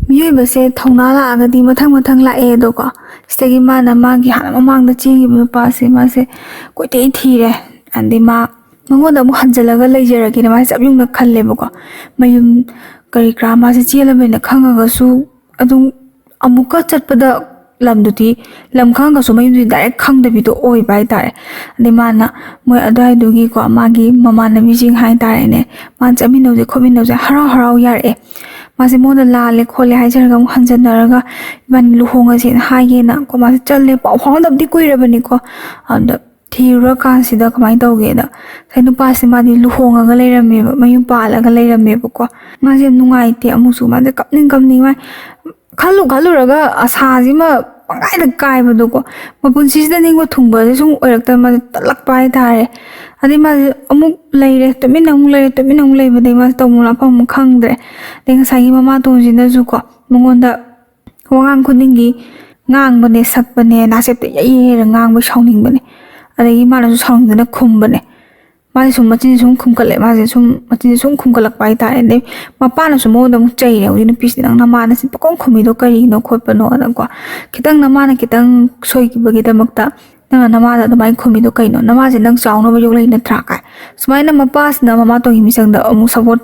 ꯃꯤꯑꯣꯏꯕꯁꯦ ꯊꯧꯅꯥ ꯂꯥꯛꯑꯒꯗꯤ ꯃꯊꯪ ꯃꯊꯪ ꯂꯥꯛꯑꯦ ꯑꯗꯣꯀꯣ꯫ ꯁꯤꯗꯒꯤ ꯃꯥꯅ ꯃꯥꯒꯤ ꯍꯥꯟꯅ ꯃꯃꯥꯡꯗ ꯆꯦꯟꯈꯤꯕ ꯅꯨꯄꯥꯁꯦ ꯃꯥꯁꯦ ꯀꯣꯏꯊꯤ ꯊꯤꯔꯦ꯫ ꯑꯗꯩ ꯃꯥ ꯃꯉꯣꯟꯗ ꯑꯃꯨꯛ ꯍꯟꯖꯤꯜꯂꯒ ꯂꯩꯖꯔꯒꯦꯅ ꯃꯥꯁꯦ ꯆꯞ ꯌꯨꯡꯅ ꯈꯜꯂꯦꯕꯀꯣ꯫ ꯃꯌꯨꯝ ꯀꯔꯤ ꯀꯔꯥ ꯃꯥꯁꯦ ꯆꯦꯜꯂꯕꯅꯤꯅ ꯈꯪꯉꯒꯁꯨ ꯑꯗꯨꯝ ꯑꯃꯨꯛꯀ ꯆꯠꯄꯗ ꯂꯝꯗꯨꯗꯤ, ꯂꯝ ꯈꯪꯉꯒꯁꯨ ꯃꯌꯨꯝꯗꯨꯗꯤ ꯗꯥꯏꯔꯦꯛ ꯈꯪꯗꯕꯤꯗꯣ ꯑꯣꯏꯕ ꯍꯥꯏꯇꯥꯔꯦ꯫ ꯑꯗꯩ ꯃꯥꯅ ꯃꯣꯏ ꯑꯗꯨꯋꯥꯏꯗꯨꯒꯤꯀꯣ ꯃꯥꯒꯤ ꯃꯃꯥꯟꯅꯕꯤꯁꯤꯡ ꯍꯥꯏꯇꯥꯔꯦꯅꯦ, ꯃꯥꯅ ꯆꯠꯃꯤꯟꯅꯧꯁꯦ ꯈꯣꯠꯃꯤꯟꯅꯧꯁꯦ ꯍꯔꯥꯎ ꯍꯔꯥꯎ ꯌꯥꯔꯛꯑꯦ꯫ ꯃꯥꯁꯦ ꯃꯉꯣꯟꯗ ꯂꯥꯜꯂꯦ ꯈꯣꯠꯂꯦ ꯍꯥꯏꯖꯔꯒ ꯑꯃꯨꯛ ꯍꯟꯖꯟꯅꯔꯒ ꯏꯕꯥꯅꯤ ꯂꯨꯍꯣꯡꯉꯁꯦꯅ ꯍꯥꯏꯒꯦꯅ ꯀꯣ ꯃꯥꯁꯦ ꯆꯠꯂꯦ꯫ ꯄꯥꯎ ꯐꯥꯎꯅꯗꯕꯗꯤ ꯀꯨꯏꯔꯕꯅꯤꯀꯣ꯫ ꯑꯗ ꯊꯤꯔꯨꯔꯀꯥꯟꯁꯤꯗ ꯀꯃꯥꯏꯅ ꯇꯧꯒꯦꯗ, ꯉꯁꯥꯏ ꯅꯨꯄꯥꯁꯦ ꯃꯥꯗꯤ ꯂꯨꯍꯣꯡꯉꯒ ꯂꯩꯔꯝꯃꯦꯕ, ꯃꯌꯨꯝ ꯄꯥꯜꯂꯒ ꯂꯩꯔꯝꯃꯦꯕꯀꯣ꯫ ꯃꯥꯁꯦ ꯌꯥꯝ ꯅꯨꯡꯉꯥꯏꯇꯦ, ꯑꯃꯨꯛꯁꯨ ꯃꯥꯁꯦ ꯀꯞꯅꯤꯡ ꯀꯞꯅꯤꯡ ꯃꯥꯏ ꯈꯜꯂꯨ ꯈꯜꯂꯨꯔꯒ ꯑꯁꯥꯁꯤꯃ ꯄꯪꯀꯥꯏꯗ ꯀꯥꯏꯕꯗꯣꯀꯣ꯫ ꯃꯄꯨꯟꯁꯤꯁꯤꯗ ꯅꯤꯡꯕ ꯊꯨꯡꯕꯁꯦ ꯁꯨꯝ ꯑꯣꯏꯔꯛꯇꯕ, ꯃꯥꯁꯦ ꯇꯠꯂꯛꯄ ꯍꯥꯏꯇꯥꯔꯦ꯫ ꯑꯗꯩ ꯃꯥꯁꯦ ꯑꯃꯨꯛ ꯂꯩꯔꯦ, ꯇꯨꯃꯤꯟꯅ ꯑꯃꯨꯛ ꯂꯩꯔꯦ, ꯇꯨꯃꯤꯟꯅ ꯑꯃꯨꯛ ꯂꯩꯕꯗꯩ ꯃꯥꯁꯦ ꯇꯧꯐꯝ ꯂꯥꯛꯐꯝ ꯑꯃ ꯈꯪꯗ꯭ꯔꯦ꯫ ꯑꯗꯩ ꯉꯁꯥꯏꯒꯤ ꯃꯃꯥꯇꯣꯟꯁꯤꯅꯁꯨꯀꯣ ꯃꯉꯣꯟꯗ ꯋꯥꯉꯥꯡ ꯈꯨꯗꯤꯡꯒꯤ ꯉꯥꯡꯕꯅꯦ, ꯁꯛꯄꯅꯦ, ꯅꯥꯆꯦꯞꯇ ꯌꯩ ꯌꯩꯔ ꯉꯥꯡꯕ ꯁꯥꯎꯅꯤꯡꯕꯅꯦ꯫ ꯑꯗꯒꯤ ꯃꯥꯅꯁꯨ ꯁꯥꯎꯅꯤꯡꯗꯅ ꯈꯨꯝꯕꯅꯦ꯫ ꯃꯥꯁꯦ ꯁꯨꯝ ꯃꯆꯤꯟꯁꯦ ꯁꯨꯝ ꯈꯨꯝꯒꯠꯂꯦ, ꯃꯥꯁꯦ ꯁꯨꯝ ꯃꯆꯤꯟꯁꯦ ꯁꯨꯝ ꯈꯨꯝꯒꯠꯂꯛꯄ ꯍꯥꯏꯇꯥꯔꯦ꯫ ꯑꯗꯩ ꯃꯄꯥꯅꯁꯨ ꯃꯉꯣꯟꯗ ꯑꯃꯨꯛ ꯆꯩꯔꯦ, "ꯍꯧꯖꯤꯛ ꯅꯨꯄꯤꯁꯤꯗꯤ ꯅꯪ ꯅꯃꯥꯅ ꯁꯤ ꯄꯪꯈꯨꯝ ꯈꯨꯝꯃꯤꯗꯣ ꯀꯔꯤꯅꯣ ꯈꯣꯠꯄꯅꯣꯅꯀꯣ꯫ ꯈꯤꯇꯪ ꯅꯃꯥꯅ ꯈꯤꯇꯪ ꯁꯣꯏꯈꯤꯕꯒꯤꯗꯃꯛꯇ ꯅꯪꯅ ꯅꯃꯥꯗ ꯑꯗꯨꯃꯥꯏꯅ ꯈꯨꯝꯃꯤꯗꯣ ꯀꯩꯅꯣ? ꯅꯃꯥꯁꯦ ꯅꯪ ꯆꯥꯎꯅꯕ ꯌꯣꯛꯂꯛꯏ ꯅꯠꯇ꯭ꯔꯥ?" ꯀꯥꯏ ꯁꯨꯃꯥꯏꯅ ꯃꯄꯥꯁꯤꯅ ꯃꯃꯥꯇꯣꯟꯒꯤ ꯃꯤꯆꯪꯗ ꯑꯃꯨꯛ ꯁꯞꯄꯣꯔꯠ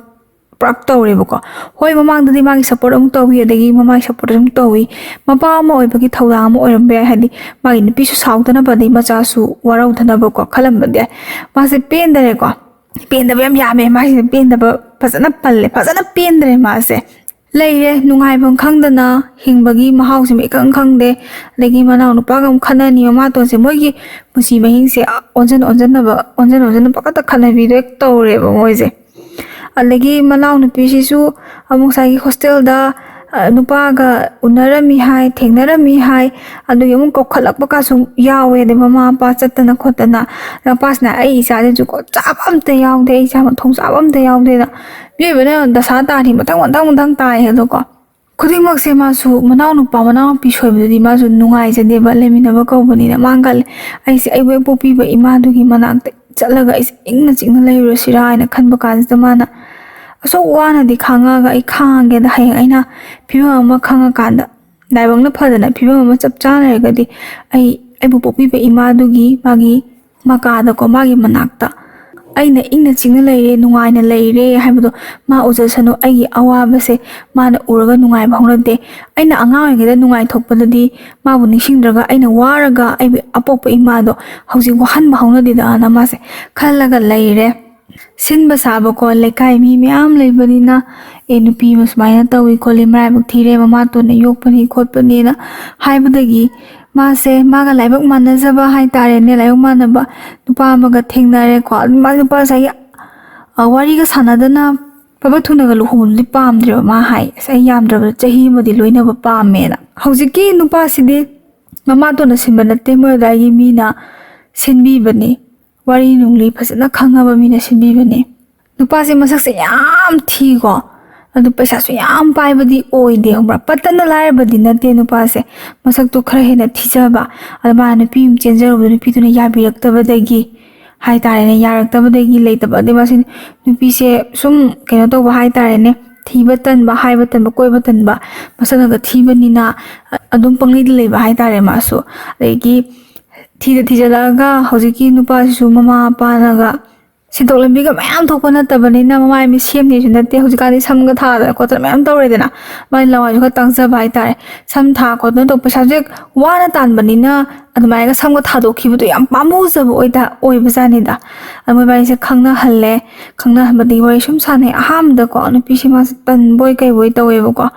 ꯄꯨꯔꯥ ꯇꯧꯔꯦꯕꯀꯣ꯫ ꯍꯣꯏ, ꯃꯃꯥꯡꯗꯗꯤ ꯃꯥꯒꯤ ꯁꯞꯄꯣꯔꯠ ꯑꯃꯨꯛ ꯇꯧꯋꯤ, ꯑꯗꯒꯤ ꯃꯃꯥꯒꯤ ꯁꯞꯄꯣꯔꯠ ꯑꯃꯨꯛ ꯇꯧꯋꯤ꯫ ꯃꯄꯥ ꯑꯃ ꯑꯣꯏꯕꯒꯤ ꯊꯧꯗꯥꯡ ꯑꯃ ꯑꯣꯏꯔꯝꯕ ꯌꯥꯏ, ꯍꯥꯏꯗꯤ ꯃꯥꯒꯤ ꯅꯨꯄꯤꯁꯨ ꯁꯥꯎꯗꯅꯕ, ꯑꯗꯩ ꯃꯆꯥꯁꯨ ꯋꯥꯔꯧꯗꯅꯕꯀꯣ ꯈꯜꯂꯝꯕꯗꯤ ꯌꯥꯏ꯫ ꯃꯥꯁꯦ ꯄꯦꯟꯗꯔꯦꯀꯣ꯫ ꯄꯦꯟꯗꯕ ꯌꯥꯝ ꯌꯥꯝꯃꯦ ꯃꯥꯁꯤꯅ, ꯄꯦꯟꯗꯕ ꯐꯖꯅ ꯄꯜꯂꯦ, ꯐꯖꯅ ꯄꯦꯟꯗ꯭ꯔꯦ ꯃꯥꯁꯦ꯫ ꯂꯩꯔꯦ, ꯅꯨꯡꯉꯥꯏꯐꯝ ꯈꯪꯗꯅ ꯍꯤꯡꯕꯒꯤ ꯃꯍꯥꯎꯁꯤꯃ ꯏꯈꯪ ꯈꯪꯗꯦ꯫ ꯑꯗꯒꯤ ꯃꯅꯥꯎ ꯅꯨꯄꯥꯒ ꯑꯃꯨꯛ ꯈꯠꯅꯅꯤ, ꯃꯃꯥꯇꯣꯟꯁꯦ꯫ ꯃꯣꯏꯒꯤ ꯄꯨꯟꯁꯤ ꯃꯍꯤꯡꯁꯦ ꯑꯣꯟꯁꯤꯟ ꯑꯣꯟꯁꯤꯟꯅꯕ, ꯑꯣꯟꯁꯤꯟ ꯑꯣꯟꯁꯤꯟꯅ ꯄꯪꯀꯠꯇ ꯈꯠꯅꯕꯤꯗꯣ ꯍꯦꯛ ꯇꯧꯔꯦꯕ ꯃꯣꯏꯁꯦ꯫ ꯑꯗꯒꯤ ꯃꯅꯥꯎ ꯅꯨꯄꯤꯁꯤꯁꯨ ꯑꯃꯨꯛ ꯉꯁꯥꯏꯒꯤ ꯍꯣꯁꯇꯦꯜꯗ, ꯑ, ꯅꯨꯄꯥꯒ ꯎꯅꯔꯝꯃꯤ ꯍꯥꯏ, ꯊꯦꯡꯅꯔꯝꯃꯤ ꯍꯥꯏ, ꯑꯗꯨꯒꯤ ꯑꯃꯨꯛ ꯀꯧꯈꯠꯂꯛꯄ ꯀꯥꯁꯨ ꯌꯥꯎꯋꯦ꯫ ꯑꯗꯩ ꯃꯃꯥ ꯃꯄꯥ ꯆꯠꯇꯅ ꯈꯣꯠꯇꯅ, ꯃꯄꯥꯁꯤꯅ "ꯑꯩ ꯏꯆꯥꯁꯤꯁꯨ ꯀꯣ ꯆꯥꯕ ꯑꯝꯇ ꯌꯥꯎꯗꯦ, ꯑꯩ ꯏꯆꯥ ꯃꯊꯣꯡ ꯆꯥꯕ ꯑꯝꯇ ꯌꯥꯎꯗꯦꯅ", ꯃꯤꯑꯣꯏꯕꯅ ꯗꯁꯥ ꯇꯥꯔꯤ ꯃꯊꯪ ꯃꯊꯪ ꯃꯊꯪ ꯇꯥꯏ ꯑꯗꯣꯀꯣ꯫ ꯈꯨꯗꯤꯡꯃꯛꯁꯦ ꯃꯥꯁꯨ ꯃꯅꯥꯎꯅꯨꯄꯥ ꯃꯅꯥꯎꯅꯨꯄꯤ ꯁꯣꯏꯕꯗꯨꯗꯤ ꯃꯥꯁꯨ ꯅꯨꯡꯉꯥꯏꯖꯗꯦꯕ, ꯂꯩꯃꯤꯟꯅꯕ ꯀꯧꯕꯅꯤꯅ꯫ ꯃꯥ ꯈꯜꯂꯦ, "ꯑꯩꯁꯦ ꯑꯩꯕꯨ ꯍꯦꯛ ꯄꯣꯛꯄꯤꯕ ꯏꯃꯥꯗꯨꯒꯤ ꯃꯅꯥꯛꯇ ꯆꯠꯂꯒ ꯑꯩꯁꯦ ꯏꯪꯅ ꯆꯤꯛꯅ ꯂꯩꯔꯨꯔꯁꯤꯔꯥ" ꯍꯥꯏꯅ ꯈꯟꯕ ꯀꯥꯟꯁꯤꯗ ꯃꯥꯅ ꯑꯁꯨꯛ ꯋꯥꯅꯗꯤ ꯈꯥꯡꯉꯛꯑꯒ ꯑꯩ ꯈꯥꯡꯉꯒꯦꯗ, ꯍꯌꯦꯡ ꯑꯩꯅ ꯐꯤꯕꯝ ꯑꯃ ꯈꯪꯉꯀꯥꯟꯗ, ꯂꯥꯏꯕꯛꯅ ꯐꯗꯅ ꯐꯤꯕꯝ ꯑꯃ ꯆꯞ ꯆꯥꯅ ꯂꯩꯔꯒꯗꯤ ꯑꯩ ꯑꯩꯕꯨ ꯄꯣꯛꯄꯤꯕ ꯏꯃꯥꯗꯨꯒꯤ ꯃꯥꯒꯤ ꯃꯀꯥꯗꯀꯣ, ꯃꯥꯒꯤ ꯃꯅꯥꯛꯇ ꯑꯩꯅ ꯏꯪꯅ ꯆꯤꯛꯅ ꯂꯩꯔꯦ, ꯅꯨꯡꯉꯥꯏꯅ ꯂꯩꯔꯦ ꯍꯥꯏꯕꯗꯣ ꯃꯥ ꯎꯖꯁꯅꯨ꯫ ꯑꯩꯒꯤ ꯑꯋꯥꯕꯁꯦ ꯃꯥꯅ ꯎꯔꯒ ꯅꯨꯡꯉꯥꯏꯕ ꯍꯧꯅꯗꯦ꯫ ꯑꯩꯅ ꯑꯉꯥꯡ ꯑꯣꯏꯔꯤꯉꯩꯗ ꯅꯨꯡꯉꯥꯏꯊꯣꯛꯄꯗꯗꯤ ꯃꯥꯕꯨ ꯅꯤꯡꯁꯤꯡꯗ꯭ꯔꯒ ꯑꯩꯅ ꯋꯥꯔꯒ ꯑꯩꯕꯨ ꯑꯄꯣꯛꯄ ꯏꯃꯥꯗꯣ ꯍꯧꯖꯤꯛ ꯋꯥꯍꯟꯕ ꯍꯧꯅꯗꯦꯗꯅ ꯃꯥꯁꯦ ꯈꯜꯂꯒ ꯂꯩꯔꯦ꯫ ꯁꯤꯟꯕ ꯁꯥꯕꯀꯣ, ꯂꯩꯀꯥꯏ ꯃꯤ ꯃꯌꯥꯝ ꯂꯩꯕꯅꯤꯅ, "ꯑꯦ, ꯅꯨꯄꯤ ꯑꯃ ꯁꯨꯃꯥꯏꯅ ꯇꯧꯏ ꯈꯣꯠꯂꯤ, ꯃꯔꯥꯏꯕꯛ ꯊꯤꯔꯦ, ꯃꯃꯥꯇꯣꯟꯅ ꯌꯣꯛꯄꯅꯤ ꯈꯣꯠꯄꯅꯤꯅ" ꯍꯥꯏꯕꯗꯒꯤ ꯃꯥꯁꯦ ꯃꯥꯒ ꯂꯥꯏꯕꯛ ꯃꯥꯟꯅꯖꯕ ꯍꯥꯏꯇꯥꯔꯦꯅꯦ, ꯂꯥꯏꯕꯛ ꯃꯥꯟꯅꯕ ꯅꯨꯄꯥ ꯑꯃꯒ ꯊꯦꯡꯅꯔꯦꯀꯣ꯫ ꯑꯗꯨ ꯃꯥ ꯅꯨꯄꯥ ꯉꯁꯥꯏꯒꯤ, ꯑ, ꯋꯥꯔꯤꯒ ꯁꯥꯟꯅꯗꯅ ꯐꯕ ꯊꯨꯅꯒ ꯂꯨꯍꯣꯡꯕꯗꯨꯗꯤ ꯄꯥꯝꯗ꯭ꯔꯦꯕ꯫ ꯃꯥ ꯍꯥꯏ, "ꯑꯁ, ꯑꯩ ꯌꯥꯝꯗ꯭ꯔꯕꯗ ꯆꯍꯤ ꯑꯃꯗꯤ ꯂꯣꯏꯅꯕ ꯄꯥꯝꯃꯦꯅ"꯫ ꯍꯧꯖꯤꯛꯀꯤ ꯅꯨꯄꯥꯁꯤꯗꯤ ꯃꯃꯥꯇꯣꯟꯅ ꯁꯤꯟꯕ ꯅꯠꯇꯦ, ꯃꯣꯏ ꯑꯗꯨꯋꯥꯏꯒꯤ ꯃꯤꯅ ꯁꯤꯟꯕꯤꯕꯅꯤ꯫ ꯋꯥꯔꯤ ꯅꯨꯡꯂꯤ ꯐꯖꯅ ꯈꯪꯉꯕ ꯃꯤꯅ ꯁꯤꯟꯕꯤꯕꯅꯤ꯫ ꯅꯨꯄꯥꯁꯦ ꯃꯁꯛꯁꯦ ꯌꯥꯝ ꯊꯤꯀꯣ, ꯑꯗꯨ ꯄꯩꯁꯥꯁꯨ ꯌꯥꯝ ꯄꯥꯏꯕꯗꯤ ꯑꯣꯏꯗꯦ, ꯈꯪꯕ꯭ꯔꯥ? ꯄꯠꯇꯅ ꯂꯥꯏꯔꯕꯗꯤ ꯅꯠꯇꯦ ꯅꯨꯄꯥꯁꯦ, ꯃꯁꯛꯇꯣ ꯈꯔ ꯍꯦꯟꯅ ꯊꯤꯖꯕ꯫ ꯑꯗ ꯃꯥꯅ ꯅꯨꯄꯤ ꯑꯃ ꯆꯦꯟꯖꯔꯨꯕꯗꯣ, ꯅꯨꯄꯤꯗꯨꯅ ꯌꯥꯕꯤꯔꯛꯇꯕꯗꯒꯤ ꯍꯥꯏꯇꯥꯔꯦꯅꯦ, ꯌꯥꯔꯛꯇꯕꯗꯒꯤ ꯂꯩꯇꯕ꯫ ꯑꯗꯩ ꯃꯥꯁꯦ ꯅꯨꯄꯤꯁꯦ ꯁꯨꯝ ꯀꯩꯅꯣ ꯇꯧꯕ ꯍꯥꯏꯇꯥꯔꯦꯅꯦ, ꯊꯤꯕ ꯇꯟꯕ, ꯍꯥꯏꯕ ꯇꯟꯕ, ꯀꯣꯏꯕ ꯇꯟꯕ, ꯃꯁꯛꯅꯒ ꯊꯤꯕꯅꯤꯅ ꯑꯗꯨꯝ ꯄꯪꯂꯩꯗ ꯂꯩꯕ ꯍꯥꯏꯇꯥꯔꯦ ꯃꯥꯁꯨ꯫ ꯑꯗꯒꯤ ꯊꯤꯗ ꯊꯤꯖꯤꯜꯂꯛꯑꯒ ꯍꯧꯖꯤꯛꯀꯤ ꯅꯨꯄꯥꯁꯤꯁꯨ ꯃꯃꯥ ꯃꯄꯥꯅꯒ ꯁꯦꯟꯊꯣꯛ ꯂꯝꯕꯤꯒ ꯃꯌꯥꯝ ꯊꯣꯛꯄ ꯅꯠꯇꯕꯅꯤꯅ, ꯃꯃꯥꯏ ꯃꯤꯠ ꯁꯦꯝꯅꯤꯁꯨ ꯅꯠꯇꯦ꯫ ꯍꯧꯖꯤꯛꯀꯥꯟꯗꯤ ꯁꯝꯒ ꯊꯥꯗꯅ ꯈꯣꯠꯇꯅ ꯃꯌꯥꯝ ꯇꯧꯔꯦꯗꯅ, ꯃꯥꯏ ꯂꯋꯥꯏꯁꯨ ꯈꯔ ꯇꯥꯡꯖꯕ ꯍꯥꯏꯇꯥꯔꯦ꯫ ꯁꯝ ꯊꯥ ꯈꯣꯠꯇꯅ ꯇꯧꯕ ꯄꯩꯁꯥꯁꯦ ꯋꯥꯅ ꯇꯥꯟꯕꯅꯤꯅ, ꯑꯗꯨꯃꯥꯏꯅꯒ ꯁꯝꯒ ꯊꯥꯗꯣꯛꯈꯤꯕꯗꯣ ꯌꯥꯝ ꯄꯥꯝꯃꯨꯖꯕ ꯑꯣꯏꯗ ꯑꯣꯏꯕꯖꯥꯠꯅꯤꯗ꯫ ꯑꯗꯨ ꯃꯣꯏꯕꯥꯅꯤꯁꯦ ꯈꯪꯅꯍꯜꯂꯦ꯫ ꯈꯪꯅꯍꯟꯕꯗꯒꯤ ꯋꯥꯔꯤ ꯁꯨꯝ ꯁꯥꯟꯅꯩ꯫ ꯑꯍꯥꯟꯕꯗꯀꯣ ꯅꯨꯄꯤꯁꯦ ꯃꯥꯁꯦ ꯇꯟꯕꯣꯏ ꯀꯩꯕꯣꯏ ꯇꯧꯋꯦꯕꯀꯣ꯫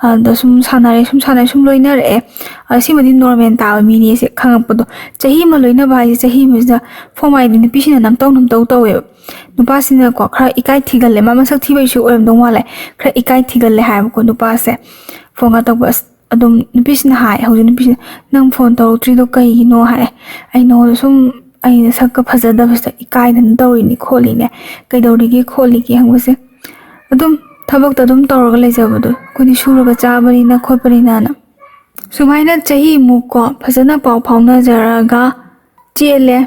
ꯑꯗ ꯁꯨꯝ ꯁꯥꯟꯅꯔꯦ, ꯁꯨꯝ ꯁꯥꯟꯅꯔꯦ, ꯁꯨꯝ ꯂꯣꯏꯅꯔꯛꯑꯦ꯫ ꯑꯗ ꯁꯤꯃꯗꯤ ꯅꯣꯔꯃꯦꯜ ꯇꯥꯕ ꯃꯤꯅꯦꯁꯦ ꯈꯪꯉꯛꯄꯗꯣ꯫ ꯆꯍꯤ ꯑꯃ ꯂꯣꯏꯅꯕ ꯍꯥꯏꯁꯦ, ꯆꯍꯤ ꯑꯃꯁꯤꯗ ꯐꯣꯝ ꯍꯥꯏꯗꯤ ꯅꯨꯄꯤꯁꯤꯅ ꯅꯝꯇꯧ ꯅꯝꯇꯧ ꯇꯧꯋꯦꯕ꯫ ꯅꯨꯄꯥꯁꯤꯅꯀꯣ ꯈꯔ ꯏꯀꯥꯏ ꯊꯤꯒꯜꯂꯦ꯫ ꯃꯥ ꯃꯁꯛ ꯊꯤꯕꯩꯁꯨ ꯑꯣꯏꯔꯝꯗꯧ ꯃꯥꯜꯂꯦ꯫ ꯈꯔ ꯏꯀꯥꯏ ꯊꯤꯒꯜꯂꯦ ꯍꯥꯏꯕꯀꯣ ꯅꯨꯄꯥꯁꯦ꯫ ꯐꯣꯟꯒ ꯇꯧꯕ ꯑꯁ ꯑꯗꯨꯝ ꯅꯨꯄꯤꯁꯤꯅ ꯍꯥꯏ, ꯍꯧꯖꯤꯛ ꯅꯨꯄꯤꯁꯤꯅ, "ꯅꯪ ꯐꯣꯟ ꯇꯧꯔꯛꯇ꯭ꯔꯤꯗꯣ ꯀꯩꯒꯤꯅꯣ?" ꯍꯥꯏ꯫ "ꯑꯩ ꯅꯉꯣꯟꯗ ꯁꯨꯝ ꯑꯩꯅ ꯁꯛꯀ ꯐꯖꯗꯕꯁꯤꯗ ꯏꯀꯥꯏꯗꯅ ꯇꯧꯔꯤꯅꯤ ꯈꯣꯠꯂꯤꯅꯦ꯫ ꯀꯩꯗꯧꯔꯤꯒꯦ ꯈꯣꯠꯂꯤꯒꯦ?" ꯍꯪꯕꯁꯦ꯫ ꯑꯗꯨꯝ ꯊꯕꯛꯇ ꯑꯗꯨꯝ ꯇꯧꯔꯒ ꯂꯩꯖꯕꯗꯣ, ꯑꯩꯈꯣꯏꯗꯤ ꯁꯨꯔꯒ ꯆꯥꯕꯅꯤꯅ ꯈꯣꯠꯄꯅꯤꯅꯅ꯫ ꯁꯨꯃꯥꯏꯅ ꯆꯍꯤꯃꯨꯛꯀꯣ ꯐꯖꯅ ꯄꯥꯎ ꯐꯥꯎꯅꯖꯔꯒ ꯆꯦꯜꯂꯦ꯫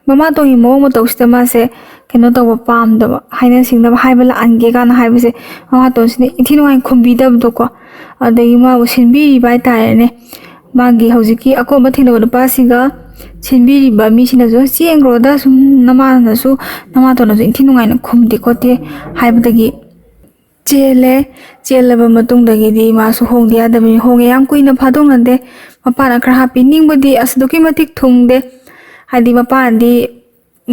ꯃꯃꯥꯇꯣꯟꯒꯤ ꯃꯑꯣꯡ ꯃꯇꯧꯁꯤꯗ ꯃꯥꯁꯦ ꯀꯩꯅꯣ ꯇꯧꯕ ꯄꯥꯝꯗꯕ, ꯍꯥꯏꯅ ꯁꯤꯡꯅꯕ ꯍꯥꯏꯕ ꯂꯥꯛꯍꯟꯒꯦ ꯀꯥꯏꯅ ꯍꯥꯏꯕꯁꯦ ꯃꯃꯥꯇꯣꯟꯁꯤꯅ ꯏꯟꯊꯤ ꯅꯨꯡꯉꯥꯏꯅ ꯈꯨꯝꯕꯤꯗꯕꯗꯣꯀꯣ꯫ ꯑꯗꯒꯤ ꯃꯥꯕꯨ ꯁꯤꯟꯕꯤꯔꯤꯕ ꯍꯥꯏꯇꯥꯔꯦꯅꯦ꯫ ꯃꯥꯒꯤ ꯍꯧꯖꯤꯛꯀꯤ ꯑꯀꯣꯟꯕ ꯊꯦꯡꯅꯕ ꯅꯨꯄꯥꯁꯤꯒ ꯁꯤꯟꯕꯤꯔꯤꯕ ꯃꯤꯁꯤꯅꯁꯨ, "ꯆꯦꯟꯈ꯭ꯔꯣꯗ, ꯁꯨꯝ ꯅꯃꯥꯅꯁꯨ ꯅꯃꯥꯇꯣꯟꯅꯁꯨ ꯏꯟꯊꯤ ꯅꯨꯡꯉꯥꯏꯅ ꯈꯨꯝꯗꯦ ꯈꯣꯠꯇꯦ" ꯍꯥꯏꯕꯗꯒꯤ ꯆꯦꯜꯂꯦ꯫ ꯆꯦꯜꯂꯕ ꯃꯇꯨꯡꯗꯒꯤꯗꯤ ꯃꯥꯁꯨ ꯍꯣꯡꯗ ꯌꯥꯗꯕꯅꯤ꯫ ꯍꯣꯡꯉꯦ, ꯌꯥꯝ ꯀꯨꯏꯅ ꯐꯥꯗꯣꯛꯅꯗꯦ꯫ ꯃꯄꯥꯅ ꯈꯔ ꯍꯥꯞꯄꯤ꯫ ꯅꯤꯡꯕꯗꯤ ꯑꯁ ꯑꯗꯨꯛꯀꯤ ꯃꯇꯤꯛ ꯊꯨꯡꯗꯦ꯫ ꯍꯥꯏꯗꯤ ꯃꯄꯥꯅꯗꯤ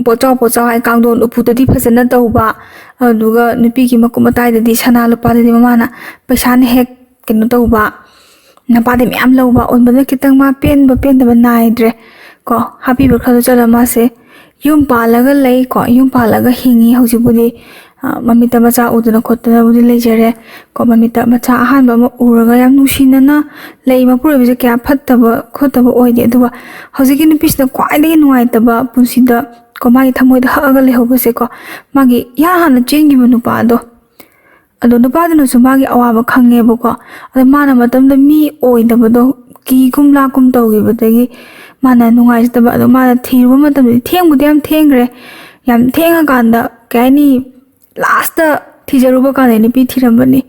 ꯄꯣꯠꯆꯥꯎ ꯄꯣꯠꯆꯥꯎ ꯍꯥꯏ ꯀꯥꯡꯊꯣꯟ ꯎꯄꯨꯗꯗꯤ ꯐꯖꯅ ꯇꯧꯕ, ꯑꯗꯨꯒ ꯅꯨꯄꯤꯒꯤ ꯃꯀꯨꯞ ꯃꯇꯥꯏꯗꯗꯤ ꯁꯅꯥ ꯂꯨꯄꯥꯗꯗꯤ ꯃꯃꯥꯅ ꯄꯩꯁꯥꯅ ꯍꯦꯛ ꯀꯩꯅꯣ ꯇꯧꯕ, ꯅꯨꯄꯥꯗꯤ ꯃꯌꯥꯝ ꯂꯧꯕ, ꯑꯣꯏꯕꯅ ꯈꯤꯇꯪ ꯃꯥ ꯄꯦꯟꯕ ꯄꯦꯟꯗꯕ ꯅꯥꯏꯗ꯭ꯔꯦ꯫ ꯀꯣ, ꯍꯥꯞꯄꯤꯕ ꯈꯔꯗꯣ ꯆꯠꯂ ꯃꯥꯁꯦ ꯌꯨꯝ ꯄꯥꯜꯂꯒ ꯂꯩ꯫ ꯀꯣ, ꯌꯨꯝ ꯄꯥꯜꯂꯒ ꯍꯤꯡꯉꯤ ꯍꯧꯖꯤꯛꯄꯨꯗꯤ꯫ ꯑ, ꯃꯃꯤꯠꯇ ꯃꯆꯥ ꯎꯗꯅ ꯈꯣꯠꯇꯅꯕꯨꯗꯤ ꯂꯩꯖꯔꯦ꯫ ꯀꯣ, ꯃꯃꯤꯠꯇ ꯃꯆꯥ ꯑꯍꯥꯟꯕ ꯑꯃ ꯎꯔꯒ ꯌꯥꯝ ꯅꯨꯡꯁꯤꯅꯅ ꯂꯩ꯫ ꯃꯄꯨꯔꯣꯏꯕꯁꯦ ꯀꯌꯥ ꯐꯠꯇꯕ ꯈꯣꯠꯇꯕ ꯑꯣꯏꯗꯦ꯫ ꯑꯗꯨꯒ ꯍꯧꯖꯤꯛꯀꯤ ꯅꯨꯄꯤꯁꯤꯅ ꯈ꯭ꯋꯥꯏꯗꯒꯤ ꯅꯨꯡꯉꯥꯏꯇꯕ ꯄꯨꯟꯁꯤꯗ, ꯀꯣ, ꯃꯥꯒꯤ ꯊꯃꯣꯏꯗ ꯍꯛꯑꯒ ꯂꯩꯍꯧꯕꯁꯦꯀꯣ, ꯃꯥꯒꯤ ꯏꯍꯥꯟ ꯍꯥꯟꯅ ꯆꯦꯟꯈꯤꯕ ꯅꯨꯄꯥꯗꯣ, ꯑꯗꯣ ꯅꯨꯄꯥꯗꯨꯅꯁꯨ ꯃꯥꯒꯤ ꯑꯋꯥꯕ ꯈꯪꯉꯦꯕꯀꯣ꯫ ꯑꯗꯣ ꯃꯥꯅ ꯃꯇꯝꯗ ꯃꯤ ꯑꯣꯏꯗꯕꯗꯣ ꯀꯤꯒꯨꯝ ꯂꯥꯛꯀꯨꯝ ꯇꯧꯈꯤꯕꯗꯒꯤ ꯃꯥꯅ ꯅꯨꯡꯉꯥꯏꯖꯗꯕ꯫ ꯑꯗꯣ ꯃꯥꯅ ꯊꯤꯔꯨꯕ ꯃꯇꯝꯗꯗꯤ ꯊꯦꯡꯕꯨꯗꯤ ꯌꯥꯝ ꯊꯦꯡꯈ꯭ꯔꯦ꯫ ꯌꯥꯝ ꯊꯦꯡꯉꯀꯥꯟꯗ, ꯀꯩ ꯍꯥꯏꯅꯤ, ꯂꯥꯁꯇ ꯊꯤꯖꯔꯨꯕ ꯀꯥꯟꯗ ꯅꯨꯄꯤ ꯊꯤꯔꯝꯕꯅꯤ꯫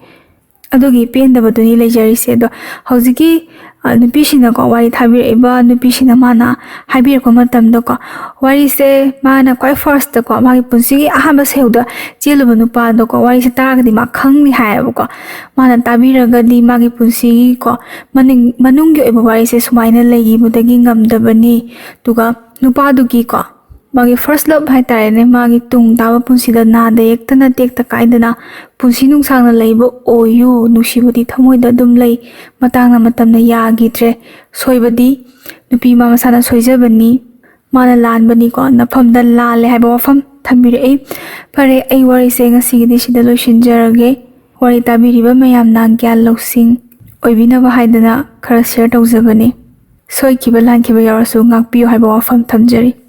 ꯑꯗꯨꯒꯤ ꯄꯦꯟꯗꯕꯗꯨꯅꯤ ꯂꯩꯖꯔꯤꯁꯦ꯫ ꯑꯗꯣ ꯍꯧꯖꯤꯛꯀꯤ, ꯅꯨꯄꯤꯁꯤꯅꯀꯣ, ꯋꯥꯔꯤ ꯊꯥꯕꯤꯔꯛꯏꯕ ꯅꯨꯄꯤꯁꯤꯅ ꯃꯥꯅ ꯍꯥꯏꯕꯤꯔꯛꯄ ꯃꯇꯝꯗꯀꯣ, ꯋꯥꯔꯤꯁꯦ ꯃꯥꯅ ꯈ꯭ꯋꯥꯏ ꯐꯥꯔꯁꯇꯀꯣ, ꯃꯥꯒꯤ ꯄꯨꯟꯁꯤꯒꯤ ꯑꯍꯥꯟꯕ ꯁꯦꯜꯗ ꯆꯦꯜꯂꯨꯕ ꯅꯨꯄꯥꯗꯣꯀꯣ, ꯋꯥꯔꯤꯁꯦ ꯇꯥꯔꯒꯗꯤ ꯃꯥ ꯈꯪꯅꯤ ꯍꯥꯏꯌꯦꯕꯀꯣ꯫ ꯃꯥꯅ ꯇꯥꯕꯤꯔꯒꯗꯤ ꯃꯥꯒꯤ ꯄꯨꯟꯁꯤꯒꯤꯀꯣ, ꯃꯅꯤꯡ ꯃꯅꯨꯡꯒꯤ ꯑꯣꯏꯕ ꯋꯥꯔꯤꯁꯦ ꯁꯨꯃꯥꯏꯅ ꯂꯩꯈꯤꯕꯗꯒꯤ ꯉꯝꯗꯕꯅꯤ꯫ ꯑꯗꯨꯒ ꯅꯨꯄꯥꯗꯨꯒꯤꯀꯣ, ꯃꯥꯒꯤ ꯐꯥꯔꯁ ꯂꯞ ꯍꯥꯏꯇꯥꯔꯦꯅꯦ, ꯃꯥꯒꯤ ꯇꯨꯡ ꯇꯥꯕ ꯄꯨꯟꯁꯤꯗ ꯅꯥꯗ ꯌꯦꯛꯇꯅ ꯇꯦꯛꯇ ꯀꯥꯏꯗꯅ ꯄꯨꯟꯁꯤ ꯅꯨꯡꯁꯥꯡꯅ ꯂꯩꯕ ꯑꯣꯏꯌꯨ, ꯅꯨꯡꯁꯤꯕꯗꯤ ꯊꯃꯣꯏꯗ ꯑꯗꯨꯝ ꯂꯩ, ꯃꯇꯥꯡꯅ ꯃꯇꯝꯅ ꯌꯥꯈꯤꯗ꯭ꯔꯦ, ꯁꯣꯏꯕꯗꯤ ꯅꯨꯄꯤ ꯃꯥ ꯃꯁꯥꯅ ꯁꯣꯏꯖꯕꯅꯤ, ꯃꯥꯅ ꯂꯥꯟꯕꯅꯤꯀꯣ, ꯅꯐꯝꯗ ꯂꯥꯜꯂꯦ ꯍꯥꯏꯕ ꯋꯥꯐꯝ ꯊꯝꯕꯤꯔꯛꯏ꯫ ꯐꯔꯦ, ꯑꯩ ꯋꯥꯔꯤꯁꯦ ꯉꯁꯤꯒꯤꯗꯤ ꯁꯤꯗ ꯂꯣꯏꯁꯤꯟꯖꯔꯒꯦ꯫ ꯋꯥꯔꯤ ꯇꯥꯕꯤꯔꯤꯕ ꯃꯌꯥꯝꯅ ꯒ꯭ꯌꯥꯟ ꯂꯧꯁꯤꯡ ꯑꯣꯏꯕꯤꯅꯕ ꯍꯥꯏꯗꯅ ꯈꯔ ꯁꯤꯌꯔ ꯇꯧꯖꯕꯅꯤ꯫ ꯁꯣꯏꯈꯤꯕ ꯂꯥꯟꯈꯤꯕ ꯌꯥꯎꯔꯁꯨ ꯉꯥꯛꯄꯤꯌꯨ ꯍꯥꯏꯕ ꯋꯥꯐꯝ ꯊꯝꯖꯔꯤ꯫